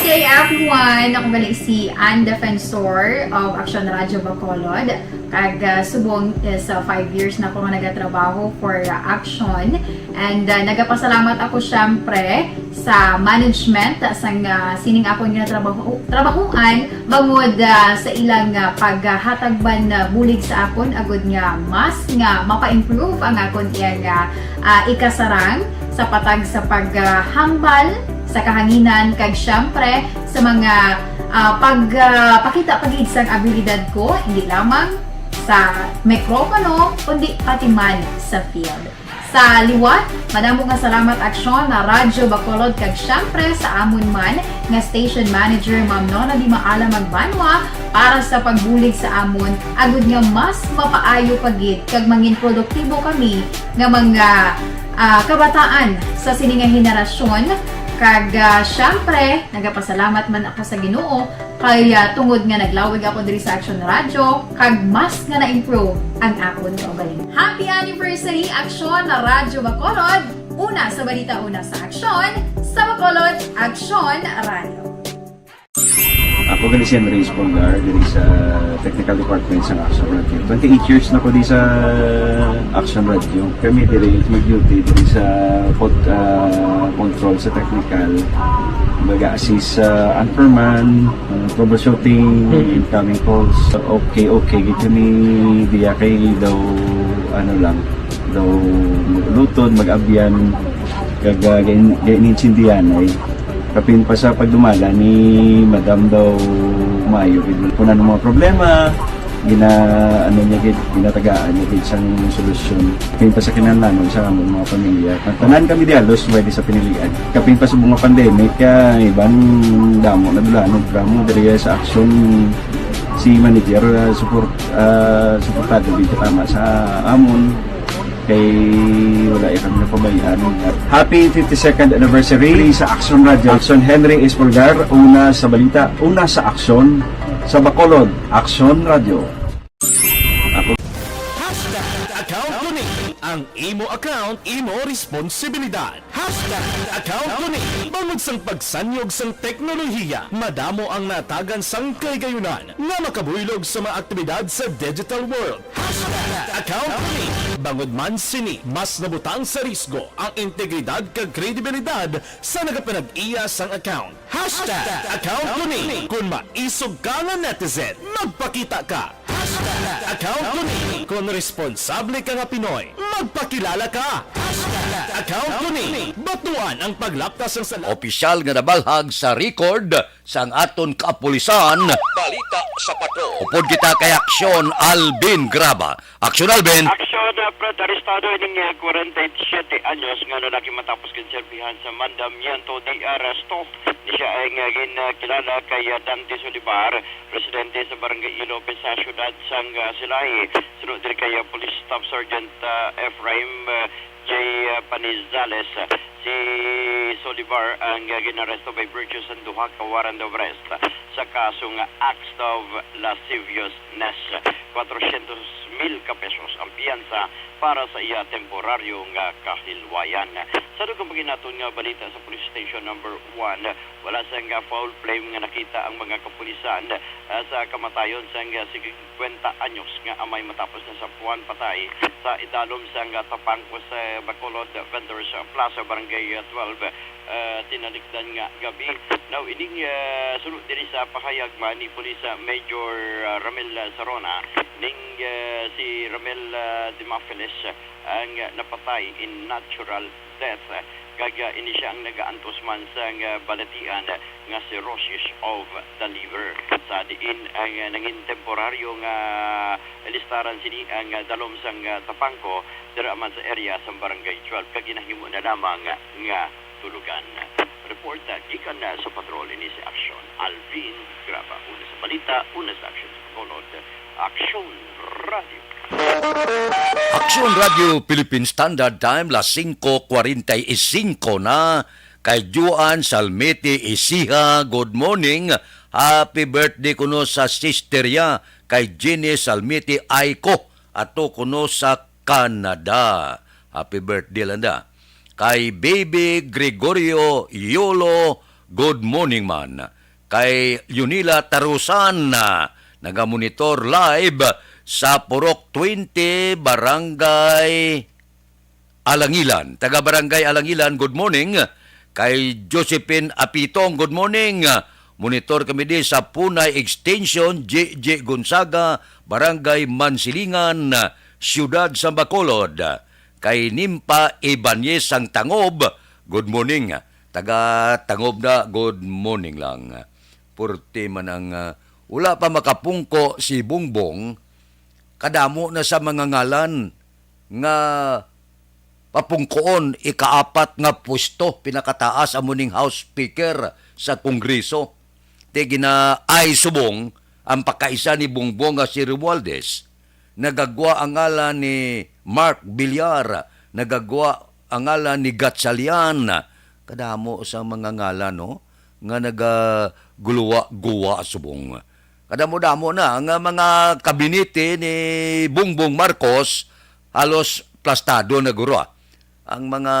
Good day, everyone! Ako gali si Ann Defensor of Action Radio Bacolod. Kag, ah, subong is, ah, five years na ako nga nagatrabaho for, ah, Action. And, ah, nagapasalamat ako, syempre, sa management sang, ah, sining akon nga trabaho, trabahoan bangod, ah, sa ilang, ah, paghatag man, ah, bulig sa akon agud nga mas nga mapa-improve ang akon iyang, ah, ah, ikasarang sa patag sa paghambal sa kahanginan kag syempre sa mga, ah, pag, ah, pakita pa gid sang abilidad ko, hindi lamang sa mikropono, kundi pati man sa field. Sa liwat, madamo nga salamat, Aksyon na Radyo Bacolod, kag syempre sa amon man nga station manager, Ma'am Nona Di Maala Magbanwa, para sa pagbulig sa amon, agud nga mas mapaayo pa gid kag mangin produktibo kami nga mga, ah, kabataan sa sini nga henerasyon. Kag, ah, syempre, nagapasalamat man ako sa Ginoo kay, ah, tungod nga naglawig ako diri sa Action Radio, kag mas nga na-improve ang akon kaugalingon. Happy anniversary, Action na Radyo Bacolod! Una sa balita, una sa aksyon, sa Bacolod, Action Radio. Ako gali si Henry Espondar, diri sa technical department sa Action Radio. Twenty-eight years na ko di sa Action Radio. Kami diri mag-duty diri sa pod-, ah, control Sa technical, mag-assist sa anchorman, uh, troubleshooting, incoming calls. Okay, okay, gid kami diya kay daw, ano lang, daw mag-ulutod, mag-abyan, kag, uh, gain-, gain-, gaintindihan ay. Kapin pa sa pagdumala ni Madam daw maayo, gid. Kung ano mga problema, gina-, ano niya, gid, ginatagaan niya, gid, sang solusyon. Kaya pa sa kinahanglanon sa among mga pamilya. Tanan kami di halos pwede sa pinilian. Kapin pa sa mga pandemic, kaya iban damo na dula, no, drama diri sa action si manager, ah, support, ah, suportado gid tama sa amon. Kay wala ya kami napabayaan. Happy fifty-second anniversary sa Action Radio. Action Henry Espolgar, una sa balita, una sa aksyon, sa Bacolod, Action Radio. Ako. Hashtag account ko ni. Ang imo account, imo responsibilidad. Hashtag account ko ni. Bangod sang pagsanyog sang teknolohiya, madamo ang natagan sang kahigayonan nga makabuylog sa mga aktibidad sa digital world. Hashtag account ko ni. Bangod man sini, mas nabutang sa risgo ang integridad kag kredibilidad sa nagapanag-iya sang account. Hashtag account ko ni. Kung maisog ka nga netizen, magpakita ka. Hashtag account ko ni. Kung responsable ka nga Pinoy, magpakilala ka. Hashtag account ko ni. Batuan ang paglaptas sang sala. Opisyal nga nabalhag sa record sang aton kapulisan. Balita sa Patrol. Upod kita kay Aksyon Alvin Graba. Aksyon Alvin. Aksyon, uh, Fred, arestado ining, uh, forty-seven anyos nga lalaki matapos ginserbihan sa mandamiento de arresto. Ni siya ay nga ginkilala kay, uh, Dante Solivar, residente sa Barangay Ilopez sa siyudad sang, uh, Silay. Suno diri kay, uh, Police Staff Sergeant, uh, Ephraim, uh, J Panizales, si Solivar ang ginaresto by virtue sang duha ka warrant of arrest sa kaso nga acts of lasciviousness. Kwatrocientos mil ka pesos ang piyansa para sa iya temporaryo nga kahilwayan. Sa dugang paginaton nga balita sa Police Station Number One, wala sang foul play nga nakita ang mga kapulisan, ah, sa kamatayon sang, ah, singkwenta anyos nga amay matapos nasapuan patay sa idalom sang, ah, Tapangco sa Bacolod Vendors Plaza, Barangay, ah, twelve, ah, tinalikdan nga gab-i. Now, ining, ah, suno diri sa pahayag man ni Police, ah, Major, ah, Ramil Sarona, ning, ah, si Ramil, ah, Demafelis ang, ah, napatay in natural death, kag, ah, ini sia ang nagaantos man sang, ah, balatian nga cirrhosis of the liver, sa diin ang, ah, nangin temporaryo nga listaran sini ang, ah, dalom sang, ah, Tapangco, dira man sa area sang Barangay twelve, kag ginahimo na lamang nga tulugan. Report, ah, gikan, ah, sa patrol, ini si Aksyon Alvin Graba. Una sa balita, una sa aksyon sa Bacolod, Aksyon Radio. Aksyon Radio Philippine Standard Time, las singko kwarenta y singko na. Kay Juan Salmete Isiha, good morning. Happy birthday kuno sa sister ya, kay Jenny Salmete Aiko, ato kuno sa Canada. Happy birthday, Landa. Kay Baby Gregorio Yolo, good morning man. Kay Leonila Tarusan, ah, nagamonitor live sa Purok twenty, Barangay Alangilan. Taga Barangay Alangilan, good morning. Kay Josephine Apitong, good morning. Monitor kami di sa Punay Extension, J J Gonzaga, Barangay Mansilingan, Siyudad sa Bacolod. Kay Nimpa Ibanez sang Tangob, good morning. Taga Tangob na, good morning lang. Purti man ang, ah, wala pa makapungko si Bongbong, kadamo na sa mga ngalan nga papungkoon, ikaapat nga pwesto, pinakataas amo ning House Speaker sa Kongreso. Ti ginaay subong ang pakaisa ni Bongbong nga si Romualdez. Nagagwa ang ngalan ni Mark Villar, nagagwa ang ngalan ni Gatchalian. Kadamo sa mga ngalan, no, nga nagaguluwa-guwa subong. Kadamo-damo na ang mga kabinete ni Bongbong Marcos, halos plastado na guro, ah. Ang mga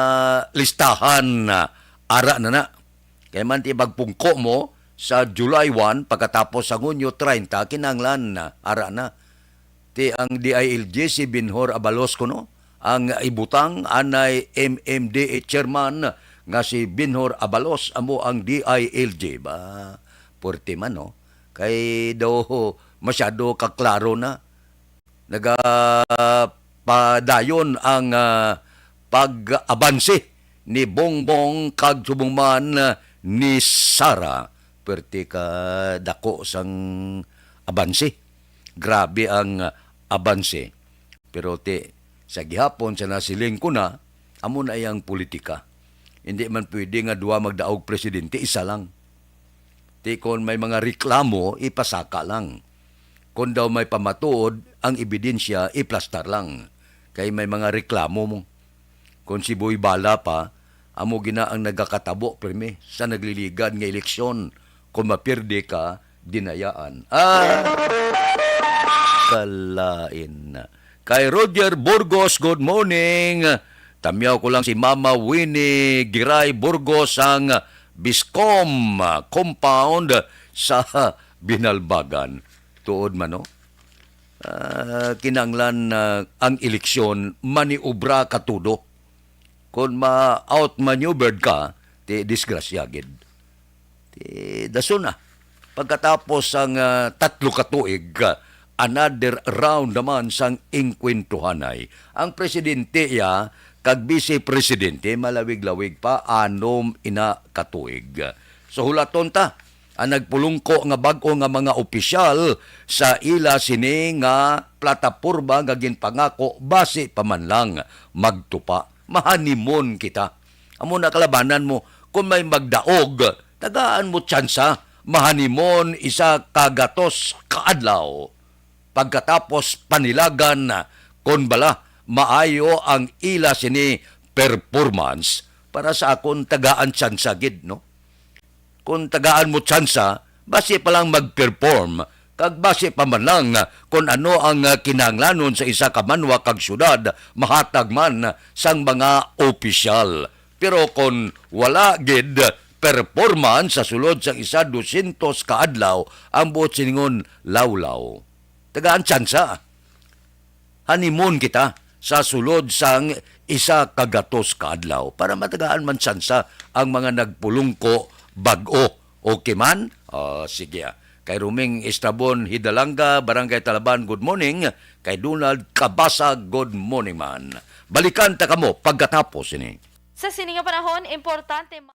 listahan, ah, ara na na. Kay man ti magpungko mo sa July one, pagkatapos sa Hunyo treinta, kinahanglan na, ara na. Ti ang D I L G, si Benhur Abalos kuno ang ibutang, anay M M D A chairman nga si Binhor Abalos amo ang D I L G. Ba, puwerte man, no? Kay daw masyado kaklaro na. Nagapadayon ang, ah, pag-abanse ni Bongbong kag subong man, ah, ni Sara. Puwerte ka dako sang abanse. Grabe ang, ah, abanse. Pero ti, sa gihapon sa nasiling ko na, amo na iyang politika. Hindi man pwede nga duha magdaog presidente, isa lang. Ti kon may mga reklamo, ipasaka lang. Kon daw may pamatuod, ang ebidensya, iplastar lang. Kay may mga reklamo mo. Kon si Boy Bala pa, amo gina ang nagakatabo, pirmi, sa nagliligad nga eleksyon. Kon mapirde ka, dinayaan. Ah! Kalain. Kay Roger Burgos, good morning. Tamyaw ko lang si Mama Winnie Giray Burgos sang Biscom, ah, compound sa Binalbagan. Tuod man, no? Ah, kinahanglan, ah, ang eleksyon maniobra ka todo. Kon ma-outmaneuvered ka, ti disgrasya gid. Ti dason na. Pagkatapos sang, ah, tatlo ka tuig, ah, another round naman sang engkwentuhanay. Ang presidente iya kag vice presidente malawig-lawig pa anom ina ka tuig. So, hulaton ta ang nagpulungko nga bag-o nga mga opisyal sa ila sini nga plataporma nga ginpangako basi pa man lang magtupa. Mahanimon kita. Amo na kalabanan mo, kung may magdaog, tagaan mo tsansa, mahanimon isa ka gatos ka adlaw. Pagkatapos panilagan, kon bala maayo ang ila sini performance, para sa akon tagaan tsansa gid, no? Kung tagaan mo tsansa, basi pa lang mag-perform, kag basi pa man lang kon ano ang, ah, kinahanglanon sa isa ka banwa kag syudad, mahatag man sang mga opisyal. Pero kon wala gid performance sa sulod sang isa dosyentos ka adlaw, ang buot silingon, lawlaw. Tagaan tsansa. Hanimon kita sa sulod sang isa ka gatos ka adlaw para matagaan man tsansa ang mga nagpulungko bag-o. Okay man? Ah, sige, ah. Kay Roming Estrabon Hidalanga, Barangay Talaban, good morning. Kay Donald Cabasa, good morning man. Balikan ta kamo pagkatapos ini. Sa sini nga panahon, importante ma-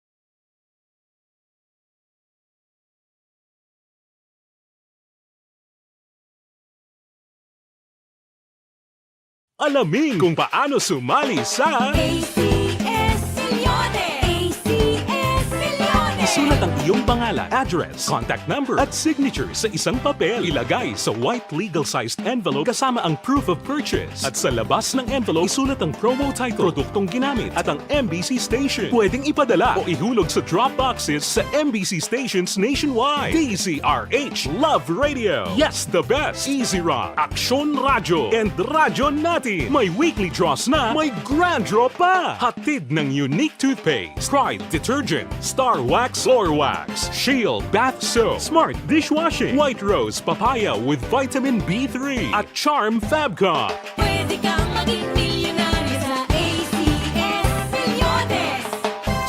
Alamin kung paano sumali sa A C S Millones. A C S Millones. Isulat ang iyong pangalan, address, contact number, at signature sa isang papel. Ilagay sa white legal-sized envelope kasama ang proof of purchase. At sa labas ng envelope, isulat ang promo title, produktong ginamit, at ang M B C station. Pwedeng ipadala o ihulog sa drop boxes sa M B C stations nationwide. D Z R H, Love Radio. Yes, the best. Easy Rock, Aksyon Radyo, and Radyo Natin. May weekly draws na, may grand draw pa. Hatid ng Unique Toothpaste, Pride Detergent, Star Wax Floor Wax, Shield Bath Soap, Smart Dishwashing, White Rose Papaya with Vitamin B three, at Charm Fabcon. Pwede kang maging milyonaryo sa A C S Millones.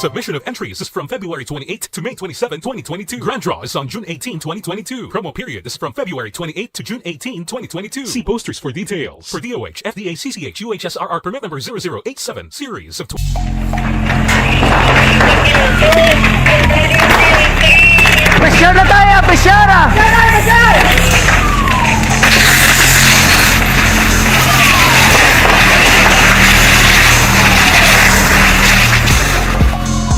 Submission of entries is from February twenty-eighth to May twenty-seven, twenty twenty-two. Grand draw is on June eighteen, twenty twenty-two. Promo period is from February twenty-eighth to June eighteen, twenty twenty-two. See posters for details. For D O H, F D A, C C H, U H S R R permit number zero zero eight seven, series of tw- Pressure na tayo, pressure na!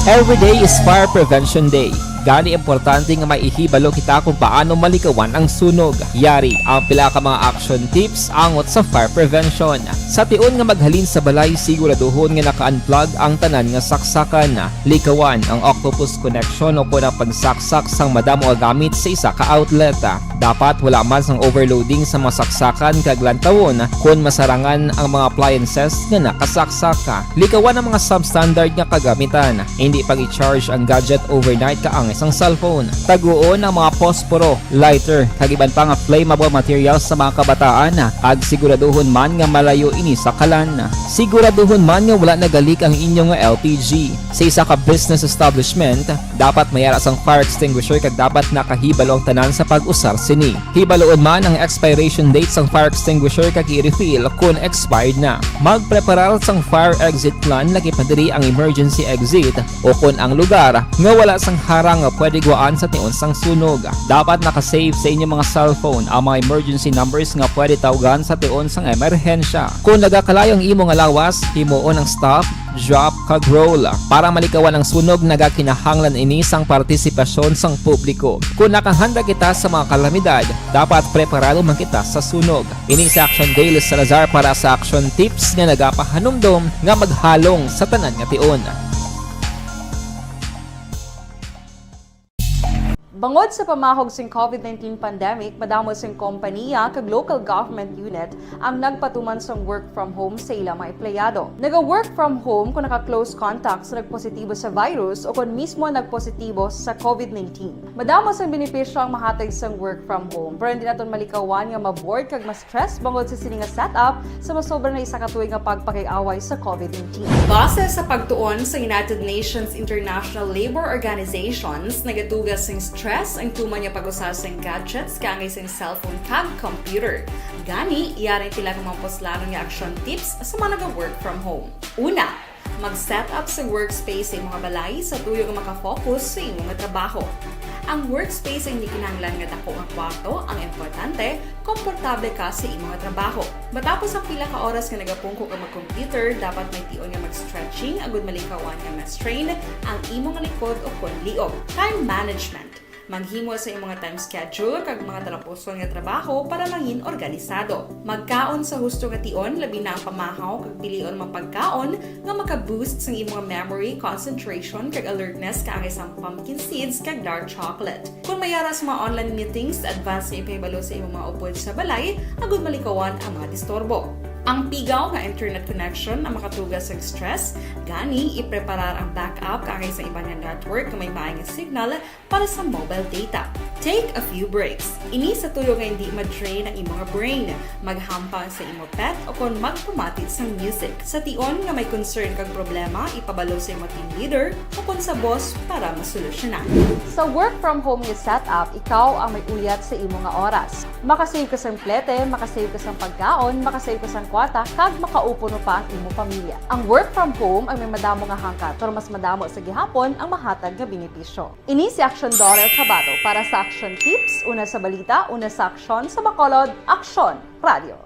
Every day is Fire Prevention Day. Gani importante nga may ihibalo kita kung paano malikawan ang sunog. Yari ang pila ka mga action tips angot sa fire prevention. Sa tion nga maghalin sa balay, siguraduhon nga naka-unplug ang tanan nga saksakan. Likawan ang octopus connection o kon ang pagsaksak sang madamo nga gamit sa isa ka outlet. Dapat wala man sang overloading sa mga saksakan kag lantawon kon masarangan ang mga appliances nga nakasaksak. Likawan ang mga substandard nga kagamitan. Hindi pag-i-charge ang gadget overnight ka ang Isang cellphone. Taguon ang mga posporo, lighter, kag iban pa nga flammable materials sa mga kabataan, kag siguraduhon man nga malayo ini sa kalan. Siguraduhon man nga wala nagalik ang inyo nga L P G. Sa isa ka business establishment, dapat may ara sang fire extinguisher kag dapat nakahibalo ang tanan sa pag-usar sini. Hibaluon man ang expiration date sang fire extinguisher kag i-refill kon expired na. Magpreparar sang fire exit plan, lakip na diri ang emergency exit, o kon ang lugar nga wala sang harang nga pwede guwaan sa tion sang sunog. Dapat naka-save sa inyo mga cellphone ang mga emergency numbers nga pwede tawgan sa tion sang emerhensya. Kung nagakalayo ang imo nga lawas, himuon ang stop, drop, kag roll. Para malikawan ang sunog, nagakinahanglan ini sang partisipasyon sang publiko. Kung nakahanda kita sa mga kalamidad, dapat preparado man kita sa sunog. Ini si Action Dale Salazar para sa Action Tips nga nagapahanumdom nga maghalong sa tanan nga tion. Bangod sa pamahog sing covid nineteen pandemic, madamo sing kompaniya kag local government unit ang nagpatuman sang work from home sa ila mga empleyado. Naga-work from home kung naka-close contact sa nagpositibo sa virus o kon mismo nagpositibo sa covid nineteen. Madamo sang benepisyo ang mahatag sang work from home, pero hindi naton malikawan nga ma-bored kag ma-stress bangod sa sini nga setup sa masobra na isa ka tuig nga pagpakig-away sa covid nineteen. Base sa pagtuon sa United Nations International Labour Organizations, nagatuga sing stress ang tuman nga pag-usa sing gadgets kaangay sing cellphone kag computer. Gani, yari ang pila ka mga puslanon nga action tips sa mga naga-work from home. Una, mag-set up sa workspace sa imo nga balay sa tuyo nga makafocus sa imo nga trabaho. Ang workspace ay hindi kinahanglan nga dako nga kwarto, ang importante, komportable ka sa imo nga trabaho. Matapos ang pila ka oras nga nagapungko ka mag-computer, dapat may tion nga mag-stretching agud malikawan nga ma-strain ang imo nga likod o kon liog. Time management. Maghimo sa imo nga time schedule kag mga talapuson nga trabaho para mangin organisado. Magkaon sa husto nga tion, labi na ang pamahaw kag pilion mga pagkaon nga maka-boost sang imo nga memory, concentration, kag alertness kaangay sang pumpkin seeds kag dark chocolate. Kon may ara sa mga online meetings, advance nga ipahibalo sa imo mga upod sa balay agud malikawan ang mga disturbo. Ang pigaw nga internet connection ang makatuga sa stress, gani ipreparar ang backup kaangay sa iban nga network nga may maay nga signal para sa mobile data. Take a few breaks. Ini sa tuyo nga hindi ma-drain ang imo nga brain. Maghampang sa imo pet o kon magpamati sang music. Sa tion nga may concern kag problema, ipabalo sa imo team leader o kon sa boss para masolusyonan. Sa work from home nga setup, ikaw ang may uyat sa imo nga oras. Makasave ka sang plete, makasave ka sang pagkaon, makasave ka sang kwarta, kag makaupo pa ang imo pamilya. Ang work from home ang may madamo nga hangkat, pero mas madamo sa gihapon ang mahatag nga benepisyo. Ini si Action Daughter Kabato para sa Action Tips, una sa balita, una sa aksyon, sa Bacolod, Aksyon Radio.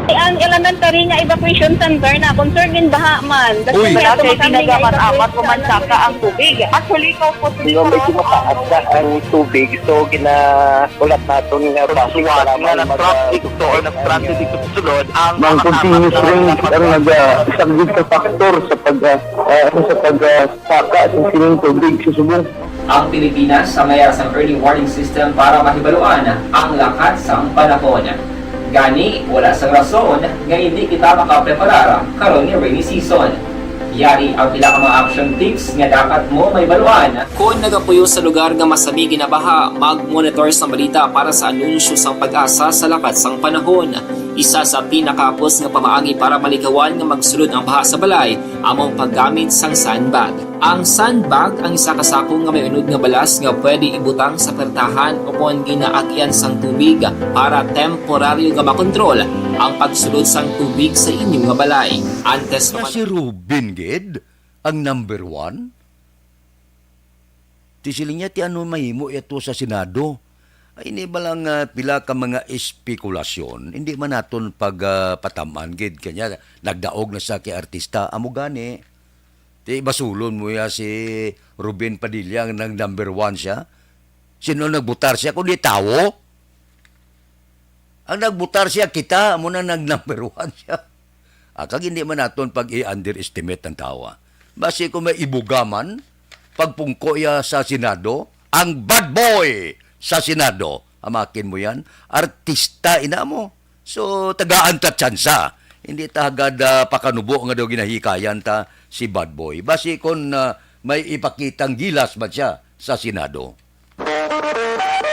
Ang elementary nga evacuation center na concern gid baha man. Uy. Wala kay ginagamat-amat, kumansaka ang tubig. Actually, ikaw po, medyo mataas na ang tubig, so gina-, ulat naton nga traffic, suwat nga mag-, nag-traffic to or nag-transit dito sa sulod, ang mga continuous rain ang nag-, ah, isang big factor sa pag, ah, ah, sa pag, ah, saka sa sining tubig sa subong. Ang Pilipinas ang may sang early warning system para mahibaluan ang lakat sang panahon. Gani, wala sang rason nga hindi kita makapreparar karon nga rainy season. Yari ang pila ka mga action tips nga dapat mo mahibaluan. Kon nagapuyo sa lugar nga masami ginabaha, mag-monitor sa balita para sa anunsyo sang PAGASA sa lakat sang panahon. Isa sa pinakahapos nga pamaagi para malikawan nga magsulod ang baha sa balay amo ang paggamit sang sandbag. Ang sandbag ang isa ka sako nga may unod nga balas nga pwede ibutang sa pertahan o kon ginaagyan sang tubig para temporaryo nga makontrol ang pagsulod sang tubig sa inyo nga balay. Antes nga si Ruben gid ang number one? Ti siling niya, ti ano mahimo yato sa Senado? Ay, ini ba lang, ah, pila ka mga espekulasyon? Hindi man naton pag, ah, pataman gid kanya nagdaog na sa kay artista. Amo gani, ti basulon mo ya si Ruben Padilla nga nag number one siya? Sino nagbutar siya kundi tawo? Ang nagbutar siya, kita, amo na nag number one siya. Ah, kag hindi man naton pag i-underestimate ang tawo, ah. Basi kung may ibugaman, pagpungko iya sa Senado, ang bad boy sa Senado, amakin mo yan, artista ina mo. So, tagaan ta tsansa. Hindi ta agad, ah, pakanubo nga daw ginahikayan ta si bad boy. Basi kung, ah, may ipakitang gilas man siya sa Senado.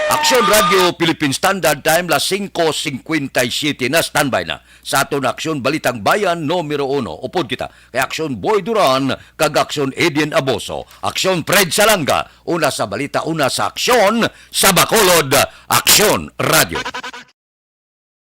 Aksyon Radio Philippine Standard Time, las singko singkwenta y siyete na, standby na sa aton Aksyon Balitang Bayan numero uno. Upod kita kay Aksyon Boy Duran kag Aksyon Edwin Aboso, Aksyon Fred Salanga, una sa balita, una sa aksyon, sa Bacolod, Aksyon Radio.